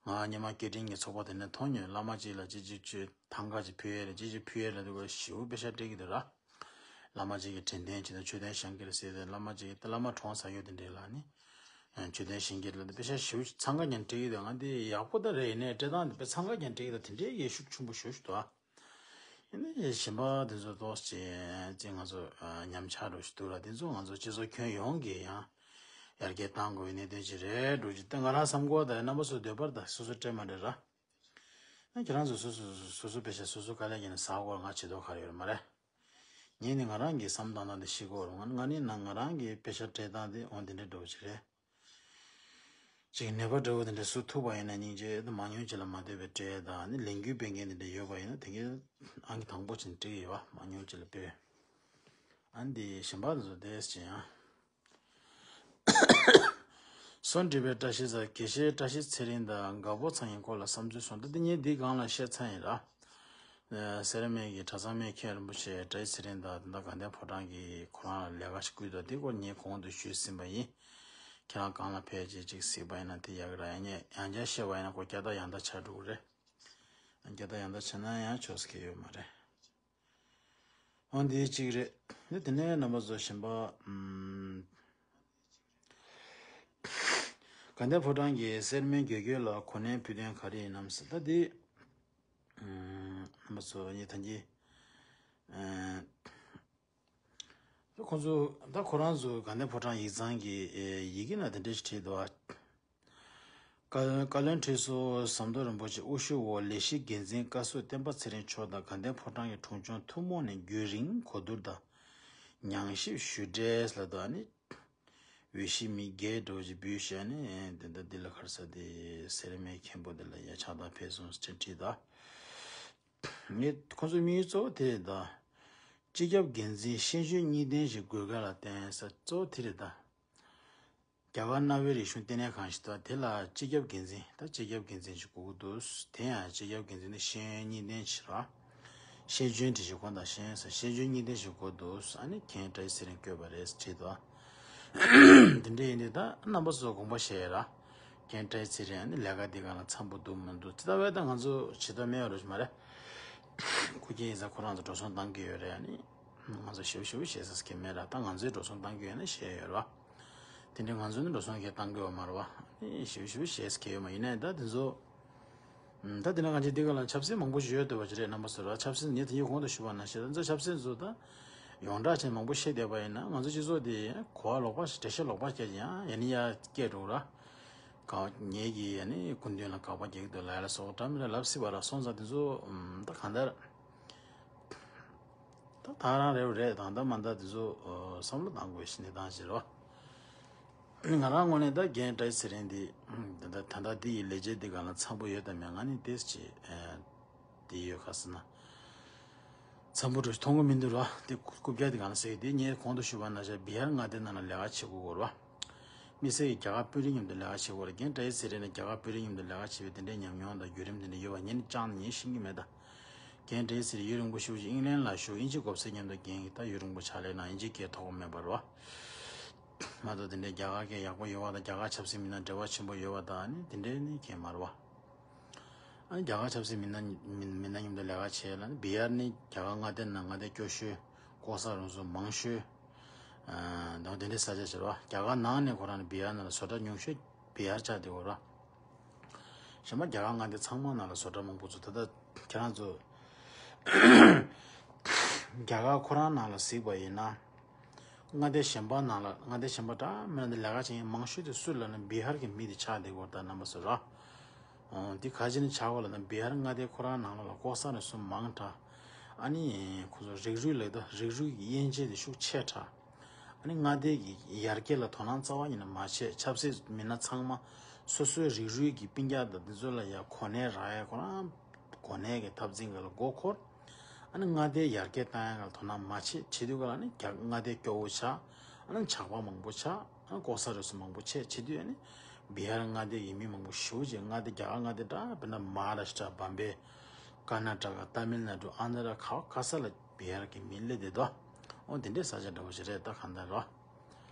ང་སྔོན་མ་སྐད་འཕྲིན་གྱི་ཚོགས་པ་དེ་འདྲས་མཐོང་མྱོང་། བླ་མ་གཅིག་ལ་གཅིག་གཅིག་གཅིག་ཐང་ག་ཅིག་ཕུལ་ཡས་རེད། གཅིག་གཅིག་ཕུལ་ཡས་རེད་འདུག་ག་ཞེ་པོ་པེ་ཤ་སྤྲད་ཀྱི་འདུག་ར། བླ་མ་གཅིག་གི་དྲན་རྟེན་བྱས་ནས་མཆོད་རྟེན་བཞེངས་ཀྱི་རེད་ཟེར་ཏེ་བླ་མ་གཅིག་གི་བླ་མ་གྲོངས་ཚར་ཡོད་དེ་འདྲས་ལ་ནི། མཆོད་རྟེན་བཞེངས་ཀྱི་རེད་ལ་དེ་པེ་ཤ་ཞེ་པོ་འཚང་ཁ་ཉན་སྤྲད་ཀྱི་འདུག་ང་འདི་ཡག་པོ་ད་རེད། ཡིན་ནའི་སྤྲད་སྟངས་འདི་དཔེ་འཚང་ཁ་ཉན་སྤྲད་ཀྱི་འདུག་དེ་འདྲའི་ཡེ་ཤུགས་ཆེན་པོ་ཞེ་པོ་ཞིག་འདུག་ཨ། ཡིན་ནའི་གཞན་པ་དེ་ཚོ་ཏོག་ཙམ་ཅིག་ང་ཚོ་ཉམས་ཆག་འགྲོ་ཞིག་འདུག་ར། དེ་ཚོ་ང་ཚོ་སྤྱི་ཚོགས་ཁྱོན་ཡོངས་ཀྱི་ཡང་ཡར་རྒྱས་གཏང་དགོས་པའི་གནད་དོན་ཅིག་རེད་འགྲོ་ཅིག་ད་ང་རང་བསམ་གོ་ད་རྣམ་པ་ཚོ་འདོད་པར་ད་སོ་སོ་སྤྲད་མ་འདྲ་ར། ཨ་ཁྱེད་རང་ཚོ་སོ་སོ་སོ་སོ་པེ་ཤ་སོ་སོ་དཀའ་ལས་བརྒྱབ་ནས་ཟ་དགོས་ང་བྱེད་དོ་ག་རེ་ཡོད་མ་རེད། ངས་ནི་ང་རང་གི་བསམ་སྟངས་དང་དེ་ཤེས་དགོས་རུང་ང་ནི་ན་ང་རང་གི་པེ་ཤ་སྤྲད་སྟངས་དེ་འོ་དེ་འདྲ་འགྲོ་ཅིག་རེད། ཅིག་ནད་པ་འདྲ་བོ་དེ་འདྲ་སུ་ཐུག་པ་ཡིན་ན་སྙིང་རྗེ་དེ་མང་ཉུང་ཅིག་ལ་མ་ལྟོས་པའི་སྤྲད་དང་ནི་ལས་འགུལ་སྤེལ་མཁན་དེ་འདྲ་ཡོད་པ་ཡིན་ན་དེ་གའི་ཨང་ཀི་དང་པོ་ཅིག་སྤྲད་ཀྱི་ཡོད་པ་མང་ཉུང་ཅིག་ལ་སྤྲད། ཨ་འདི་གཞན་པ་དེ་ཚོ་དེས་ཅི་ཡང་། སོན་འབྲི་བའི་བཀྲ་ཤིས་ཟེར། དགེ་བཤེས་བཀྲ་ཤིས་ཚེ་རིང་དང་དགའ་པོ་ཚང་གི་སྐོར་ལ་བསམ་ཚུལ་གསུངས། ད་འདི་ངས་འདི་སྒང་ལ་བཤད་ཚར་ཡིན་ར། སེར་སྨད་ཀྱི་གྲྭ་ཚང་མའི་མཁན་རིན་པོ་ཆེ་བཀྲ་ཤིས་ཚེ་རིང་དང་ད་ལྟ་དགའ་ལྡན་ཕོ་བྲང་གིས་ཁོ་རང་ལ་ལས་ཀ་ཞིག་བསྐུལ་འདུག་འདི་སྐོར་ངས་གོང་དུ་ཞུས་ཟིན་པ་ཡིན། ཁྱེད་རང་སྒང་ལ་ཕལ་ཆེར་ཅིག་གཟིགས་པ་ཡིན་ན་དེ་ཡག་གི་ར། ཡང་ཉེ་ཡང་བསྐྱར་བཤད་པ་ཡིན་ན་ཁོ་བསྐྱར་དར་ཡང་དར་ཆགས་འགྲོ་གི་རེད། བསྐྱར་དར་ཡང་དར་ཆགས་ན་ཡང་ཆོག་ས་གི་ཡོད་མ་རེད། འོ་འདི་གཅིག་རེད། འདི་དེ་ནས་རྣམ་པ་ཚོ་གཞན་པ། ཨམ། དགའ་ལྡན་ཕོ་བྲང་གི་སེར་སྨད་དགེ་བསྐོས་ལ་གོ་གནས་ཕུལ་དོན་ག་རེ་ཡིན་ནམ་ཟེར། ད་འདི། ཨམ། རྣམ་པ་ཚོ་ངས་ད་གིན། ཨམ། ད་ཁོང་ཚོ་ད་ཁོ་རང་ཚོ་དགའ་ལྡན་ཕོ་བྲང་ཡིག་ཚང་གི་ཡི་གེ་ན་དེ་འདྲ་ཞིག་བྲིས་འདུག་ཨ། བཀའ་བཀའ་བློན་ཁྲི་ཟུར་ཟམ་གདོང་རིན་པོ་ཆེ་དབུ་བཞུགས་འོག་ལས་གཞི་འགན་འཛིན་བཀའ་ཟུར་བསྟན་པ་ཚེ་རིང་མཆོག་དང་དགའ་ལྡན་ཕོ་བྲང་གི་དྲུང་ཆུང་ཐུན་མོང་ནས་རྒྱུན་རིང་གོ་བསྡུར་དང་ཉམས་ཞིབ་ཞུ་འབྲེལ་ལ་དང་ནི་འོས་གཞི་མི་བརྒྱད་འགྲོ་ཅིག་འབུལ་བྱས་ནས་དེ་འདྲ་འདི་ལ་ཁར་ས་དེ་སེར་སྨད་མཁན་པོ་དེ་ལ་ཡ་ཕྱག་དང་ཕེབས་སོང་ཟེར་བྲིས་ད། ངས་ཁོང་ཚོའི་དམིགས་ཡུལ་གཙོ་བོ་དེ་རེད་ད། སྤྱི་ཁྱབ་འགན་འཛིན་ཤེས་འཇོན་གཉིས་ལྡན་ཞིག་དགོས་གལ་ལ་བརྟེན་ས་གཙོ་བོ་དེ་རེད་ད། རྒྱ་གར་གནའ་བོའི་རིག་གཞུང་ལྟེ་གནས་ཁང་ཞིག་འདུག་དེ་ལ་སྤྱི་ཁྱབ་འགན་འཛིན་ད་སྤྱི་ཁྱབ་འགན་འཛིན་ཞིག་དགོས་ཀྱི་འདུག་དེ་ཡང་སྤྱི་ཁྱབ་འགན་འཛིན་ནི་ཤེས་ཡོན་གཉིས་ལྡན་ཞིག་ར། ཤེས་འཇོན་དེ་ཞིག་གོང་དང་ཤེས་ཡོན་ས་ཤེས་འཇོན་གཉིས་ལྡན་ཞིག་དགོས་འདུག་ཨ་ནི་རྒན་བཀྲ་ཤིས་ཚེ་རིང་བསྐོས་པ་རེད་བྲིས་འདུག་དེ་འདྲ་ཡིན་དུས་ད་རྣམ་པ་ཚོ་དགོངས་པ་བཞེས་ར། རྒན་བཀྲ་ཤིས་ཚེ་རིང་ཨ་ནི་ལས་ཀ་འདི་སྒང་ལ་འཚམ་པོ་འདུག་མི་འདུག་དེ་ལྟ་བས་ད་ང་ཚོ་ཇི་ལྟར་མེད་པ་རོ་ཞིག་མ་རེད། སྐུ་སྒེར་ཡིན་ཙང་ཁོ་རང་ཚོ་འགྲོ་སོང་བཏང་གི་ཡོད་རེད། ཨ་ནི་ང་ཚོ་ཞེ་པོ་ཞེ་པོ་བཤད་ས་སྐད་མེད་ར། ད་ང་ཚོས་འགྲོ་སོང་བཏང་གི་ཡོད་ན་བཤད་ཡོད་ར། དེ་འདྲའི་ང་ཚོ་ནི་འགྲོ་སོང་གས་བཏང་གི་ཡོད་མ་རེད་བ། ཨེ་ཞེ་པོ་ཞེ་པོ་བཤད་ས་གལ་ཡོད་མ་ཡིན་ནའི་ད་དེ་ཚོ། ད་དེ་ན་གང་ཅི་འདི་ག་ལ་ཆབ་སྲིད་མང་པོ་ཞིག་ཡོད་འདུག་བ་ཅི་རེད་རྣམ་པ་ཚོ་ར། ཆབ་སྲིད་ངས་དེ་ཉིད་གོང་དུ་ཞུས་པ་ནང་བཞིན་ད་ཆབ་སྲིད་ཚོ་ད་ཡོངས་གྲགས་ཅན་མང་པོ་བཤད་བསྡད་པ་ཡིན་ན་ང་ཚོ་སྤྱི་ཚོགས་དེ་གོ་བ་ལོག་པ་ཞིག་འགྲེལ་བཤད་ལོག་པ་སྐྱེ་ཡང་ཡ་ནི་ཡ་སྐད་འགྲོ་ར། ག་ངེད་ཀྱིས་ཡ་ནི་སྐུ་མདུན་ལ་དགག་པ་རྒྱག་གི་འདུག་ལ་ཡ་ལ་སོགས་འདྲ་མི་འདྲ་ལབ་སྲིད་པ་ར། སོང་ཙང་དེ་ཚོ་ད་གང་ལྟར། ད་ད་རང་རེ་བ་རེད་དང་ད་མ་ད་དེ་ཚོ་བསམ་བློ་བཏང་དགོས་ཤི་ནི་དང་ཞེས་རོ། ང་རང་ངོས་ནས་ད་རྒན་བཀྲ་ཤིས་ཚེ་རིང་འདི་ད་ད་ད་ལྟ་འདི་ཡི་ལས་བྱེད་འདི་ག་ལ་འཚམ་པོ་ཡོད་དམ་མེད་ང་ནི་ཏེས་ཅི་འདི་ཡོད་ཁ་སི་ན་འཚམ་པོ་འགྲོ་མཐོང་གི་མི་འདུག་རོ། འདི་རྐུབ་བཀྱག་འདི་ག་ལ་ཟེར་འདི་ངས་གོང་དུ་ཞུས་པ་ན་ཤ་བི་ཧར་མངའ་སྡེ་ནང་ལ་ལས་ཀ་བྱེད་དགོས་གོ་རོ། མི་སེར་གྱིས་རྒྱ་གར་དཔོན་རིགས་མཉམ་དུ་ལས་ཀ་བྱེད་དགོས་རེད། རྒན་བཀྲ་ཤིས་ཚེ་རིང་ནས་རྒྱ་གར་དཔོན་རིགས་མཉམ་དུ་ལས་ཀ་བྱེད་པའི་དེ་འདྲའི་ཉམས་མྱོང་དང་བརྒྱུད་རིམ་དེ་འདྲ་ཡོད་པ་ངས་ནི་ཅང་ནས་ངས་ཤེས་ཀྱི་མེད་ད། རྒན་བཀྲ་ཤིས་ཚེ་རིང་ཡུན་རིང་པོ་ཞིག་ཅིག་ཨིང་ལན་ལ་བཞུགས། དབྱིན་ཇི་གོ་སའི་མཉམ་དུ་རྒན་གྱིས་ད་ཡུན་རིང་པོ་ཕྱག་ལས་གནང་། དབྱིན་ཇི་སྐད་ཐོགས་པ་མེད་པ་རེད་བ། མ་གཏོགས་དེ་འདྲའི་རྒྱ་གར་སྐད་ཡག་པོ་ཡོད་བ་དང་རྒྱ་གར་ཆབ་སྲིད་མི་སྣ་འབྲེལ་བ་ཆེན་པོ་ཡོད་བ་དང་ནི་དེ་འདྲའི་ནི་མཁན་མ་རེད་བ། ཨ་ནི་རྒྱ་གར་ཆབ་སྲིད་མི་སྣ་མི་མི་སྣ་མཉམ་དུ་ལས་ཀ་བྱས་ལ་ནི་བི་ཧར་ནི་རྒྱ་གར་མངའ་སྡེ་ནང་མངའ་སྡེ་སྐྱོ་ཤོས་ལྐོག་ཟ་རུལ་སུངས་མང་ཤོས། ཨ་དང་དེ་འདྲའི་ས་ཆ་ཞིག་རེད་བ། རྒྱ་གར་ནང་ནས་ཁོ་རང་ནི་བི་ཧར་ནང་ལ་བཟོ་གྲྭ་ཉུང་ཤོས་བི་ཧར་ཆགས་བསྡད་ཡོད་རེད་བ། གཞན་པ་རྒྱ་གར་མངའ་སྡེ་ཚང་མ་ནང་ལ་བཟོ་གྲྭ་མང་པོ་ཚོ། ད་ལྟ་ཁྱེད་རང་ཚོ་རྒྱ་གར་ཁོ་རང་ནང་ལ་གཟིགས་པ་ཡིན་ན། མངའ་སྡེ་གཞན་པ་ནང་ལ། མངའ་སྡེ་གཞན་པ་འདྲ་མིན་ན་འདི་ལས་ཀ་བྱེད་མཁན་མང་ཤོས་དེ་སུ་ལབ་ན་བི་ཧར་གྱི་མི་དེ་ཆགས་བསྡད་ཡོད་རེད། ད་རྣམ་པ་ཚོ་ར། འོ་འདི་ག་ཅི་ནས་ཆགས་པ་ལབ་ན་བི་ཧར་མངའ་སྡེ་ཁོ་རང་ནང་ལོགས་ལ་ལྐོག་ཟ་རུལ་སུངས་མང་དྲགས། ཨ་ནི་ཁོ་ཚོ་རིགས་རུས་ལབ་ད་རིགས་རུས་ཀྱི་དབྱེ་འབྱེད་དེ་ཤུགས་ཆེ་དྲགས། ཨ་ནི་མངའ་སྡེ་གི་ཡར་རྒྱས་ལ་དོ་སྣང་རྩ་བ་ཉིད་ནས་མ་བྱས། ཆབ་སྲིད་མི་སྣ་ཚང་མ་སོ་སོའི་རིགས་རུས་ཀྱི་སྤུན་ཀྱག་དང་འདི་ཚོ་ལ་ཡ་གོ་གནས་རག་ཡ། ཁོ་རང་གོ་གནས་ཀྱི་འཐབ་འཛིང་སྒང་ལ་མགོ་འཁོར། ཨ་ནི་མངའ་སྡེ་ཡར་རྒྱས་བཏང་ཡ་སྒང་ལ་དོ་སྣང་མ་བྱས། བྱེད་དུས་སྒང་ལ་ནི་རྒྱ་མངའ་སྡེ་སྐྱོ་བོ་ཆགས། ཨ་ནི་ཇག་པ་མང་པོ་ཆགས། ཨ་ནི་ལྐོག་ཟ་རུལ་སུངས་མང་པོ་བྱས། བྱེད་དུས་ཨ་ནི་བི་ཧར་མངའ་སྡེ་ཡི་མི་མང་པོ་ཞེ་པོ་ཅིག་མངའ་སྡེ་རྒྱ་གར་མངའ་སྡེ་འདྲ་དཔེར་ན་མ་ཧཱ་རཱ་ཤི་ཏྲ། བམ་བེ། ཀར་ན་ཊ་ཀ། ཏཱ་མིལ་ནཱ་ཌུ། ཨན་དྷ་ར། ག་ག་ས་ལ་བི་ཧར་གྱི་མི་སླེབས་བསྡད་འདུག་འོ་དེ་འདྲའི་ས་ཆ་འདྲ་བོ་ཞིག་རེད། ད་གང་ལྟར་རོ།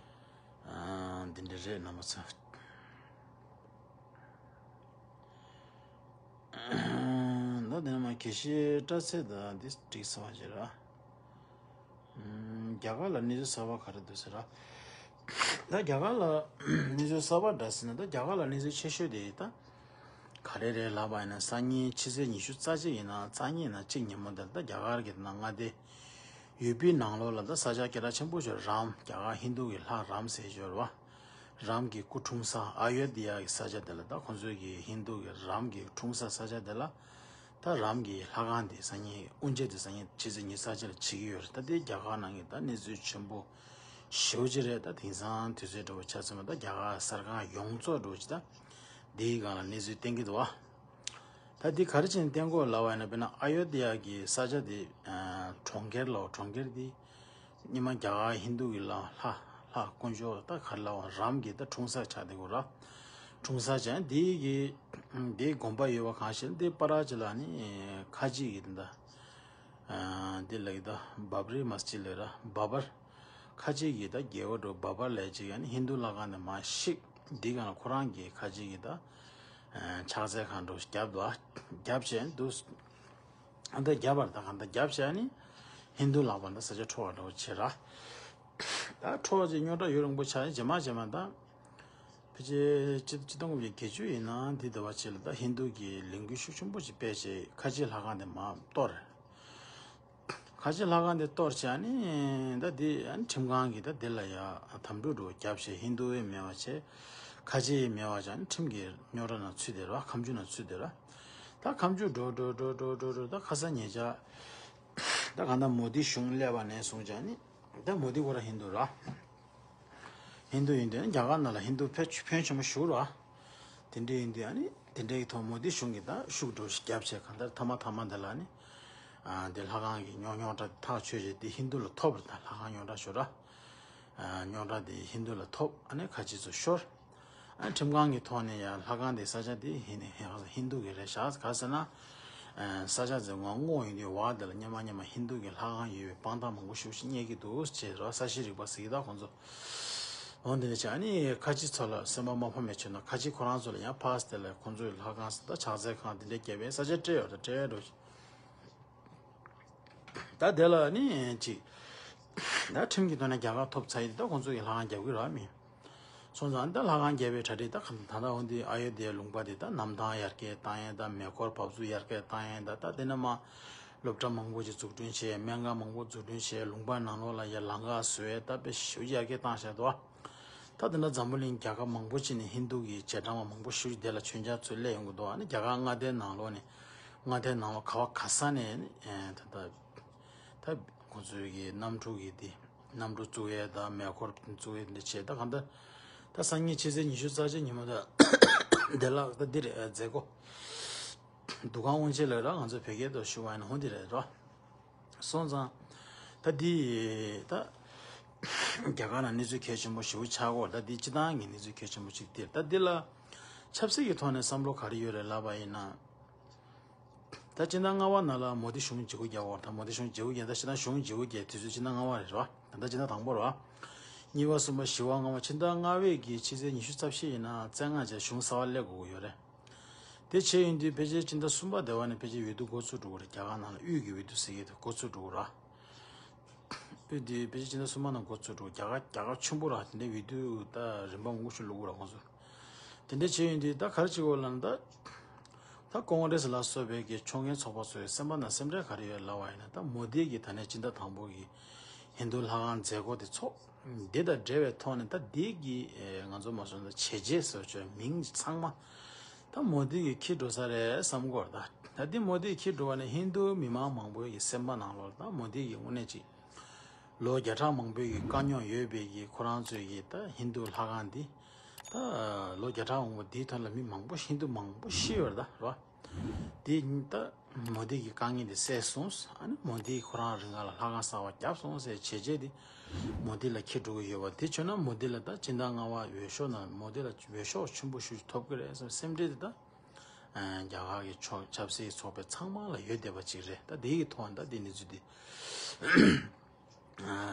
ཨ་འདི་འདྲ་རེད་རྣམ་པ་ཚོ། ད་དེ་ནས་མ་དགེ་བཤེས་སྐྲ་ཚེ་དང་འདི་འགྲིག་སོང་བ་ཞིག་ར། ཨམ། རྒྱ་གར་ལ་གནས་ཚུལ་གསར་པ་ག་རེ་འདུག་ཟེར་ར། ད་རྒྱ་གར་ལ་གནས་ཚུལ་གསར་པ་འདྲ་ཟེར་ན། ད་རྒྱ་གར་ལ་གནས་ཚུལ་ཆེ་ཤོས་དེ་ད་ག་རེ་རེད་ལབ་པ་ཡིན་ན། སང་ཉིན་ཕྱི་ཚེས་ཉི་ཤུ་རྩ་གཅིག་ཡིན་ན། རྩ་གཉིས་ན་གཅིག་ཉིན་མོ་དེར་ད་རྒྱ་གར་གྱི་ནང་མངའ་སྡེ་ཡུ་པི་ནང་ལོགས་ལ་ད་ས་ཆ་སྐད་གྲགས་ཆེན་པོ་ཞིག་རམ། རྒྱ་གར་ཧིན་རྡུ་གི་ལྷ་རམ་ཟེར་ཞོར་བ། རམ་གྱི་སྐུ་འཁྲུངས་ས་ཨ་ཡོ་དྷི་ཡ་གི་ས་ཆ་དེ་ལ། ད་ཁོང་ཚོའི་གི་ཧིན་རྡུ་གི་རམ་གྱི་འཁྲུངས་ས་ས་ཆ་དེ་ལ། ད་རམ་གྱི་ལྷ་ཁང་དེ་སང་ཉིན་དབུ་འབྱེད་དེ་སང་ཉིན་ཕྱི་ཚེས་ཉི་ཤུ་རྩ་གཅིག་ལ་བྱེད་ཀྱི་ཡོད་རེད། ད་དེ་རྒྱ་གར་ནང་གི་ད་གནས་ཚུལ་ཆེན་པོ་ཞེ་པོ་ཅིག་རེད། ད་དེང་སང་དུས་ཚོད་འདྲ་བོ་ཆ་མཚོན་པ་ད་རྒྱ་གར་གསར་ཁང་ཡོངས་རྫོགས་འདྲ་བོ་ཅིག་ད་དེའི་སྒང་ལ་གནས་ཚུལ་བསྟན་གྱི་འདུག་བ། ད་འདི་ག་རེ་བྱས་ནས་བསྟན་དགོས་ལབ་པ་ཡིན་ན། དཔེར་ན་ཨ་ཡོ་དྷི་ཡ་གི་ས་ཆ་དེ། ཨ་གྲོང་ཁྱེར་ལ། གྲོང་ཁྱེར་དེ་སྔོན་མ་རྒྱ་གར་ཧིན་རྡུ་གི་ལ་ལྷ་ལྷ་དཀོན་མཆོག་ད་ག་རེ་ལབ་དགོས། རམ་གྱི་ད་འཁྲུངས་ས་ཆགས་བསྡད་ཡོད་ར། འཁྲུངས་ས་ཆགས། འདི་གི་འདིའི་དགོན་པ་ཡོད་པ་གང་ཞིག་འདི་པ་ར་ཅི་ལ་ནི་ཁ་ཆེ་གི་དེ་འདྲ། ཨ་འདི་ལ་གི་ད་བབ་རི་མ་སི་ཇིད་ལབ་ར། བ་བར། ཁ་ཆེ་གི་ད་རྒྱལ་པོ་འདྲ་བོ་བ་བར་ལབ་ཅིག་ཡ་ནི་ཧིན་རྡུ་ལྷ་ཁང་དེ་མར་བཤིག། འདི་སྒང་ལ་ཁོ་རང་གི་ཁ་ཆེ་གི་ད་ཨ་ཕྱག་འཚལ་ཁང་འདྲ་བོ་ཞིག་བརྒྱབ་འདུག་བརྒྱབ་བྱས་འདུག་ཨ་ད་རྒྱབ་པར་ད་གང་ལྟར་རྒྱབ་བྱས་ནི་ཧིན་རྡུ་ལྷ་ཁང་ད་ས་ཆ་འཕྲོག་པ་འདྲ་བོ་བྱས་ར། ད་འཕྲོག་པ་ཅིག་རྙོག་དྲ་ཡོད་རིང་པོ་ཆགས། རྗེས་མ་རྗེས་མ་ད་ཕལ་ཆེར་སྤྱི་སྤྱི་སྟོང་དགུ་བརྒྱ་བརྒྱད་ཅུ་ཡིན་ན་འདི་འདྲ་བ་ཅིག་ལ་ད་ཧིན་རྡུ་གི་ལས་འགུལ་ཤུགས་ཆེན་པོ་ཅིག་སྤེལ་བྱས་ཁ་ཆེ་ལྷ་ཁང་དེ་མར་གཏོར། ཁ་ཆེ་ལྷ་ཁང་དེ་གཏོར་བྱས་ནི་ད་འདི་ཨ་ནི་ཁྲིམས་ཁང་གིས་ད་འདི་ལ་ཡ་དམ་ཕྲུག་འདྲ་བོ་བརྒྱབ་བྱས། ཧིན་རྡུ་ཡི་མེད་པ་བྱས། ཁ་ཆེ་ཡི་མེད་པ་བྱས་ནི་ཁྲིམས་ཀྱི་རྙོག་དྲ་ནང་ཚུད་བསྡད་ར། ཁ་མཆུ་ནང་ཚུད་བསྡད་ར། ད་ཁ་མཆུ་འགྲོ་འགྲོ་འགྲོ་འགྲོ་འགྲོ་འགྲོ་ད་ཁ་སང་ཉེ་ཆར་ད་གང་ལྟར་མོ་དི་གཞུང་སླེབས་པ་ནས་བཟུང་བྱས་ནི། ད་མོ་དི་ཁོ་རང་ཧིན་རྡུ་ར། ཧིན་རྡུ་ཡིན་དུས་རྒྱ་གར་ནང་ལ་ཧིན་རྡུ་ཕོན་ཕོན་ཆེན་པོ་ཞིག་རེད་བ། དེ་འདྲ་ཡིན་དུས་ཨ་ནི་དེ་འདྲའི་ཐོག་མོ་དི་གཞུང་གིས་ད་ཤུགས་འགྲོ་ཞིག་བརྒྱབ་བྱས། གང་ལྟར་མཐའ་མ་མཐའ་མ་འདི་ལ་ནི་ཨ་འདི་ལྷ་ཁང་གི་རྙོག་རྙོག་དྲ་ཐག་ཆོད་བྱས། དེ་ཧིན་རྡུ་ལ་ཐོབ་རེད། ད་ལྷ་ཁང་རྙོག་དྲ་ཞོར་ར། ཨ་རྙོག་དྲ་དེ་ཧིན་རྡུ་ལ་ཐོབ། ཨ་ནི་ཁ་ཆེ་ཚོ་ཤོར། ཨ་ཁྲིམས་ཁང་གི་ཐོག་ནས་ཡང་ལྷ་ཁང་དེ་ས་ཆ་དེ་ཧིན་ཧིན་ཧིན་རྡུ་གི་རེད་ཤག་ག་ཟེར་ན། ཨ་ས་ཆ་དེ་ངོ་སྔོག་ཡོང་དུས་བར་དེ་ལ་སྔོན་མ་སྔོན་མ་ཧིན་རྡུ་གི་ལྷ་ཁང་ཡོད་པའི་དཔང་རྟགས་མང་པོ་ཞིག་རྙེད་ཀྱི་འདུག་ཅེས་ར། ས་གཤིས་རིག་པ་ཟེར་གྱི་ད་ཁོང་ཚོ། འོ་འདི་འདྲ་བྱས་ཨ་ནི་ཁ་ཆེ་ཚོ་ལ་སེམས་པ་མ་ཕམ་པའི་ཆེད་དུ་ཁ་ཆེ་ཁོ་རང་ཚོ་ལ་ཡང་ཕར་དེ་ལ་ཁོང་ཚོའི་ལྷ་ཁང་ཟེར་ད་ཕྱག་འཚལ་ཁང་དེ་འདྲ་བརྒྱབ་པའི་ས་ཆ་སྤྲད་ཡོད་རེད། སྤྲད་ཡོད་འགྲོ། ད་དེ་ལ་ནི་ཅིག་ད་ཁྲིམས་ཀྱི་ཐོག་ནས་རྒྱལ་ཁ་ཐོབ་ཚར་ཡིན། ད་ཁོང་ཚོ་གི་ལྷ་ཁང་རྒྱབ་ཀྱི་རག་མིན། སོང་ཙང་ད་ལྷ་ཁང་རྒྱབ་པའི་གྲ་སྒྲིག་ད་ག་ད་ད་འོ་འདི་ཨ་ཡོ་དྷི་ཡ་ལུང་པ་འདི་ད་གནམ་ཐང་ཡར་རྒྱས་བཏང་ཡས། ད་མེ་འཁོར་བབས་ཚུགས་ཡར་རྒྱས་བཏང་ཡས། ད་ད་དེ་ནས་མ་སློབ་གྲྭ་མང་པོ་ཅིག་འཛུགས་སྐྲུན་བྱས། སྨན་ཁང་མང་པོ་འཛུགས་སྐྲུན་བྱས། ལུང་པ་ནང་ལོགས་ལ་ཡ་ལམ་ཁ་བཟོས། ད་དཔེ་ཞེ་པོ་ཡར་རྒྱས་བཏང་བཞག་འདུག་ད་དེ་འདྲ་འཛམ་བུ་གླིང་རྒྱལ་ཁབ་མང་པོ་ཅིག་ནས་ཧིན་རྡུ་གི་རྗེས་འབྲང་བ་མང་པོ་ཞིག་དེ་ལ་མཆོད་མཇལ་ཚུར་སླེབས་ཡོང་གི་འདུག་ཨ་ནི་རྒྱ་གར་མངའ་སྡེའི་ནང་ལོགས་ནས་མངའ་སྡེའི་ནང་ལོགས་ག་བ་ག་ས་ནས་ཨེ་ད་ད་ད་ཁོང་ཚོའི་གི་གནམ་གྲུ་གི་དེ་གནམ་གྲུ་བཙུགས་ཡས་དང་མེ་འཁོར་བཙུགས་ཡས་འདི་བྱས། ད་གང་ལྟར་ད་སང་ཉིན་ཕྱི་ཚེས་ཉི་ཤུ་རྩ་གཅིག་ཉིན་མོ་ད་དེ་ལ་ད་འདི་རེད། མཛད་སྒོ་འདུ་ཁང་དབུ་འབྱེད་ལ་ར་ང་ཚོ་བོད་སྐད་དུ་ཞུ་བ་ཡིན་ན་འོ་འདི་རེད་ར། སོང་ཙང་། ད་འདི་ད་རྒྱ་གར་ནང་གནས་ཚུལ་གལ་ཆེན་པོ་ཞེ་པོ་ཆགས་ཀྱི་ཡོད་རེད། ད་འདི་སྤྱི་བཏང་གི་གནས་ཚུལ་གལ་ཆེན་པོ་ཅིག་སྟེ། ད་འདི་ལ་ཆབ་སྲིད་ཀྱི་ཐོག་ནས་བསམ་བློ་ག་རེ་ཡོད་རེད་ལབ་པ་ཡིན་ན། ད་སྤྱི་ཟླ་ལྔ་པ་ནང་ལ་མོ་དི་གཞུང་བརྗེ་པོ་རྒྱག་པ་རེད། ད་མོ་དི་གཞུང་བརྗེ་པོ་རྒྱག་ད་སྤྱི་བཏང་གཞུང་བརྗེ་པོ་རྒྱག་དུས་ཚོད་སྤྱི་ཟླ་ལྔ་པ་རེད་ར། ད་ལྟ་སྤྱི་ཟླ་དང་པོ་རེད་བ། གཉིས་པ་གསུམ་པ་བཞི་པ་ལྔ་པ། སྤྱི་ཟླ་ལྔ་པའི་གི་ཕྱི་ཚེས་ཉི་ཤུ་རྩ་བཞི་ཡིན་ན་བཙན་མངགས་བྱས་གཞུང་གསར་པ་སླེབས་དགོས་ཀྱི་ཡོད་རེད། དེ་བྱས་ཡིན་དུས་ཕལ་ཆེར་སྤྱི་ཟླ་གསུམ་པ་དེ་བ་ནས་ཕལ་ཆེར་འོས་བསྡུ་འགོ་ཚུགས་འགྲོ་གི་རེད། རྒྱ་གར་ནང་ལ་དབུས་ཀྱི་འོས་བསྡུ་ཟེར་གྱི་དེ་འགོ་ཚུགས་འགྲོ་གི་རེད། དཔེ་འདི་དཔེ་ཆ་སྤྱི་ཟླ་གསུམ་པ་ནང་འགོ་ཚུགས་འགྲོ། རྒྱ་གར་རྒྱ་གར་ཆེན་པོ་ར། དེ་འདྲའི་འོས་བསྡུ་ད་རིམ་པ་ངོ་ཤུ་ལུག་ར་ཁོང་ཚོ། དེ་འདྲ་བྱས་ཡོང་དུས་ད་ག་རེ་བྱེད་དགོས་ལབ་ན། ད་ད་ཀོང་རེས་ལ་སོགས་པའི་གི་ཕྱོགས་འགལ་ཚོགས་པ་ཚོའི་སེམས་པ་ནང་སེམས་ཁྲལ་ག་རེ་ཡོད་ལབ་པ་ཡིན་ན། ད་མོ་དི་གི་ད་ནས་སྤྱི་ཟླ་དང་པོ་གི་ཧིན་རྡུ་ལྷ་ཁང་མཛད་སྒོ་དེ་ཚོགས། འདི་དང་འབྲེལ་བའི་ཐོག་ནས་ད་འདི་གི་ཨེ་ང་ཚོ་མ་སོང་ད་བྱས་རྗེས་ཟེར་བའི་མིང་ཚང་མ་ད་མོ་དི་གིས་འཁྱེར་འགྲོ་ས་རེད་བསམ་གྱི་ཡོད་རེད། ད་ད་འདི་མོ་དི་གིས་འཁྱེར་འགྲོ་བ་ནས་ཧིན་རྡུ་མི་མང་མང་པོ་ཡི་སེམས་པ་ནང་ལོགས་ད་མོ་དི་གིས་དངོས་གནས་ཅིག་ལོ་བརྒྱ་ཕྲག་མང་པོའི་གི་དཀའ་རྙོག་ཡོད་པའི་གི་ཁོ་རང་ཚོའི་གི་ད་ཧིན་རྡུ་ལྷ་ཁང་འདི་ད་ལོ་བརྒྱ་ཕྲག་མང་པོ་འདིའི་ཐོག་ལ་མི་མང་པོ་ཧིན་རྡུ་མང་པོ་ཤི་ཡོད་རེད་ད་རེད་བ། དེ་ད་མོ་དི་གི་དཀའ་ངལ་དེ་སེལ་སོང་། ཨ་ནི་མོ་དི་ཁོ་རང་རང་ལ་ལྷ་ཁང་གསར་པ་བརྒྱབ་སོང་ཟེར་བྱས་རྗེས་དེ་མོ་དི་ལ་འཁྱེར་འགྲོ་གི་ཡོད་པ་དེ་བྱུང་ན། མོ་དི་ལ་ད་སྤྱི་ཟླ་ལྔ་པ་འོས་ཤོག་ནང་མོ་དི་ལ་འོས་ཤོག་ཆེན་པོ་ཞེ་པོ་ཅིག་ཐོབ་ཀྱི་རེད་བསམ་སེམས་ཁྲལ་དེ་ད་རྒྱ་གར་གི་ཕྱོགས་ཆབ་སྲིད་ཚོགས་པའི་ཚང་མ་ལ་ཡོད་བསྡད་པ་ཅིག་རེད། ད་དེ་གི་ཐོག་ད་དེ་གནས་ཚུལ་དེ་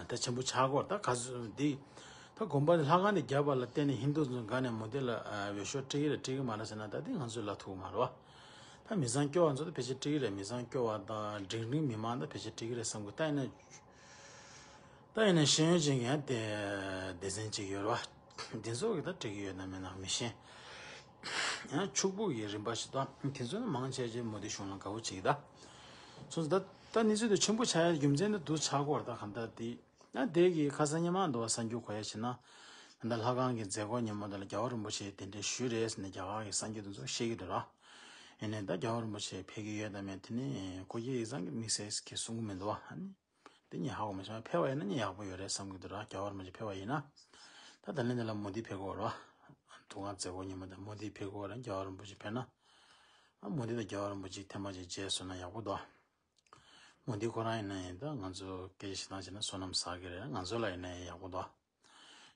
ད་ཆེན་པོ་ཆགས་ཀྱི་ཡོད་རེད། ད་ག་ཚོད་འདི་ད་དགོན་པ་ལྷ་ཁང་དེ་བརྒྱབ་པ་ལ་བརྟེན་ནས་ཧིན་རྡུ་ཚོ་དགའ་ནས་མོ་དི་ལ་འོས་ཤོག་སྤྲད་ཀྱི་རེད་སྤྲད་ཀྱི་མ་རེད་ཟེར་ན། ད་དེ་ང་ཚོ་ལབ་ཐུབ་ཀྱི་མ་རེད་བ། ད་མི་ཚང་སྐྱོ་བ་ཚོ་ད་ཕལ་ཆེར་སྤྲད་ཀྱི་རེད། མི་ཚང་སྐྱོ་བ་དང་འབྲིང་རིམ་མི་མང་ད་ཕལ་ཆེར་སྤྲད་ཀྱི་རེད་བསམ་གི། ད་ཡིན་ན་ད་ཡིན་ན་ཤེས་ཡོན་ཅན་གྱི་ཡང་དེ་སྡེ་ཚན་ཅིག་ཡོད་རེད་བ། དེ་ཚོ་གི་ད་སྤྲད་ཀྱི་ཡོད་ན་མེད་ན་མི་ཤེས། ཡང་ཕྱུག་པོ་གི་རིམ་པ་ཞིག་ད་དེ་ཚོ་ནི་མང་ཆེ་ཆེ་མོ་དི་གཞུང་ལ་དགའ་བོ་བྱེད་ཀྱི་ད། སོང་ཙང་ད་ད་གནས་ཚུལ་དེ་ཆེན་པོ་ཆགས་ཡ་རྒྱུ་མཚན་ནི་འདུག་ཆགས་ཀྱི་ཡོད་རེད། ད་གང་ལྟར་དེ་ཡང་དེ་གི་ཁ་སང་ཉི་མ་འདུག་བ། གསར་འགྱུར་གོ་ཡ་བྱས་ན་ད་ལྷ་ཁང་གི་མཛད་སྒོ་ཉིན་མོ་དེ་ལ་རྒྱལ་བ་རིན་པོ་ཆེ་གདན་འདྲེན་ཞུས་རེད་ཟེར་ནས་རྒྱ་གར་གི་གསར་འགྱུར་དེ་ཚོ་བཤད་ཀྱི་འདུག་ར། ཡིན་ནའི་ད་རྒྱལ་བ་རིན་པོ་ཆེ་ཕེབས་ཀྱི་ཡོད་དམ་མེད་དེ་ནི་སྐུ་སྒེར་ཡིག་ཚང་གི་དམིགས་བསལ་གྱི་གསུང་གི་མི་འདུག་བ། ཨ་ནི་དེ་ངས་ཧ་གོ་མ་སོང་། ཕེབས་པ་ཡིན་ན་ནི་ཡག་པོ་ཡོད་རེད་བསམ་གྱི་འདུག་ར། རྒྱལ་བ་རིན་པོ་ཆེ་ཕེབས་པ་ཡིན་ན། ད་ད་ལན་དེ་ལ་མོ་དི་ཕེབས་ཀྱི་ཡོད་རེད་བ། ཐུགས་ཁང་མཛད་སྒོ་ཉིན་མོ་དེ་མོ་དི་ཕེབས་ཀྱི་ཡོད་རེད། རྒྱལ་བ་རིན་པོ་ཆེ་ཕེབས་ན། ཨ་མོ་དི་དང་རྒྱལ་བ་རིན་པོ་ཆེ་ཐེངས་མ་གཅིག་མཇལ་སོང་ན་ཡག་པོ་འདུག་མོ་དི་ཁོ་རང་ཡིན་ན་ཡིན་ད་ང་ཚོ་སྐད་ཆ་བཤད་སྟངས་བྱས་ན་བསོད་ནམས་བསགས་ཀྱི་རེད། ང་ཚོ་ལ་ཡིན་ན་ཡང་ཡག་པོ་འདུག་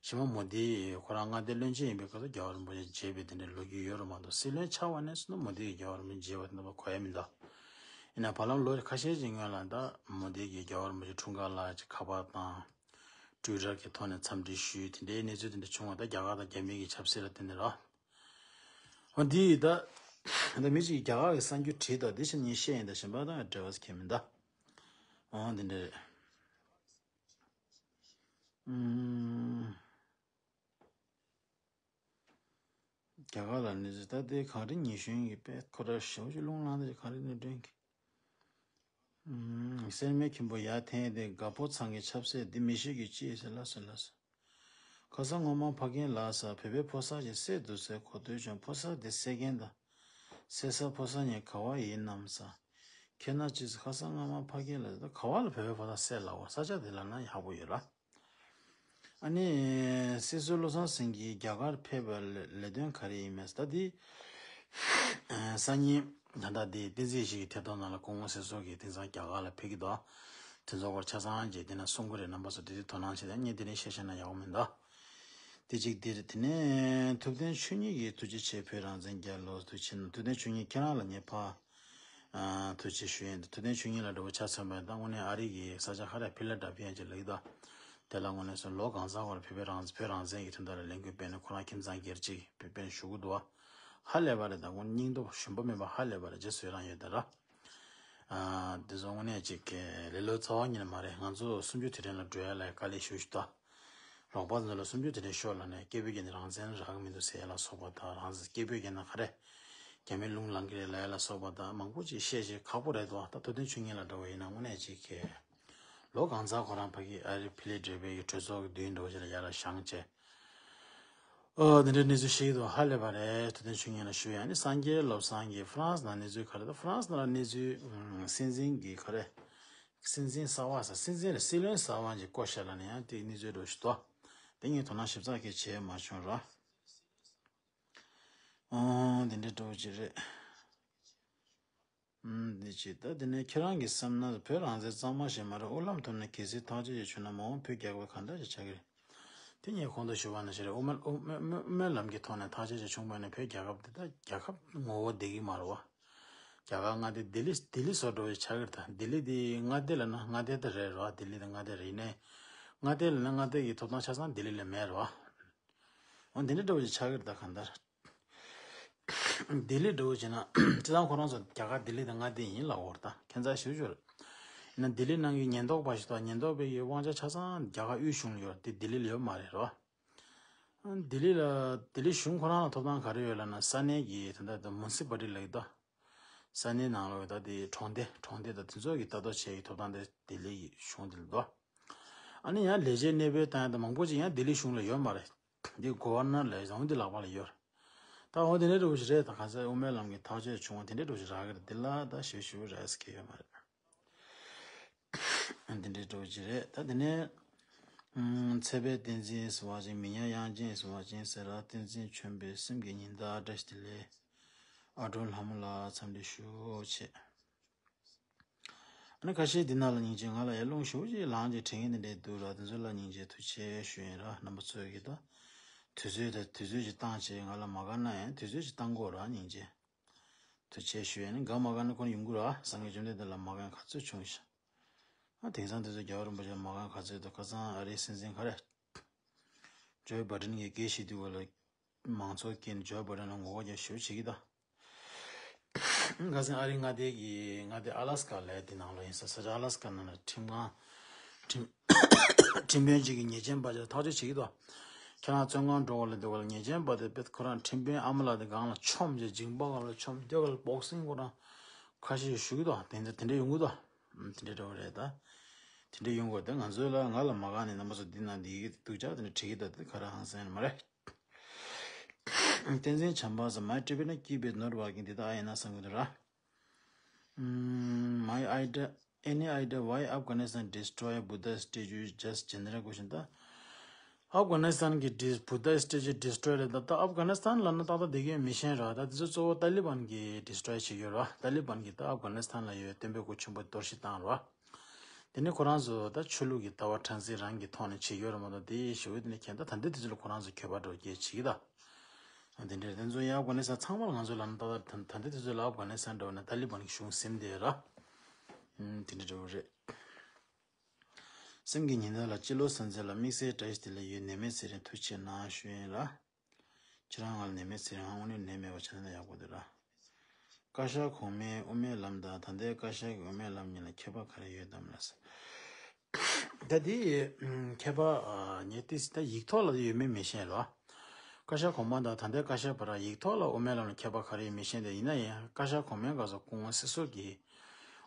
གཞན་པ་མོ་དི་ཁོ་རང་མངའ་སྡེ་བློན་ཆེན་ཡིན་པའི་སྐབས་སུ་རྒྱལ་བ་རིན་པོ་ཆེ་མཇལ་བའི་དེ་འདྲའི་ལོ་རྒྱུས་ཡོད་རེད་མ་གཏོགས། སྲིད་བློན་ཆགས་པ་ནས་བཟུང་ན་མོ་དི་གིས་རྒྱལ་བ་རིན་པོ་ཆེ་མཇལ་བ་དེ་འདྲ་བ་གོ་ཡ་མི་འདུག་ཡིན་ན་བར་ལམ་ལོ་ཁ་ཤས་ཀྱི་སྔོན་ལ་ད་མོ་དི་གིས་རྒྱལ་བ་རིན་པོ་ཆེ་འཁྲུངས་སྐར་ལ་ཅིག་ཁ་པར་དང་ཊུའི་ཊར་གྱི་ཐོག་ནས་འཚམས་འདྲི་ཞུས། དེ་འདྲའི་གནས་ཚུལ་དེ་འདྲ་བྱུང་བ་ད་རྒྱ་གར་དང་རྒྱ་མི་གི་ཆབ་སྲིད་ལ་བརྟེན་ནས་རེད། འོ་འདི་ད་ད་མི་གཅིག་གིས་རྒྱ་གར་གྱི་གསར་འགྱུར་བྲིས་ད། འདི་ཕྱིན་ངས་བཤད་ཡིན་ད། གཞན་པ་དང་འབྲེལ་བ་ཁྱད་མི་འདུག་འོ་འདི་འདྲ་རེད། ཨུམ། རྒྱ་གར་ལ་ནི་ད་ལྟའི་གངས་རི་ཉི་གཞོན་གྱི་དཔེ་ཁོ་ར་ཞེ་པོ་ཅིག་རླུང་ལངས་ཏེ་གངས་རི་ནས་སྒྲོན་གྱི། ཨུམ། སེར་སྨད་མཁན་པོ་ཡར་འཐེན་ཏེ་དགའ་ཕོ་ཚང་གི་ཆབ་སྲིད་འདི་མི་ཤེས་ཀྱི་ཅི་ཟེར་ལ་ཟེར་ལ་ཟེར། ཁ་སང་སྔོན་མ་ཕ་རྒན་ལགས་ས་བོད་པའི་ཕོ་གསར་ཞིག་བསད་འདུག་ཟེར་གོ་ཐོས་བྱུང་། ཕོ་གསར་དེ་བསད་མཁན་དང་བསད་ས་ཕོ་གསར་གཉིས་ག་བ་ཡིན་ནམ་ཟེར། ཁྱེད་རྣམ་ཅིག་ཁ་སང་སྔ་མ་ཕ་རྒན་ལ་ད་ག་བ་ལ་བོད་པའི་ཕོ་གསར་བསད་ལབ་པ། ས་ཆ་དེ་ལ་ན་ཡག་པོ་ཡོད་ར། ཨ་ནི་སྲིད་ཟུར་བློ་བཟང་སེང་གེ་རྒྱ་གར་ཕེབས་པའི་ལས་དོན་ག་རེ་ཡིན་མེད་ད་འདི་སང་ཉིན་ད་ལྟ་འདི་བསྟན་འཛིན་ཡེ་ཤེས་ཀྱི་ཐད་གཏོང་ནང་ལ་སྐུ་ངོ་སྲིད་ཟུར་གྱིས་དེང་སང་རྒྱ་གར་ལ་ཕེབས་ཀྱི་འདུག་དེ་ཚོ་སྐོར་ཆ་ཚང་རྗེས་དེ་ན་གསུང་གི་རེད། རྣམ་པ་ཚོ་དེ་དུས་དོ་སྣང་བྱེད་དང་། ངས་དེ་རིང་བཤད་བཤད་ན་ཡག་པོ་མི་འདུག་དེ་གཅིག་དེ་རེད། དེ་ནས་ཐུབ་བསྟན་ཆོས་ཉིད་ཀྱིས་ཐུགས་རྗེ་ཆེ་བོད་རང་བཙན་རྒྱལ་ལོ། ཐུགས་རྗེ་ཆེ། ཐུབ་བསྟན་ཆོས་ཉིད་ཁྱེད་རང་ལ་ངས་ཕར་ཨ་ཐུགས་རྗེ་ཞུ་ཡིན། ཐུབ་བསྟན་ཆོས་ཉིད་ལ་འདྲ་བོ་ཆ་མཚོན་པ་ཡིན་ད་དངོས་གནས་ཨ་རི་གི་ས་ཆ་ཁ་རེ་ཕི་ལ་ཌེལ་ཕི་ཡ་ཅིག་ལབ་ཀྱི་འདུག་དེ་ལ་དངོས་གནས་སོ་ལོ་གང་ཚང་བར་བོད་པའི་རང་བོད་རང་བཙན་གྱི་དོན་དག་ལ་ལས་འགུལ་སྤེལ་ནས་ཁོ་རང་ཁྱིམ་ཚང་སྒེར་གཅིག་བོད་པས་ཞུ་གི་འདུག་ཧ་ལས་པ་རེད། ད་དངོས་སྙིང་སྟོབས་ཞུམ་པ་མེད་པ་ཧ་ལས་པ་རེད། རྗེས་སུ་ཡི་རང་ཡོད་ད་ར། ཨ་དེ་ཚོ་དངོས་གནས་ཅིག་གི་ལེ་ལོ་རྩ་བ་ཉིད་ནས་མ་རེད། ང་ཚོ་གསུམ་བཅུ་དུས་དྲན་ལ་འགྲོ་ཡ་ལ་དཀའ་ལས་ཞེ་པོ་ཞིག་འདུག་རོགས་པ་ཚོ་ལ་གསུམ་བཅུ་དུས་དྲན་ཤོག་ལབ་ནས་སྐད་འབོད་རྒྱག་ནས་རང་བཙན་རག་གི་མི་འདུག་ཟེར་ཡ་ལ་སོགས་པ་དང་། རང་བཙན་སྐད་འབོད་རྒྱག་ན་ག་རེ་རྒྱ་མིའི་རླུང་ལངས་ཀྱི་རེད་ལབ་ཡ་ལ་སོགས་པ་དང་མང་པོ་ཅིག་བཤད་བཤད་ཁག་པོ་རེད་འདུག་ད་ཐུབ་བསྟན་ཆོས་ཉིད་ལ་འདྲ་བོ་ཡིན་ན་དངོས་གནས་ཅིག་གི་ལོ་གང་ཚང་ཁོ་རང་ཕ་གི་ཨ་རི་ཕི་ལ་ཌེལ་ཕི་ཡའི་གྲོས་ཚོགས་ཀྱི་མདུན་འགྲོ་བྱས་ལ་ཡར་ལ་བཞེངས་བྱས། ཨོ་དེ་འདྲའི་གནས་ཚུལ་ཤེས་ཀྱི་འདུག་ཧ་ལས་པ་རེད། ཐུབ་བསྟན་ཆོས་ཉིད་ལ་ཞུ་ཡ་ནི་སངས་རྒྱས་བློ་བཟང་གིས་ཧྥ་རན་སི་ནང་གནས་ཚུལ་ག་རེ་འདུག་ཧྥ་རན་སི་ནང་གནས་ཚུལ་སྲིད་འཛིན་གྱི་ག་རེ། སྲིད་འཛིན་གསར་པ་ཟེར། སྲིད་འཛིན་རེད། སྲིད་བློན་གསར་པ་ཅིག་བསྐོ་ཤག་ལབ་ནས་ཡང་དེ་གནས་ཚུལ་འདྲ་བོ་ཞིག་འདུག་དེ་ངས་དོ་སྣང་ཞིབ་ཚགས་གང་བྱས་མ་བྱུང་ར། ཨོ་དེ་འདྲའི་འདྲ་བོ་ཅིག་རེད། ཨུམ། འདི་ཅི་ད་དེ་ནས་ཁྱེད་རང་གིས་བསམ་ན་བོད་རང་བཙན་གཙང་མ་ཞིག་མ་རེད། དབུ་ལམ་ཐོག་ནས་གལ་སྲིད་ཐག་གཅོད་ཅིག་བྱུང་ན་མ་འོངས་བོད་རྒྱལ་ཁབ་གང་འདྲ་ཞིག་ཆགས་ཀྱི་རེད། དེ་ངས་གོང་དུ་ཞུས་པ་ནང་བཞིན་རེད། དབུ་མ་དབུ་མ་དབུ་མའི་ལམ་གྱི་ཐོག་ནས་ཐག་གཅོད་ཅིག་བྱུང་བ་ཡིན་ན་བོད་རྒྱལ་ཁབ་འདི་ད་རྒྱལ་ཁབ་ངོ་བོ་བསྡད་ཀྱི་མ་རེད་བ། རྒྱ་གར་མངའ་སྡེ་ལྡི་ལི་ལྡི་ལི་བཟོ་འདྲ་བོ་ཆགས་ཀྱི་རེད་ད། ལྡི་ལི་འདི་མངའ་སྡེ་ལབ་ན་མངའ་སྡེ་ད་རེད་ར། ལྡི་ལི་ད་མངའ་སྡེ་རེད། ཡིན་ནའི་མངའ་སྡེ་ལབ་ན་མངའ་སྡེ་གི་ཐོབ་ཐང་ཆ་ཚང་ལྡི་ལི་ལ་མེད་ར་བ། འོ་འདི་འདྲ་འདྲ་བོ་ཅིག་ཆགས་ཀྱི་རེད་ད་གང་ལྟར། ལྡི་ལི་འདྲ་བོ་བྱས་ན་སྤྱིར་བཏང་ཁོ་རང་ཚོ་རྒྱ་གར་ལྡི་ལི་དང་མངའ་སྡེ་ཡིན་ལབ་ཀྱི་ཡོད་རེད་ད། ཁྱད་མཚར་ཞེ་པོ་ཅིག་རེད། ན་ལྡི་ལི་ནང་གི་ཉེན་རྟོག་པ་ཞིག་དང་ཉེན་རྟོག་པའི་དབང་ཆ་ཆ་ཚང་རྒྱ་གར་དབུས་གཞུང་ལ་ཡོད་རེད། དེ་ལྡི་ལི་ལ་ཡོད་མ་རེད་རོ། ལྡི་ལི་ལ་ལྡི་ལི་གཞུང་ཁོ་རང་ལ་ཐོབ་ཐང་ག་རེ་ཡོད་ལབ་ན། ས་གནས་ཀྱི་ད་ལྟ་མུན་སི་པ་ལི་ཊི་ལབ་ཀྱི་འདུག་ས་གནས་ནང་ལ་ད་དེ་གྲོང་སྡེ་གྲོང་སྡེ་དང་དེ་ཚོ་གི་ལྟ་རྟོག་བྱེད་ཀྱི་ཐོབ་ཐང་དེ་ལྡི་ལི་གཞུང་དེ་ལ་འདུག་ཨ་ནི་ཡང་ལས་བྱེད་གནས་སྤོས་བཏང་ཡ་དང་མང་པོ་ཅིག་ཡང་ལྡི་ལི་གཞུང་ལ་ཡོད་མ་རེད། འདི་གོ་ཝར་ནར་ལ་ཡོད། འོ་འདི་ལག་པ་ལ་ཡོད་རེད། ད་འོ་དེ་འདྲ་འདྲ་བོ་ཞིག་རེད། ད་ག་ཚོད་དབུ་མའི་ལམ་གྱི་ཐག་གཅོད་བྱུང་བ་དེ་འདྲ་འདྲ་བོ་ཞིག་རག་གི་རེད། འདི་ལ་ད་ཞིབ་ཞིབ་རག་ས་གི་ཡོད་མ་རེད། འདི་འདྲའི་འགྲོ་གི་རེད། ད་དེ་ནས་ཚེ་དཔལ་བསྟན་འཛིན་ཟེར་བ་ཅིག་མི་ཉག་དབྱངས་ཅན་ཟེར་བ་ཅིག་ཟེར་ར། བསྟན་འཛིན་ཆོས་འཕེལ་སེམས་ཀྱི་ཉི་ཟླ་བཀྲ་ཤིས་བདེ་ལེགས། ཨ་སྒྲོལ་ལྷ་མོ་ལགས་འཚམས་འདྲི་ཞུ་ཆེ། ཨ་ནི་ཁ་ཤས་འདི་ནང་ལ་སྙིང་རྗེ། ང་ལ་ཡར་རླུང་ཞེ་པོ་ཅིག་ལངས་ཀྱི་དྲན་གྱི་འདི་འདྲའི་འདུག་ར། དེ་ཚོ་ལ་སྙིང་རྗེ་ཐུགས་རྗེ་ཆེ་ཞུ་ཡིན་ར། རྣམ་པ་ཚོས་ཀྱིས་ད་དུས་ཚོད་དང་དུས་ཚོད་ཅིག་བཏང་བྱས་ང་ལ་མ་དགའ་ན་ཡང་དུས་ཚོད་ཅིག་བཏང་དགོས་ར། སྙིང་རྗེ། ཐུགས་རྗེ་ཆེ་ཞུ་ཡ་ནི། དགའ་མ་དགའ་ནི་ཁོ་ན་ཡོང་གི་ར། སངས་རྒྱས་བཅོམ་ལྡན་འདས་ལ་མ་དགའ་མཁན་ག་ཚོད་བྱུང་ཤག་ཨ་དེང་སང་དེ་ཚོ་རྒྱལ་བ་རིན་པོ་ཆེ་ལ་མ་དགའ་མཁན་ག་ཚོད་འདུག་ཁ་སང་ཨ་རིའི་སྲིད་འཛིན་ག་རེ། ཇོ་བྷའི་ཌེན་གྱིས་སྐད་བཤད་དུས་ག་ལ་མང་ཚོགས་ཀྱིས་ཇོ་བྷའི་ཌེན་ལ་ངོ་རྒོལ་རྒྱག་ཞེ་པོ་བྱེད་ཀྱི་འདུག་ཁ་སང་ཨ་རིའི་མངའ་སྡེ་གི་མངའ་སྡེ་ཨ་ལ་སི་ཀ་ལབ་ཡ་དེ་ནང་ལ་ཡིན་ས། ས་ཆ་ཨ་ལ་སི་ཀ་ནང་ལ་ཁྲིམས་ཁང་ཁྲིམས་ཁྲིམས་དཔོན་གཅིག་གིས་ཉེས་ཅན་པ་ཅིག་ཐག་གཅོད་བྱེད་ཀྱི་འདུག་ཁྱེད་རང་བཙོན་ཁང་འགྲོ་བ་ལ་འདི་བ་ལ་ཉེས་ཅན་པ་དེ་དཔེ་ཁོ་རང་ཁྲིམས་དཔོན་ཨ་མ་ལགས་དེ་སྒང་ལ་མཆོངས་བྱས་མཇིང་པ་སྒང་ལ་མཆོངས་དེ་བ་ལ་བོག་སིང་ཁོ་རང་ཁ་ཤས་ཞུ་གི་འདུག་དེ་འདྲ་དེ་འདྲ་ཡོང་གི་འདུག་དེ་འདྲ་འདྲ་བ་རེད་ད། དེ་འདྲ་ཡོང་གི་འདུག་དེ་ང་ཚོའི་ལ་ང་ལ་མ་དགའ་ནས་རྣམ་པ་ཚོ་འདི་ན་འདི་གི་སྡུག་ཅག་དེ་འདྲ་བྲིས་ཀྱི་འདུག་དེ་ག་རེ་ཧང་སང་ཡིན་མ་རེད། བསྟན་འཛིན་བྱམས་པ་ཟེར། མའི་ཊི་བི་ན་སྐྱིད་པའི་ནོར་བ་གི་འདི་དག་ཡིན་ན་བསམ་གི་འདུག་ར། Mm, my idea, any idea why Afghanistan destroy Buddha statue is just general question. ད་ཨབ་གྷ་ནི་སི་ཐན་གྱི་ཌི་བུ་དྷ་སི་ཊེ་ཅུ་ཌི་སི་ཊོ་ཡ་རེད། ད་ད་ཨབ་གྷ་ནི་སི་ཐན་ལབ་ན་ཏག་ཏག་བསྡད་ཀྱི་ཡོད་མི་ཤེས་ར། ད་དེ་ཚོ་གཙོ་བོ་ཏཱ་ལི་བན་གྱིས་ཌི་སི་ཊོ་ཡ་བྱེད་ཀྱི་ཡོད་ར། ཏཱ་ལི་བན་གྱིས་ད་ཨབ་གྷ་ནི་སི་ཐན་ལ་ཡོད་སྟོན་པའི་སྐུ་ཆེན་པོ་གཏོར་བཤིག་བཏང་ར། དེ་ནས་ཁོ་རང་ཚོ་ད་ཆོས་ལུགས་ཀྱི་ལྟ་བ་ཕྲན་ཚེགས་རང་གི་ཐོག་ནས་བྱེད་ཀྱི་ཡོད་ར་མ་གཏོགས། དེ་ཞུ་བའི་དེ་ནས་ཁྱེད་ད་ད་འདི་དེ་ཚོ་ལ་ཁོ་རང་ཚོ་འགྱོད་པ་འགྲོ་སྐྱེ་བྱེད་ཀྱི་ད། དེ་འདྲའི་དེ་ཚོ་ཡང་ཨབ་གྷ་ནི་སི་ཐན་ཚང་མ་ལ་ང་ཚོ་ལ་ནི་ད་ད་ད་ལྟ་དེ་ཚོ་ལ་ཨབ་གྷ་ནི་སི་ཐན་འདྲ་བོ་ན་ཏཱ་ལི་བན་གྱི་གཞུང་ཟིན་བསྡད་ར། ཨུམ། དེ་འདྲ་འདྲ་བོ་རེད། སེམས་ཀྱི་ཉི་ཟླ་ལ་སྤྱི་ལོ་གསར་ཚེས་ལ་དམིགས་བསལ་བཀྲ་ཤིས་བདེ་ལེགས་ཡོད། ནད་མེད་ཚེ་རིང་ཐུགས་རྗེ་གནང་ཞུ་ཡིན་ར། ཁྱེད་རང་ང་ལ་ནད་མེད་ཚེ་རིང་ཨང་དངོས་གནས་ནད་མེད་པ་བྱས་ན་ཡག་པོ་འདུག་ར། བཀའ་ཤག་གོང་མའི་དབུ་མའི་ལམ་དང་ད་ལྟའི་བཀའ་ཤག་གི་དབུ་མའི་ལམ་གཉིས་ལ་ཁྱད་པར་ག་རེ་ཡོད་དམ་ལ་ཟེར། ད་དེ་ཨུམ་ཁྱད་པར་ཨ་ངས་ཏིས་ད་ཡིག་ཐོག་ལ་ཡོད་མེད་མི་ཤེས་རོ། བཀའ་ཤག་གོང་མ་དང་ད་ལྟའི་བཀའ་ཤག་བར་ཡིག་ཐོག་ལ་དབུ་མའི་ལམ་ལ་ཁྱད་པར་ག་རེ་ཡོད་མི་ཤེས་ཏེ། ཡིན་ན་ཡང་བཀའ་ཤག་གོང་མའི་སྐབས་སུ་སྐུ་ངོ་སྲིད་ཟུར་གྱིས་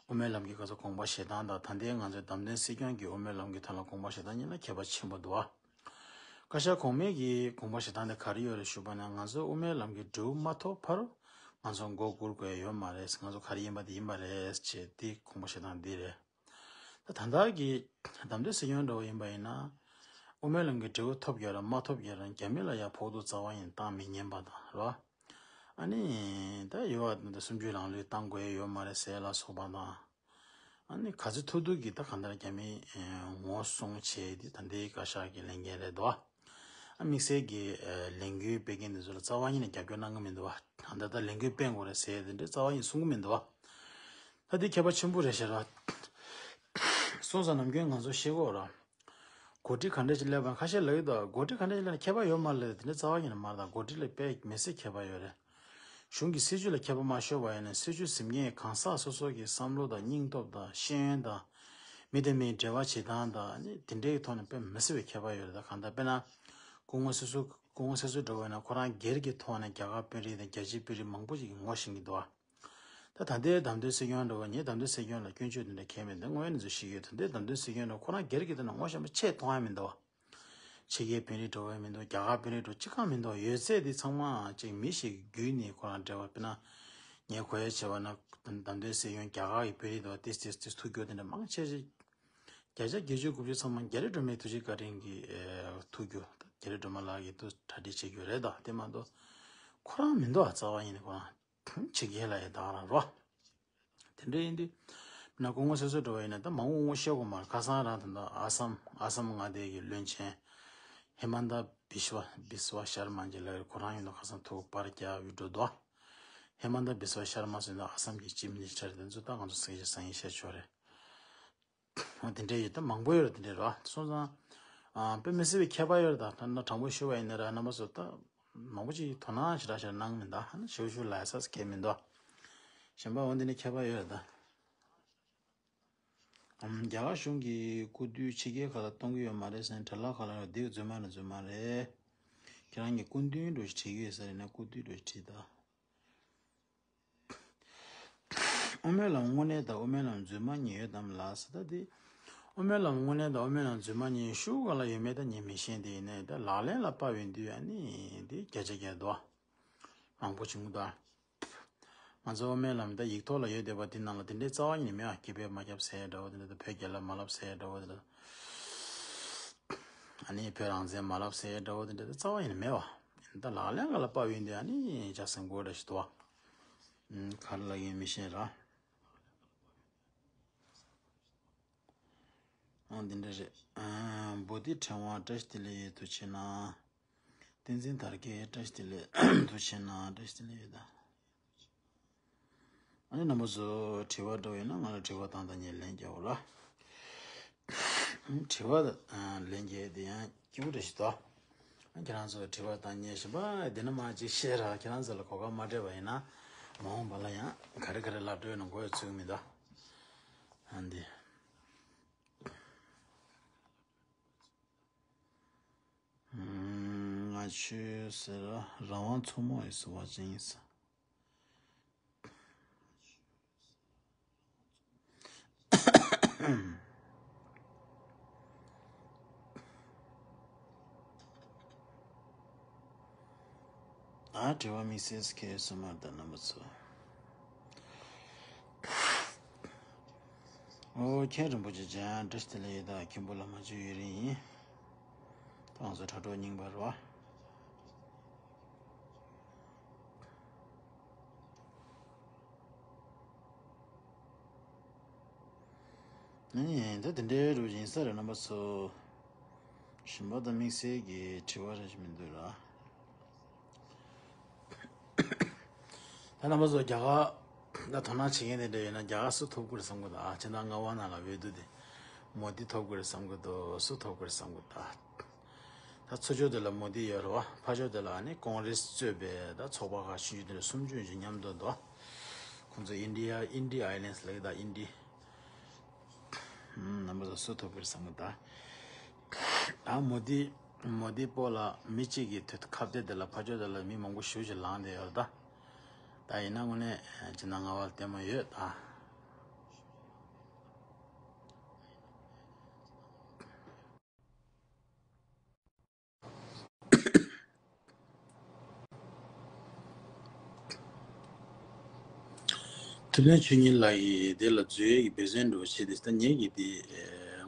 དབུ་མའི་ལམ་གྱི་སྐབས་སུ་དགོངས་པ་བཞེས་སྟངས་དང་ད་ལྟའི་ང་ཚོའི་བདམས་ཐོན་སྲིད་སྐྱོང་གི་དབུ་མའི་ལམ་གྱི་ཐོག་ལ་དགོངས་པ་བཞེས་སྟངས་གཉིས་ལ་ཁྱད་པར་ཆེན་པོ་འདུག་བ། བཀའ་ཤག་གོང་མའི་གི་དགོངས་པ་བཞེས་སྟངས་དེ་ག་རེ་ཡོད་རེད་ཞུས་པ་ན། ང་ཚོ་དབུ་མའི་ལམ་གྱི་འབྲས་བུ་མ་ཐོབ་བར་ང་ཚོ་མགོ་སྒུར་དགོས་ཡོད་མ་རེད། ང་ཚོ་ག་རེ་ཡིན་པ་དེ་ཡིན་པ་རེད་ཅེས་དེ་དགོངས་པ་བཞེས་སྟངས་འདི་རེད། ད་ད་ལྟ་གི་བདམས་ཐོན་སྲིད་སྐྱོང་འདྲ་བོ་ཡིན་པ་ཡིན་ན། དབུ་མའི་ལམ་གྱི་འབྲས་བུ་ཐོབ་ཡོད་ར་མ་ཐོབ་ཡོད་ར་རྒྱ་མི་ལ་ཡང་ཕོག་ཐུག་རྩ་བ་ཡིན་བཏང་མི་ཉན་པ་དང་ར། ཨ་ནི་ད་ཡོད་བ་ད་སུམ་ཅུ་རང་ལུས་བཏང་དགོས་ཡོད་མ་རེད་ཟེར་ལ་སོགས་པ་དང་། ཨ་ནི་ག་ཚོད་ཐུབ་ཐུབ་ཀྱིས་ད་གང་ལྟར་རྒྱ་མི་ངོ་སྲུང་བྱས་ཏེ་ད་ལྟའི་བཀའ་ཤག་གི་ལས་འགན་རེད་དོ། ཨ་དམིགས་བསལ་གྱི་ལས་འགུལ་སྤེལ་མཁན་འདི་ཚོ་ལ་རྩ་བ་ཉིད་ནས་རྒྱབ་སྐྱོར་གནང་གི་མི་འདུག་བ། ད་ལྟ་ལས་འགུལ་སྤེལ་དགོས་རེད་ཟེར་དེ་འདྲའི་རྩ་བ་ཉིད་གསུང་གི་མི་འདུག་བ། ད་འདི་ཁྱད་པར་ཆེན་པོ་རེད་ཤག་ར། སོང་ཙང་ནམ་རྒྱུན་ང་ཚོ་ཤེས་དགོས་ར། འགོ་ཁྲིད་ག་འདྲ་ཞིག་སླེབས་པ་ཁ་ཤས་ལབ་ཀྱི་འདུག་འགོ་ཁྲིད་ག་འདྲ་ཞིག་སླེབས་ན་ཁྱད་པར་ཡོད་མ་རེད། དེ་འདྲ་རྩ་བ་ཉིད་ནས་མ་རེད། ད་འགོ་ཁྲིད་ལ་དཔེ་མི་སྲིད་ཁྱད་པར་ཡོད་རེད། གཞུང་གི་སྲིད་བྱུས་ལ་ཁྱད་པར་མ་ཤོར་བ་ཡིན་ན་སྲིད་བྱུས་ཟིན་མཁན་གང་ཟག་སོ་སོ་གི་བསམ་བློ་དང་སྙིང་སྟོབས་དང་ཤེས་ཡོན་དང་མི་དང་མིའི་འབྲེལ་བ་བྱེད་སྟངས་དང་ནི་དེ་འདྲའི་ཐོག་ནས་དཔེ་མི་སྲིད་པའི་ཁྱད་པར་ཡོད་རེད། ད་གང་ལྟར་དཔེར་ན་སྐུ་ངོ་སྲིད་ཟུར་སྐུ་ངོ་སྲིད་ཟུར་འདྲ་བོ་ཡིན་ན་ཁོ་རང་སྒེར་གྱི་ཐོག་ནས་རྒྱ་གར་དཔོན་རིགས་དང་རྒྱལ་སྤྱིའི་དཔོན་རིགས་མང་པོ་ཞིག་གིས་ངོ་ཤེས་ཀྱི་འདུག་བ། ད་ད་ལྟའི་བདམས་ཐོན་སྲིད་སྐྱོང་འདྲ་བོ་ངའི་བདམས་ཐོན་སྲིད་སྐྱོང་ལ་སྐྱོན་བརྗོད་དེ་འདྲ་གང་མེད། འདི་དངོས་ཡོད་གནས་ཚུལ་ཞིག་ཡོད། ད་ལྟའི་བདམས་ཐོན་སྲིད་སྐྱོང་འདྲ་ཁོ་རང་སྒེར་གྱི་ཐོག་ནས་ངོ་ཤེས་པ་ཆེས་མཐོང་ཡ་མི་འདུག་བ། ཕྱི་རྒྱལ་དཔོན་རིགས་འགྲོ་བའི་མི་འདུག་རྒྱ་གར་དཔོན་རིགས་འགྲོ་གཅིག་ཀྱང་མི་འདུག་ཡོད་ཚད་འདི་ཚང་མ་ཅིག་མི་ཞིག་བརྒྱུད་ནས་ཁོ་རང་འབྲེལ་བ་སྤེལ་ན། ངས་གོ་ཡ་བྱས་པ་ན་བདམས་ཐོན་སྲིད་སྐྱོང་རྒྱ་གར་གྱི་དཔོན་རིགས་འདུག་ཏིས་ཏིས་ཏིས་ཐུག་རྒྱུ་དེ་འདྲ་མང་ཆེ་ཞིག་བརྒྱ་ཆ་བརྒྱད་ཅུ་དགུ་བཅུ་ཚང་མ་རྒྱ་རི་སྒྲོལ་མའི་ཐུགས་རྗེ་བཀའ་དྲིན་གྱིས་ཐུག་རྒྱུ་རྒྱ་རི་སྒྲོལ་མ་ལགས་ཀྱིས་ཐུགས་གྲ་སྒྲིག་བྱེད་རྒྱུ་རེད། ད་དེ་མ་གཏོགས་ཁོ་རང་མི་འདུག་རྩ་བ་ཉིད་ནས་ཁོ་རང་། ཕྱི་རྒྱལ་ལ་ཡི་དྭགས་རང་རོ། དེ་འདྲ་ཡིན་དུས། ན་སྐུ་ངོ་སྲིད་ཟུར་འགྲོ་བ་ཡིན་ན་ད་མང་པོ་ངོ་ཤེས་དགོས་མ་རེད། ཁ་སང་རང་ད་ལྟ་ཨ་སམ་ཨ་སམ་མངའ་སྡེ་གི་བློན་ཆེན་ཧི་མན་ད་བི་ཤ་བ་བི་སུ་བ་ཤར་མ་ཅིག་ལ་ཁོ་རང་ཡིན་ནོ། ཁ་སང་ཐུག་པར་རྒྱག་ཡུལ་འགྲོ་དོ། ཧི་མན་ད་བི་སུ་བ་ཤར་མ་ཟེར་ན་ཨ་སམ་གྱི་ཅིབ་མི་ནི་སི་ཊར་དེ་ཚོ་ད་ང་ཚོ་སེང་ཤེས་སང་ཡིན་བཤད་ཆོག་རེད། འོ་དེ་འདྲས་ཡོད། ད་མང་པོ་ཡོད་རེད། དེ་འདྲས་རེད་བ། སོང་ཙང་། ཨ་དཔེ་མི་སྲིད་པའི་ཁྱད་པར་ཡོད་རེད། ད་ད་ན་དྲང་པོ་ཞུ་བ་ཡིན་ན་ར་རྣམ་པ་ཚོ་ད་མང་པོ་ཅིག་དོ་སྣང་ཞེ་དྲག་ཞེ་དྲག་གནང་མི་འདུག་ཧ་ན་ཞུ་ཞུ་ལ་ས་ས་གས་མི་འདུག་གཞན་པ་འོ་འདི་ནས་ཁྱད་པར་ཡོད་རེད་ད། ཨམ། རྒྱ་གར་གཞུང་གིས་སྐུ་དུས་ཕྱི་རྒྱལ་ཁག་ལ་གཏོང་གི་ཡོད་མ་རེད་ཟེར་ནས་བྲེལ་བ་ཁག་ལ་ཡོད་འདི་རྫུན་མ་རེད། རྫུན་མ་རེད། ཁྱེད་རང་གིས་སྐུ་མདུན་འགྲོ་ཞིག་བྲིས་ཀྱི་ཡོད་ས་རེད་ན་སྐུ་དུས་འགྲོ་ཞིག་བྲིས་ད། དབུ་མའི་ལམ་དངོས་གནས་དང་དབུ་མའི་ལམ་རྫུན་མ་གཉིས་ཡོད་དམ་ལགས་ཟེར་ད་དེ། དབུ་མའི་ལམ་དངོས་གནས་དང་དབུ་མའི་ལམ་རྫུན་མ་གཉིས་ཤུགས་ག་ལ་ཡོད་མེད་ད་ངས་མི་ཤེས། དེ་ཡིན་ནའི་ད་ལག་ལེན་ལ་དཔག་ཡོང་དུས་ཨ་ནི་དེ་བརྒྱ་ཆ་བརྒྱ་འདུག་མང་པོ་བྱུང་གི་འདུག་ང་ཚོ་དབུ་མའི་ལམ་ད་ཡིག་ཐོག་ལ་ཡོད་བསྡད་པ་དེ་ནང་ལ་དེ་འདྲའི་རྩ་བ་ཉིད་ནས་མེད་ཨ། སྐྱེས་པས་མ་ཁྱབ་ཟེར་འདྲ་བོ་དེ་འདྲ་ད་བོད་རྒྱལ་ལ་མ་ལབ་ཟེར་འདྲ་བོ་དེ་འདྲ། ཨ་ནི་བོད་རང་བཙན་མ་ལབ་ཟེར་འདྲ་བོ་དེ་འདྲ་ད་རྩ་བ་ཉིད་ནས་མེད་བ། ད་ལག་ལེན་ག་ལ་དཔག་ཡོང་དུས་ཨ་ནི་ཅག་སེམས་སྒོ་འདྲ་ཞིག་འདུག་བ། ག་རེ་ལབ་ཡིན་མི་ཤེས་ར། ཨང་འདི་འདྲ་རེད། ཨ། བོ་དྷི་ཕྲེང་བ་བཀྲ་ཤིས་བདེ་ལེགས་ཡོད་དུ་ཕྱིན་ན། བསྟན་འཛིན་དར་རྒྱས་བཀྲ་ཤིས་བདེ་ལེགས་དུ་ཕྱིན་ན་བཀྲ་ཤིས་བདེ་ལེགས་ཡོད་ད། ཨ་ནི་རྣམ་པ་ཚོ་དྲི་བ་འདྲ་བོ་ཡོད་ན་ང་ལ་དྲི་བ་བཏང་དང་ངས་ལན་རྒྱག་འོ་ལ། དྲི་བ་ལན་རྒྱག་དེ་ཡང་སྐྱིད་པོ་རེ་ཞིག་འདུག་ཁྱེད་རང་ཚོ་དྲི་བ་བཏང་ཉན་བཞིན་པ་འདི་ན་མ་ཅིག་བཤད་ར། ཁྱེད་རང་ཚོ་ལ་གོ་སྐབས་མ་སྤྲད་པ་ཡིན་ན་མ་འོངས་པ་ལ་ཡང་ག་རེ་ག་རེ་ལབ་འགྲོ་ཡོད་ན་མགོ་ཡང་ཚོད་ཀྱི་མི་འདུག་ཨ་འདི། ང་ཆོས་ཟེར་རང་དབང་མཚོ་མོ་ཡིས་བ་ཅན་ཡིན་ས། ཨ་དྲི་བ་དམིགས་བསལ་ཁྱེད་སོ་མ་ད་རྣམ་པ་ཚོ། ཨོ་མཁན་རིན་པོ་ཆེ་ཅན་བཀྲ་ཤིས་བདེ་ལེགས་ཡོད་ད་མཁན་པོ་བླ་མ་ཅིག་ཡོད་རིང་ཡིན། ང་ཚོ་དྲ་གྲོགས་རྙིང་པ་རེད་བ། ཨ་ནི་ད་དེ་འདྲའི་རུ་ཡིན་ས་རེད་རྣམ་པ་ཚོ། ཞིམ་པ་དང་དམིགས་བསལ་གྱི་དྲི་བ་རེ་ཞིག་མི་འདུག་ལ། ད་རྣམ་པ་ཚོ་རྒྱ་གར་ད་དོ་སྣང་བྱེད་མཁན་དེ་འདྲ་ཡོད་ན་རྒྱ་གར་སུ་ཐོབ་དགོས་རེད་བསམ་གི་འདུག་ཨ་ཕྱི་ཟླ་ལྔ་པ་ནང་ལ་འོས་བསྡུ་དེ་མོ་དི་ཐོབ་དགོས་རེད་བསམ་གི་འདུག་སུ་ཐོབ་དགོས་རེད་བསམ་གི་འདུག་ད་ཚུར་ཕྱོགས་དེ་ལ་མོ་དི་ཡོད་རེད་བ། ཕར་ཕྱོགས་དེ་ལ་ཨ་ནི་ཀོང་རེས་གཙོས་པའི་ད་ཚོགས་པ་ཁག་ཆུང་ཆུང་དེ་འདྲ་སུམ་ཅུ་ཅིག་མཉམ་དུ་འདུག་ཁོང་ཚོ་ཨིན་ཌི་ཡ་ཨིན་ཌི་ཨའི་ལན་སི་ལབ་ཀྱི་ད་ཨིན་ཌི། རྣམ་པ་ཚོ་སུ་ཐོབ་ཀྱི་རེད་བསམ་གི་ད། ད་མོ་དི་མོ་དི་པོ་ལ་མི་གཅིག་གིས་དུས་ཁ་བརྡ་དེ་ལ་ཕར་ཕྱོགས་དེ་ལ་མི་མང་པོ་ཞེ་ཅིག་ལངས་བསྡད་ཡོད་རེད་ད། ད་ཡིན་ན་དངོས་གནས་སྤྱི་ཟླ་ལྔ་པ་ལ་ལྟད་མོ་ཡོད་ད། ཐུབ་བསྟན་ཆོས་ཉིད་ལགས་ཀྱིས་དེ་ལ་འཛུལ་ཡས་ཀྱི་འབད་བརྩོན་འགྲོ་བྱེད་དེ་ད་ངེད་ཀྱིས་དེ་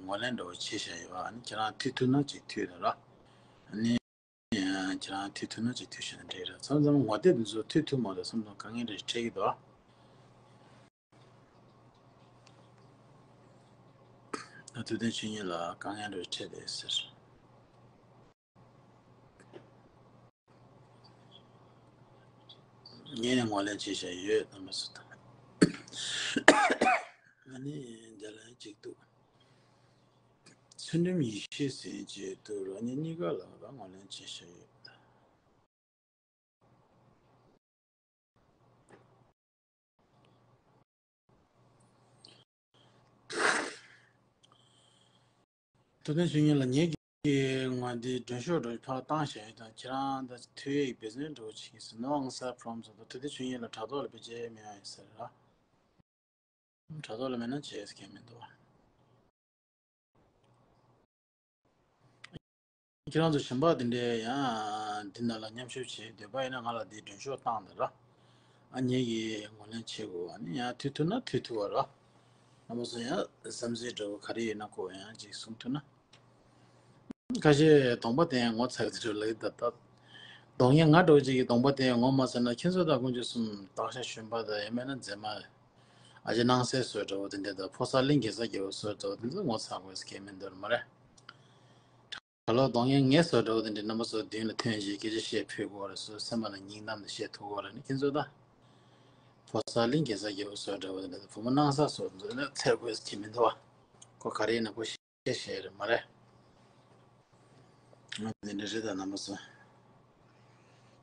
ངོས་ལེན་འགྲོ་བྱེད་བཞག་ཡོད། ཨ་ནི་ཁྱེད་རང་མཐུད་ཐུབ་ན་ཅིག་མཐུད་ར་ར། ཨ་ནི་ཁྱེད་རང་མཐུད་ཐུབ་ན་ཅིག་མཐུད་བྱས་ན་འགྲིག་ར། མཚམས་མཚམས་ངོ་དེབ་འདི་ཚོ་མཐུད་ཐུབ་མ་ཐུབ་མཚམས་མཚམས་དཀའ་ངལ་རེ་འཕྲད་ཀྱི་འདུག་ཨ། ཐུབ་བསྟན་ཆོས་ཉིད་ལགས་དཀའ་ངལ་རེ་འཕྲད་བསྡད་ཟེར། ངས་ནི་ངོས་ལེན་བྱས་བཞག་ཡོད་རྣམ་པ་ཚོ་དང་། ཨ་ནི་འདི་ལ་གཅིག་འདུག་ཚུལ་ཁྲིམས་ཡེ་ཤེས་ཟེར་གྱི་འདུག་ཨ་ནི་གཉིས་ཀ་ལ་ང་ངོས་ལེན་བྱས་བཞག་ཡོད། ཐུབ་བསྟན་ཆོས་ཉིད་ལགས་ངེད་ཀྱིས་ངོ་འདི་མགྲོན་ཤོག་འགྲོ་ཕར་བཏང་བཞག་ཡོད་དང་ཁྱེད་རང་ད་མཐུད་ཡས་འབད་བརྩོན་འགྲོ་བྱེད་ཀྱི་ཟེར། No answer from ཟེར་འདུག་ཐུབ་བསྟན་ཆོས་ཉིད་ལགས་དྲ་ཐོག་ལ་ཕལ་ཆེར་མེད་ཡ་ཡིན་ཟེར་ར། དྲ་ཐོག་ལ་མེད་ན་བྱས་ཟེར་མཁན་མི་འདུག་བ། ཁྱེད་རང་ཚོ་གཞན་པ་དེ་འདྲའི་ཡང་འདི་ནང་ལ་མཉམ་ཞུགས་བྱེད་འདོད་པ་ཡིན་ན་ང་ལ་འདི་མགྲོན་ཤོག་བཏང་དང་ར། ཨ་ངེད་ཀྱིས་ངོས་ལེན་བྱེད་དགོས། ཨ་ནི་ཡང་མཐུད་ཐུབ་ན་མཐུད་ཐུབ་པ་ར། རྣམ་པ་ཚོ་ཡང་བསམ་ཚུལ་འདྲ་བོ་ག་རེ་ཡོད་ན་ཁོ་ཡང་ཅིག་གསུང་ཐུབ་ན། ཁ་ཤས་གདོང་པ་བསྟན་ངོ་ཚ་གི་འདུག་ལབ་ད་ལྟ། གདོང་ཡང་ང་འདྲ་བོ་ཅིག་གིས་གདོང་པ་བསྟན་ངོ་མ་ཚ་ན་ཁྱེད་ཚོ་དང་དཀོན་མཆོག་གསུམ་སྟག་ཤར་ཞོན་པ་དང་ཡང་མིན་ན་མཛེས་མ། ཨ་ཅེ་སྣང་གསལ་བཟོ་འདྲ་བོ་དེ་འདྲ་དང་ཕོ་གསར་གླིང་གེ་སར་རྒྱལ་པོ་བཟོ་འདྲ་བོ་དེ་ཚོ་ངོ་ཚ་དགོས་ཟེར་མཁན་མི་འདུག་མ་རེད། ག་ལོ་གདོང་ཡང་ངས་བཟོ་འདྲ་བོ་དེ་འདྲ་རྣམ་པ་ཚོ་མདུན་ལ་ཐོན་རྗེས་སྐད་ཆ་བཤད་ཕོད་དགོས་རེད། སོ་སེམས་པ་ལ་སྙིང་གཏམ་དེ་བཤད་ཐུབ་དགོས་རེད་ནི་ཁྱེད་ཚོ་ད། ཕོ་གསར་གླིང་གེ་སར་རྒྱལ་པོ་བཟོ་འདྲ་བོ་དེ་འདྲ་བུ་མོ་སྣང་གསལ་བཟོ་འདྲ་ཚེ་དགོས་ཟེར་མི་འདུག་བ། ཁོ་ག་རེ་ཡིན་ན་ཁོ་ཤེས་ཤེས་རེད་མ་རེད། འདི་འདྲ་རེད་ད་རྣམ་པ་ཚོ།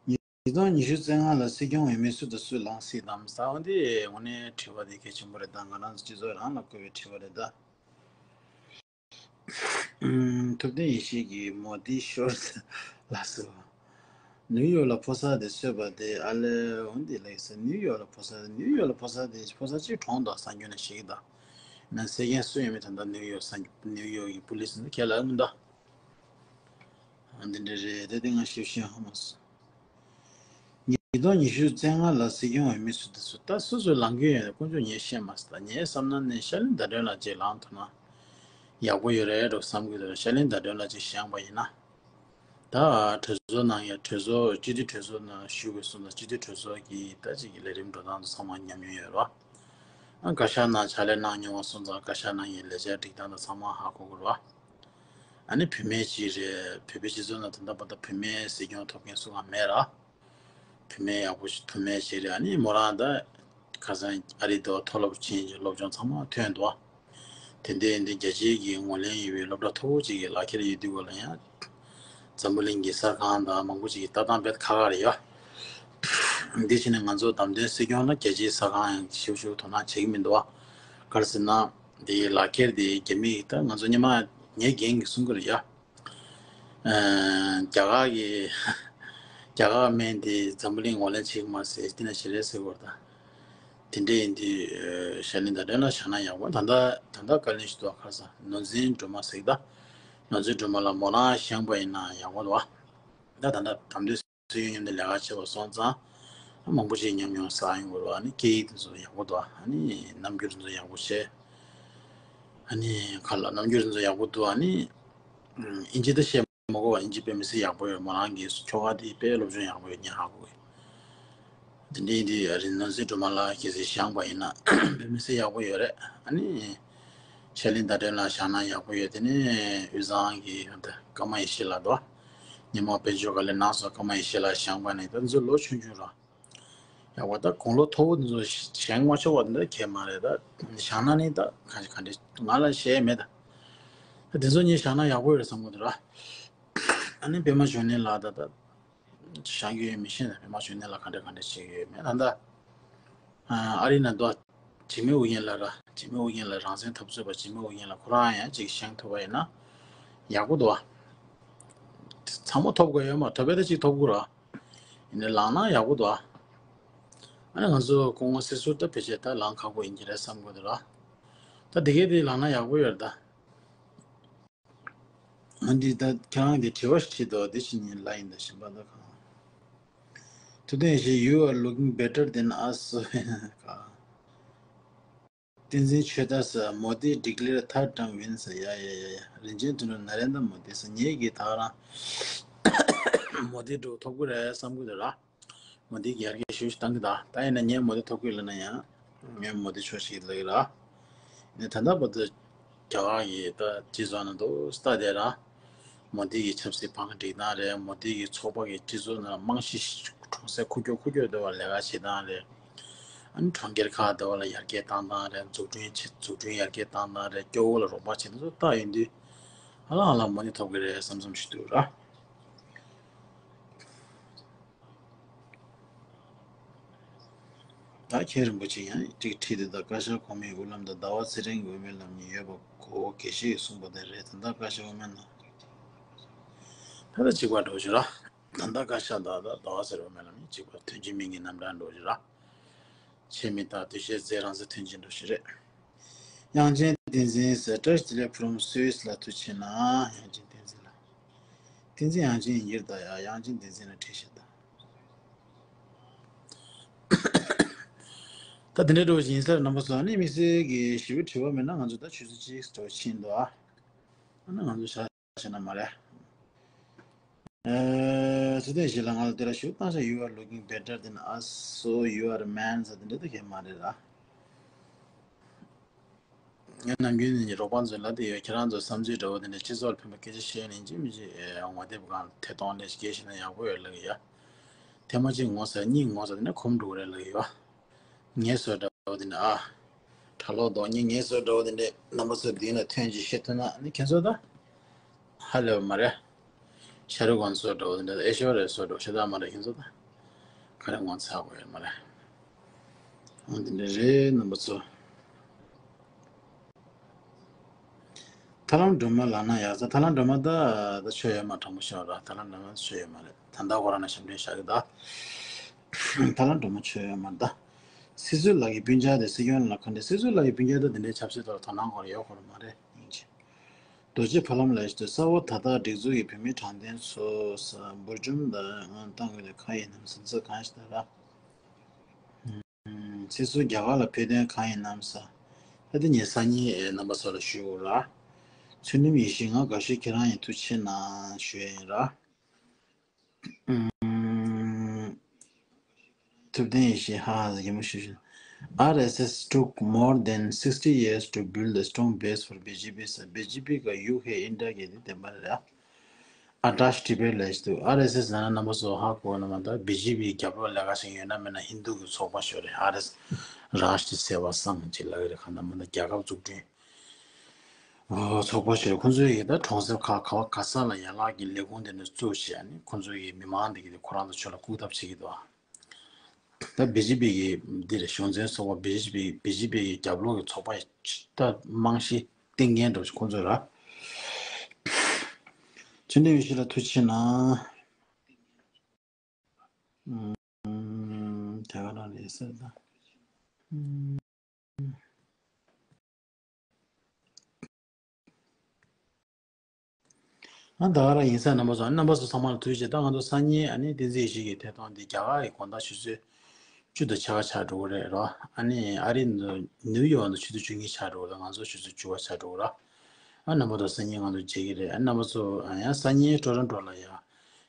ཉིས་སྟོང་ཉི་ཤུ་རྩ་ལྔ་ལ་སྲིད་སྐྱོང་འོས་མི་སུ་དང་སུ་ལངས་སྲིད་དམ་ཟེར་བ་འདི་དངོས་གནས་དྲི་བ་འདི་གལ་ཆེན་པོ་རེད་ད། ང་རང་ཚོ་སྤྱི་ཚོགས་རང་ལ་བཀོད་པའི་དྲི་བ་རེད་ད། ཨུམ། ཐུབ་བསྟན་ཡེ་ཤེས་ཀྱིས་མོ་དི་ཤོར་ལ་སོ། ནིའུ་ཡོག་ལ་ཕོ་གསར་དེ་གསོས་པ་དེ་ཨ་ལེ་འོན་ཏེ་ལེགས་སོ། ནིའུ་ཡོག་ལ་ཕོ་གསར་དེ་ནིའུ་ཡོག་ལ་ཕོ་གསར་དེ་ཕོ་གསར་གཅིག་གྲོངས་འདུག་གསར་འགྱུར་ནང་བཤད་ཀྱི་འདུག་ན་སེ་གན་སུ་ཡོད་མེད་ད་ལྟ་ནིའུ་ཡོག་གསར་འགྱུར་ནིའུ་ཡོག་གི་པུ་ལིས་འདི་ཁས་ལེན་མི་འདུག་ཨ་འདི་འདྲ་རེད་དེ་དེ་ང་ཞིབ་ཤེས་ཧ་མ་སོང་། ཉིས་སྟོང་ཉི་ཤུ་རྩ་ལྔ་ལ་སྲིད་སྐྱོང་འོས་མི་སུ་དེ་སུ་ད་སུ་སུ་ལངས་ཀྱི་ཡོད་དཀོན་མཆོག་ངས་ཤེས་མ་སོང་། ད་ངའི་བསམ་ན་ནི་ཤར་གླིང་ཟླ་སྒྲོན་ལགས་ཅིག་ལངས་ཐུབ་ན་ཡག་པོ་ཡོད་རེད་འགྲོ་བསམ་གྱི་འདུག་ཤར་གླིང་ཟླ་སྒྲོན་ལགས་ཅིག་བཞེངས་པ་ཡིན་ན། ད་གྲོས་ཚོགས་ནང་ཡང་གྲོས་ཚོགས་སྤྱི་འཐུས་གྲོས་ཚོགས་ནང་ཞུགས་པའི་སོང་ཙང་སྤྱི་འཐུས་གྲོས་ཚོགས་ཀྱི་ད་ཅིག་གི་ལས་རིམ་འགྲོ་སྟངས་དང་ཚང་མ་ཉམས་མྱོང་ཡོད་རེད་བ། ཨ་བཀའ་ཤག་ནང་ཕྱག་ལས་གནང་མྱོང་བ་སོང་ཙང་བཀའ་ཤག་ནང་གི་ལས་བྱ་སྒྲིག་སྟངས་དང་ཚང་མ་ཧ་གོ་གི་རེད་བ། ཨ་ནི་བུད་མེད་ཅིག་རེད། བོད་པའི་སྤྱི་ཚོགས་ནང་ད་ལྟ་བར་དུ་བུད་མེད་སྲིད་སྐྱོང་ཐོབ་མཁན་སུ་གང་མེད་ར། བུད་མེད་ཡག་པོ་ཞིག་བུད་མེད་ཅིག་རེད། ཨ་ནི་མོ་རང་ད་ཁ་སང་ཨ་རི་དུ་མཐོ་སློབ་ཕྱིན་ཅིག་སློབ་སྦྱོང་ཚང་མ་ཐོན་འདུག་དེ་འདྲ་ཡིན་དུས་རྒྱལ་སྤྱིའི་གི་ངོས་ལེན་ཡོད་པའི་སློབ་གྲྭ་མཐོ་པོ་ཅིག་གི་ལག་ཁྱེར་ཡོད་དུས་གོ་ལ་ཡང་འཛམ་བུ་གླིང་གི་གསར་ཁང་དང་མང་པོ་ཅིག་གི་ལྟ་སྟངས་དཔེ་ཁག་ཁག་རེད་ཡ། འདི་ཕྱིན་ནས་ང་ཚོ་བདམས་ཐོན་སྲིད་སྐྱོང་ལ་རྒྱལ་སྤྱིའི་གསར་ཁང་ཡང་ཞིབ་ཞིབ་དོ་སྣང་བྱེད་ཀྱི་མི་འདུག་བ། ག་རེ་ཟེར་ན། འདི་ལག་ཁྱེར་འདི་རྒྱ་མི་ད་ང་ཚོ་སྔོན་མ་ངའི་རྒན་གྱིས་གསུང་གི་རེད་ཡ། ཨ་རྒྱ་གར་གྱི་རྒྱ་གར་སྨན་འདི་འཛམ་བུ་གླིང་ངོས་ལེན་བྱེད་ཀྱི་མ་ཟེར་འདི་ན་ཞེ་རེད་ཟེར་གོ་ད། དེ་འདྲ་ཡིན་དུས་ཤར་གླིང་ཟླ་སྒྲོན་ལ་བཞག་ན་ཡག་པོ། ད་ལྟ་ད་ལྟ་བཀའ་བློན་ཞིག་འདུག་ག་རེ་ཟེར་ནོར་འཛིན་སྒྲོལ་མ་ཟེར་གི་ད། ནོར་འཛིན་སྒྲོལ་མ་ལ་མོ་རང་བཞེངས་པ་ཡིན་ན་ཡག་པོ་འདུག་བ། ད་ད་ལྟ་དམ་དུས་སུ་ཡོད་མཉམ་དུ་ལས་ཀ་བྱེད་པ་སོང་ཙང་། མང་པོ་ཞིག་ཉམས་མྱོང་བསགས་ཡོང་གི་རེད་བ། ཨ་ནི་སྐད་ཡིག་དེ་ཚོ་ཡག་པོ་འདུག་ཨ་ནི་རྣམ་འགྱུར་དེ་ཚོ་ཡག་པོ་བྱས། ཨ་ནི་ཁ་ལ་རྣམ་འགྱུར་དེ་ཚོ་ཡག་པོ་འདུག་ཨ་ནི་ཨིན་ཇི་ད་བཤད་མ་དགོས་པ། ཨིན་ཇི་དཔེ་མི་སྲིད་ཡག་པོ་ཡོད། མོ་རང་གི་ཁྱོ་ག་དེ་དཔེ་སློབ་སྦྱོང་ཡག་པོ་ཡོད་མཁན་ཧ་གོ་གི། དེ་འདྲ་ཡིན་དུས་རིན་ནོར་འཛིན་སྒྲོལ་མ་ལགས་གལ་སྲིད་བཞེངས་པ་ཡིན་ན་དཔེ་མི་སྲིད་ཡག་པོ་ཡོད་རེད། ཨ་ནི། ཤར་གླིང་ཟླ་སྒྲོན་ལགས་བཞེངས་ན་ཡག་པོ་ཡོད། དེ་ནས་དབུས་གཙང་གི་ཀརྨ་ཡེ་ཤེས་ལགས་དོ། ཉི་མ་དཔལ་འབྱོར་ག་ལེ་གནང་སོང་། ཀརྨ་ཡེ་ཤེས་ལགས་བཞེངས་པ་ནས་ད་ཚོ་ལོ་ཆུང་ཆུང་ར། ཡག་པོ་ད་དགུང་ལོ་མཐོ་པོ་དེ་ཚོ་བཞེངས་མ་ཆོག་པ་འདི་ཁྱད་མ་རེད། ད་བཞེངས་ན་ནི་ད་ག་ག་འདྲ་ང་ལ་ཞེད་མེད་ད། ད་དེ་ཚོ་ངས་བཞེངས་ན་ཡག་པོ་ཡོད་རེད་བསམ་གི་འདུག་ར། ཨ་ནི་པད་མ་འབྱུང་གནས་ལགས་ད་ད། བཞེངས་ཀྱི་ཡོད་མི་ཤེས་ན་པད་མ་འབྱུང་གནས་ལགས་ག་འདྲ་ག་འདྲ་བྱེད་ཀྱི་ཡོད་མེད་ད་ལྟ། ཨ་རི་ནང་དུ་འཇིགས་མེད་ཨུ་རྒྱན་ལགས་ར། འཇིགས་མེད་ཨུ་རྒྱན་ལགས་རང་བཙན་འཐབ་རྩོད་པ་འཇིགས་མེད་ཨུ་རྒྱན་ལགས་ཁོ་རང་ཡང་ཅིག་བཞེངས་ཐུབ་པ་ཡིན་ན་ཡག་པོ་འདུག་བ། ཚང་མ་ཐོབ་དགོས་ཡོད་མ་ཐོབ་པས་ད་ཅིག་ཐོབ་དགོས་ར། ཡིན་ནའི་ལངས་ན་ཡག་པོ་འདུག་བ། ཨ་ནི་ང་ཚོ་སྐུ་ངོ་སྲིད་ཟུར་ད་ཕལ་ཆེར་ད་ལངས་ཁག་པོ་ཡིན་གྱི་རེད་བསམ་གྱི་འདུག་ར། ད་དེ་གས་དེ་ལངས་ན་ཡག་པོ་ཡོད་རེད་ད། ང་འདི་ད་ཁྱེད་རང་གི་དྲི་བ་ཞིག་དྲིས་འདུག་འདི་ཕྱི་ཉིན་ལ་ཡིན་ད་གཞན་པ་ད་གང་། Today you are looking better than us. བསྟན་འཛིན་ཆོས་དར་ཟེར་མོ་དི་declare third term win ཟེར་ཡ་ཡ་ཡ་ཡ། རིན་ཆེན་དོན་གྲུབ་ན་རེན་དྲ་མོ་དི་ཟེར། ངེད་ཀྱིས་ད་རང་མོ་དི་འགྲོ་ཐོབ་ཀྱི་རེད་བསམ་གྱི་འདུག་ར། མོ་དི་གི་ཡར་རྒྱས་ཞེ་པོ་ཞིག་བཏང་གི་ད། ད་ཡིན་ན་ངས་མོ་དི་ཐོབ་ཀྱི་ལབ་ན་ཡང་ངས་མོ་དི་ཕྱོགས་ཞིག་ལབ་ཀྱི་ར། ནས་ད་ལྟ་བར་དུ་རྒྱ་གར་གྱི་ད་སྤྱི་ཚོགས་ནང་དུ་ལྟ་བསྡད་ར། མོ་དི་གི་ཆབ་སྲིད་བང་སྒྲིག་སྟངས་རེད། མོ་དི་གི་ཚོགས་པ་གི་སྤྱི་ཚོགས་ནང་རྨང་གཞི་གྲོང་གསེབ་ཁུག་ཀྱོག་ཁུག་ཀྱོག་འདྲ་བ་ལས་ཀ་བྱེད་སྟངས་རེད། ཨ་ནི་གྲོང་ཁྱེར་ཁག་འདྲ་བ་ལ་ཡར་རྒྱས་བཏང་སྟངས་རེད། འཛུགས་སྐྲུན་བྱེད་འཛུགས་སྐྲུན་ཡར་རྒྱས་བཏང་སྟངས་རེད། སྐྱོ་བོ་ལ་རོགས་པ་བྱེད་སྟངས་ཚོ་ལྟ་ཡོང་དུས་ཨ་ལ་ཨ་ལ་མོ་དི་ཐོབ་ཀྱི་རེད་བསམ་བསམ་ཞིག་འདུག་ར། ད་མཁན་རིན་པོ་ཆེ་ཡང་ཅིག་ཁྲིད་དེ། ད་བཀའ་ཤག་གོང་མའི་དབུ་ལམ་དང་ཟླ་བ་ཚེ་རིང་གི་དབུ་མའི་ལམ་གཉིས་ཡོད་པ་གོ་དགེ་བཤེས་ཀྱིས་གསུངས་པ་དེ་རེད། ད་ལྟ་བཀའ་ཤག་དབུ་མའི་ནང་ད་ལྟ་གཅིག་པ་འགྲོ་བཞིན་ར། ད་ལྟ་བཀའ་ཤག་ད་ད་ཟླ་བ་ཚེ་རིང་དབུ་མའི་ལམ་གཉིས་གཅིག་པ། དོན་གཅིག་མིང་གི་རྣམ་གྲངས་འགྲོ་བཞིན་ར། ཆེད་མི་དང་དུས་བཤད་མཛད་རང་བཙན་དོན་གཅིག་འགྲོ་བཞིན་རེད། དབྱངས་ཅན་བསྟན་འཛིན་ཟེར་བཀྲ་ཤིས་བདེ་ལེགས་from Swiss ལ་ཐུགས་ཆེ་གནང་། དབྱངས་ཅན་བསྟན་འཛིན་ལ། བསྟན་འཛིན་དབྱངས་ཅན་ཡིན་གྱི་རེད་ད་ཡ། དབྱངས་ཅན་བསྟན་འཛིན་ལ་བྲིས་ཤག་ད། ད་དེ་འདྲའི་འགྲོ་བཞིན་ཡིན་ས་རེད་རྣམ་པ་ཚོ། ཨ་ནི་དམིགས་བསལ་གྱི་ཞིབ་པའི་དྲི་བ་མེད་ན་ང་ཚོ་ད་ཆུ་ཚོད་གཅིག་འགྲོ་ཕྱིན་འདུག་ཨ་ནི་ང་ཚོ་ཞག་བྱས་ན་མ་རེད། ཨེ། ཚེ་བརྟན་ཞིག་ལ་ང་ལ་དེ་ལ་ཞུ་བཏང་ཤག You are looking better than us, so you are a man ཟེར་དེ་འདྲ་ད་གས་མ་རེད་ལ། ངས་ནམ་རྒྱུན་ནས་རོགས་པ་ཚོ་ལ་དེ་ཡོད། ཁྱེད་རང་ཚོ་བསམ་ཚུལ་འདྲ་བོ་དེ་འདྲ་སྤྱི་ཚོགས་ལ་ཕན་པའི་སྐད་ཆ་བཤད་ནས་ཅི་མི་ཅི་ངོ་དེབ་སྒང་ཐད་གཏོང་ལས་སྐད་བཤད་ན་ཡག་པོ་ཡོད་ལབ་ཀྱི་ཡོད། ཐེངས་མ་གཅིག་ངོ་ཚ་གཉིས་ངོ་ཚ་དེ་ནས་ཁོམ་འགྲོ་གི་རེད་ལབ་ཀྱི་ཡོད། ངལ་གསོ་འདྲ་བོ་དེ་འདྲ་ཨ། གྲྭ་ལོག་རྡོག་རྙིང་ངལ་གསོ་འདྲ་བོ་དེ་འདྲ་རྣམ་པ་ཚོ་མདུན་ལ་ཐོན་ཅིག་བཤད་ཐུབ་ན་ནི་ཁྱེད་ཚོ་ད། ཧ་ལས་པ་མ་རེད། ཤ་རུ་ཁཱན་ཚོ་འདྲ་བོ་དེ་འདྲ་ཨེ་ཤོ་རི་ཡ་ཚོ་འདྲ་བོ་ཤ་སྟག་མ་རེད་ཁྱེད་ཚོ་ད། ག་རེ་ངོ་ཚ་དགོས་ཡོད་མ་རེད། འོ་དེ་འདྲ་རེད་རྣམ་པ་ཚོ། ཐར་ལམ་སྒྲོལ་མ་ལབ་ན་ཡག་ས། ཐར་ལམ་སྒྲོལ་མ་ད་ད་ཆོས་ཡོད་མ། དྲང་པོ་བཤད་ར། ཐར་ལམ་སྒྲོལ་མ་ཆོས་ཡོད་མ་རེད། ད་ལྟ་ཁོ་རང་ན་ཞབས་འདྲེན་བཞག་གི་ད། ཐར་ལམ་སྒྲོལ་མ་ཆོས་ཡོད་མ་རེད་ད། སྲིད་ཟུར་ལགས་ཀྱི་སྤུན་ཀྱག་དེ་སྲིད་སྐྱོང་ལ་ག་འདྲ། སྲིད་ཟུར་ལགས་ཀྱི་སྤུན་ཀྱག་ད་དེ་འདྲའི་ཆབ་སྲིད་ཐོག་དོ་སྣང་སྐོར་ཡོད་ཁོ་རང་མ་རེད། སྙིང་རྗེ། རྡོ་རྗེ་ཕ་ལམ་ལ་ཞུ། གསར་བ་ད་ལྟ་སྒྲིག་འཛུགས་ཀྱི་བོད་མི་དྲང་བདེན་ཚོ་ས་འབུར་འཇོམས་དང་བཏང་དགོས་དེ་གང་ཡིན་ནམ། ཟིན་ཚ་གང་ཞིག་ད་ར། ཚེ་སྲོག་རྒྱ་གར་ལ་ཕེབས་དོན་གང་ཡིན་ནམ་ས། ད་དེ་ངས་སང་ཉིན་ཨེ་རྣམ་པ་ཚོ་ལ་ཞུ་དགོས་ར། ཚུལ་ཁྲིམས་ཡེ་ཤེས། ང་དགའ་ཤོས་ཁྱེད་རང་ཡིན། ཐུགས་ཆེ་གནང་ཞུ་ཡ་ཡིན་ར། ཨུམ། ཐུབ་བསྟན་ཡེ་ཤེས། ཧ་ཧ་ཟེར་གི་མོ་ཞུ་ཞུ། R S S took more than sixty years to build a strong base for B J P ས། B J P ག་ཡུག་ཧེ་ཨིན་ཌ་གི་དེ་བདེན་པ་རེད་ར། ཨ་ཏྲ་ཤི་ཊི་བེ་ལ་ཞིག་འདུག R S S ལབ་ན་རྣམ་པ་ཚོ་ཧ་གོ་ན་མ་གཏོགས། B J P རྒྱབ་ལོགས་ལས་ཀ་བྱེད་མཁན་ཡོད་ན་མེད་ན་ཧིན་དུ་གི་ཚོགས་པ་ཞིག་རེད། R S རཱ་ཤི་ཊི་སེ་བ་སང་ཅིག་ལབ་ཀྱི་རེད། གང་ལྟར་མ་གཏོགས་རྒྱལ་ཁབ་འཛུགས་སྐྲུན་ཨོ་ཚོགས་པ་ཞིག་རེད། ཁོང་ཚོའི་ཡི་ད་གྲོང་གསེབ་ཁག་ག་བ་ག་ས་ལ་ཡན་ལག་གི་ལས་ཁུངས་དེ་འདྲ་བཙུགས་བྱས་ནས་ཁོང་ཚོའི་ཡི་མི་མང་དེ་གི་དེ་ཁོ་རང་ཚོ་ཕྱོགས་ལ་བཀུག་ཐབས་བྱེད་ཀྱི་འདུག་ད་བི་ཇེ་པི་གི་འདི་རེད། གཞུང་འཛིན་ཚོགས་པ་བི་ཇེ་པི་བི་ཇེ་པི་གི་རྒྱབ་ལོགས་ཀྱི་ཚོགས་པ་ད་རྨང་གཞི་བཏིང་མཁན་འདྲ་བོ་ཁོང་ཚོ་ར། ཆོས་ལྡན་ཡེ་ཤེས་ལགས་ཐུགས་རྗེ་ཆེ་གནང་། ཨུམ། དེ་ག་རང་རེད་ཟེར་ད། ཨུམ། ཨ་ད་ག་རང་ཡིན་ས། རྣམ་པ་ཚོ་རྣམ་པ་ཚོ་ཚང་མ་ལ་ཐུགས་རྗེ་ཆེ། ད་ང་ཚོ་སང་ཉིན་ཨ་ནི་བསྟན་འཛིན་ཡེ་ཤེས་ཀྱི་ཐད་གཏོང་འདི་རྒྱ་གར་གྱི་དགོང་དག་ཆུ་ཚོད་བཅུ་དང་ཕྱེད་ཀ་ཆགས་འགྲོ་གི་རེད་རོ། ཨ་ནི་ཨ་རི་ནིའུ་ཡོག་ནང་ཆུ་ཚོད་བཅུ་གཉིས་ཆགས་འགྲོ་གི་རེད། ང་ཚོ་ཆུ་ཚོད་བཅུ་པ་ཆགས་འགྲོ་གི་ར། ཨ་རྣམ་པ་ཚོ་སང་ཉིན་ང་ཚོ་མཇལ་གི་རེད། ཨ་རྣམ་པ་ཚོ་ཨ་ཡང་སང་ཉིན་ཊོ་རོན་ཊོ་ལ་ཡ་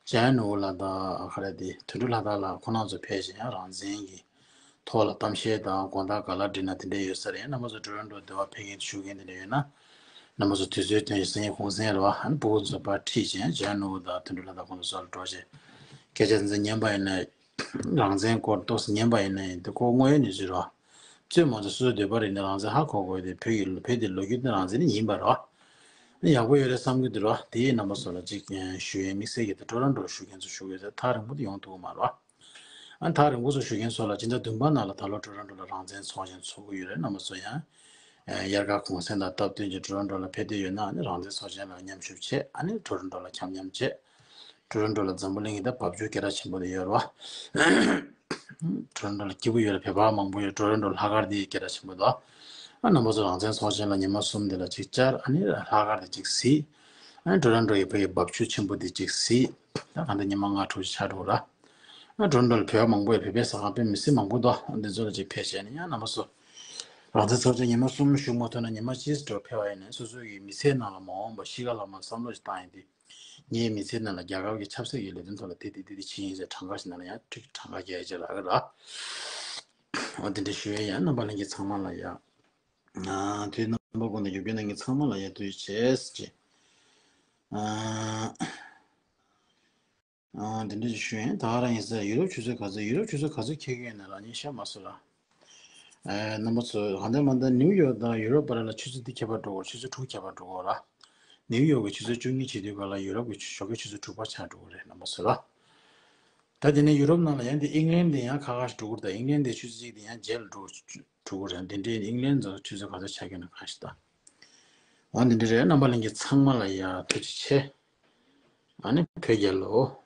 ཇེ་ཨེན་ཨོ་ལ་དང་ག་རེ་དེ་དོན་གྲུབ་ལྷ་དར་ལ་ཁོང་རྣམ་ཚོ་ཕེབས་བྱས་ཡང་རང་བཙན་གྱི་ཐོག་ལ་གཏམ་བཤད་དང་དགོང་དག་ག་ལ་འགྲིག་ན་དེ་འདྲ་ཡོད་ས་རེད། རྣམ་པ་ཚོ་ཊོ་རོན་ཊོ་འདི་བ་ཕེབས་མཁན་བཞུགས་མཁན་དེ་འདྲ་ཡོད་ན། རྣམ་པ་ཚོ་དུས་ཚོད་བཏོན་ཞིང་སང་ཉིན་གུང་སེང་རེད་བ། ཨ་ནི་སྤུ་གུ་ཚོ་ཕར་ཁྲིད་བྱས་ཇེ་ཨེན་ཨོ་དང་དོན་གྲུབ་ལྷ་དར་ཁོང་ཚོ་ཚོ་ལ་འགྲོ་བྱས་སྐད་ཆ་ཚན་ཚན་ཉན་པ་ཡིན་ན། རང་བཙན་སྐོར་ཏོག་ཙམ་ཉན་པ་ཡིན་ན་ཡིན། དེ་ཁོ་དངོས་ཡོད་གནས་ཚུལ་རེད་བ། བཙུན་མ་ཚོ་སོ་སོའི་འདོད་པ་རེད་ནས་རང་བཙན་ཧ་གོ་དགོས་དེ། བོད་ཀྱི་བོད་དེ་ལོ་རྒྱུས་དེ་རང་བཙན་ནི་ཡིན་པ་རེད་བ། ཨ་ནི་ཡག་པོ་ཡོད་རེད་བསམ་གྱི་འདུག་ར། དེ་ཡིན་རྣམ་པ་ཚོ་ལ་ཅིག་ཞུ་ཡས་དམིགས་བསལ་གྱི་དེ་ཊོ་རོན་ཊོ་བཞུགས་མཁན་ཚོ་བཞུགས་ཡོད་ཚེ་ཐག་རིང་པོ་དེ་ཡོང་ཐུབ་ཀྱི་མ་རེད་བ། ཨ་ཐག་རིང་པོ་ཚོ་བཞུགས་མཁན་ཚོ་ལ་སྤྱི་ཟླ་བདུན་པ་ནང་ལ་ད་ལོ་ཊོ་རོན་ཊོ་ལ་རང་བཙན་ཚོགས་ཆེན་ཚོགས་ཀྱི་ཡོད་རེད། རྣམ་པ་ཚོ་ཡང་ཨ་དབྱར་ཁ་གུང་སེང་དང་སྟབས་བསྟུན་གྱིས་ཊོ་རོན་ཊོ་ལ་ཕེབས་འདོད་ཡོད་ན་ཨ་ནི་རང་བཙན་ཚོགས་ཆེན་ལ་མཉམ་ཞུགས་བྱེད། ཨ་ནི་ཊོ་རོན་ཊོ་ལ་འཁྱམ་མཉམ་བྱེད། ཊོ་རོན་ཊོ་ལ་འཛམ་བུ་གླིང་གི་ད་བབ་ཅོལ་སྐད་གྲགས་ཆེན་པོ་དེ་ཡོད་རེད་བ། ཊོ་རོན་ཊོ་ལ་སྐྱིད་པོ་ཡོད་རེད། བོད་པ་མང་པོ་ཡོད། ཊོ་རོན་ཊོ་ལ་ལྷག་དཀར་དེ་སྐད་གྲགས་ཆེན་པོ་འདུག་ཨ་རྣམ་པ་ཚོ་རང་བཙན་ཚོགས་ཆེན་ལ་ཉི་མ་གསུམ་དེ་ལ་ཅིག་བཅར། ཨ་ནི་ལྷག་དཀར་དེ་ཅིག་གཟིགས། ཨ་ནི་ཊོ་རོན་ཊོ་ཡི་བོད་ཀྱི་བབ་ཅོལ་ཆེན་པོ་དེ་ཅིག་གཟིགས། ད་གང་ལྟར་ཉི་མ་ལྔ་དྲུག་ཅིག་ཆགས་འགྲོ་ར། ཨ་ཊོ་རོན་ཊོ་ལ་བོད་པ་མང་པོ་ཡོད། བོད་པའི་ཟ་ཁང་དཔེ་མི་སྲིད་མང་པོ་འདུག་ཨ་འདི་ཚོ་ལ་ཅིག་ཕེབས་བྱས་ནས་ཡང་རྣམ་པ་ཚོ་རང་བཙན་ཚོགས་ཆེན་ཉི་མ་གསུམ་བཞུགས་མ་ཐུབ་ན་ཉི་མ་གཅིག་འགྲོ་ཕེབས་པ་ཡིན་ན་སོ་སོ་ཡི་མི་ཚེའི་ནང་ལ་མ་འོངས་པ་གཤིས་ཀ་ལ་མ་བསམ་བློ་ཞིག་བཏང་ཡིན་ཏེ། ངའི་མི་ཚེའི་ནང་ལ་རྒྱལ་ཁབ་ཀྱི་ཆབ་སྲིད་ཀྱི་ལས་དོན་ཐོག་ལ་དེ་དེ་དེ་དེ་བྱེད་ཡིན་ཟེར་གྲངས་ཀ་ཞིག་ནང་ལ་ཡང་ཁྲིག་གྲངས་ཀ་རྒྱག་ཡ་ཅིག་ལ་ཨ་ར། འོ་དེ་འདྲ་ཞུ་ཡ་ཡང་རྣམ་པ་ལྷན་རྒྱས་ཚང་མ་ལ་ཡ། ཨ་དུས་རྣམ་པ་ཀུན་ཏུ་ཡོད་པའི་ནང་གི་ཚང་མ་ལ་ཡ་དུས་བྱས་ཀྱི། ཨ་ཨ་དེ་འདྲ་ཞིག་ཞུ་ཡིན། ད་ག་རང་ཡིན་ཟེར། ཡུ་རོབ་ཆུ་ཚོད་ག་ཚོད། ཡུ་རོབ་ཆུ་ཚོད་ག་ཚོད་འཁེལ་གྱི་ཡོད་ན་རང་ཉིད་ཤེས་མ་སོང་ར། ཨ་རྣམ་པ་ཚོ་གང་ལྟར་མ་ལྟར་ནིའུ་ཡོག་དང་ཡུ་རོབ་བར་ལ་ཆུ་ཚོད་འདི་ཁྱད་པར་འགྲོ་གོ། ཆུ་ཚོད་དྲུག་ཁྱད་པར་འགྲོ་གོ་ར། ནིའུ་ཡོག་གི་ཆུ་ཚོད་བཅུ་གཉིས་བྱེད་དུས་ག་ལ་ཡུ་རོབ་ཀྱི་ཆུ་ཞོགས་ཀའི་ཆུ་ཚོད་དྲུག་པ་ཆགས་འགྲོ་གི་རེད་རྣམ་པ་ཚོ་ལ། ད་དེ་ནས་ཡུ་རོབ་ནང་ལ་ཡང་དེ་ཨིང་ལན་དེ་ཡང་ཁ་ཁ་ཞིག་འགྲོ་གི་རེད། ད་ཨིང་ལན་དེ་ཆུ་ཚོད་གཅིག་དེ་ཡང་རྗེས་ལ་འགྲོ་འགྲོ་གི་རེད། དེ་འདྲའི་ཨིང་ལན་ཚོ་ཆུ་ཚོད་ག་ཚོད་ཆགས་ཀྱི་ན་གང་ཞིག་ད། འོ་དེ་འདྲ་རེད། རྣམ་པ་ལྷན་རྒྱས་ཚང་མ་ལ་ཡ་ཐུགས་རྗེ་ཆེ། ཨ་ནི་བོད་རྒྱལ་ལོ།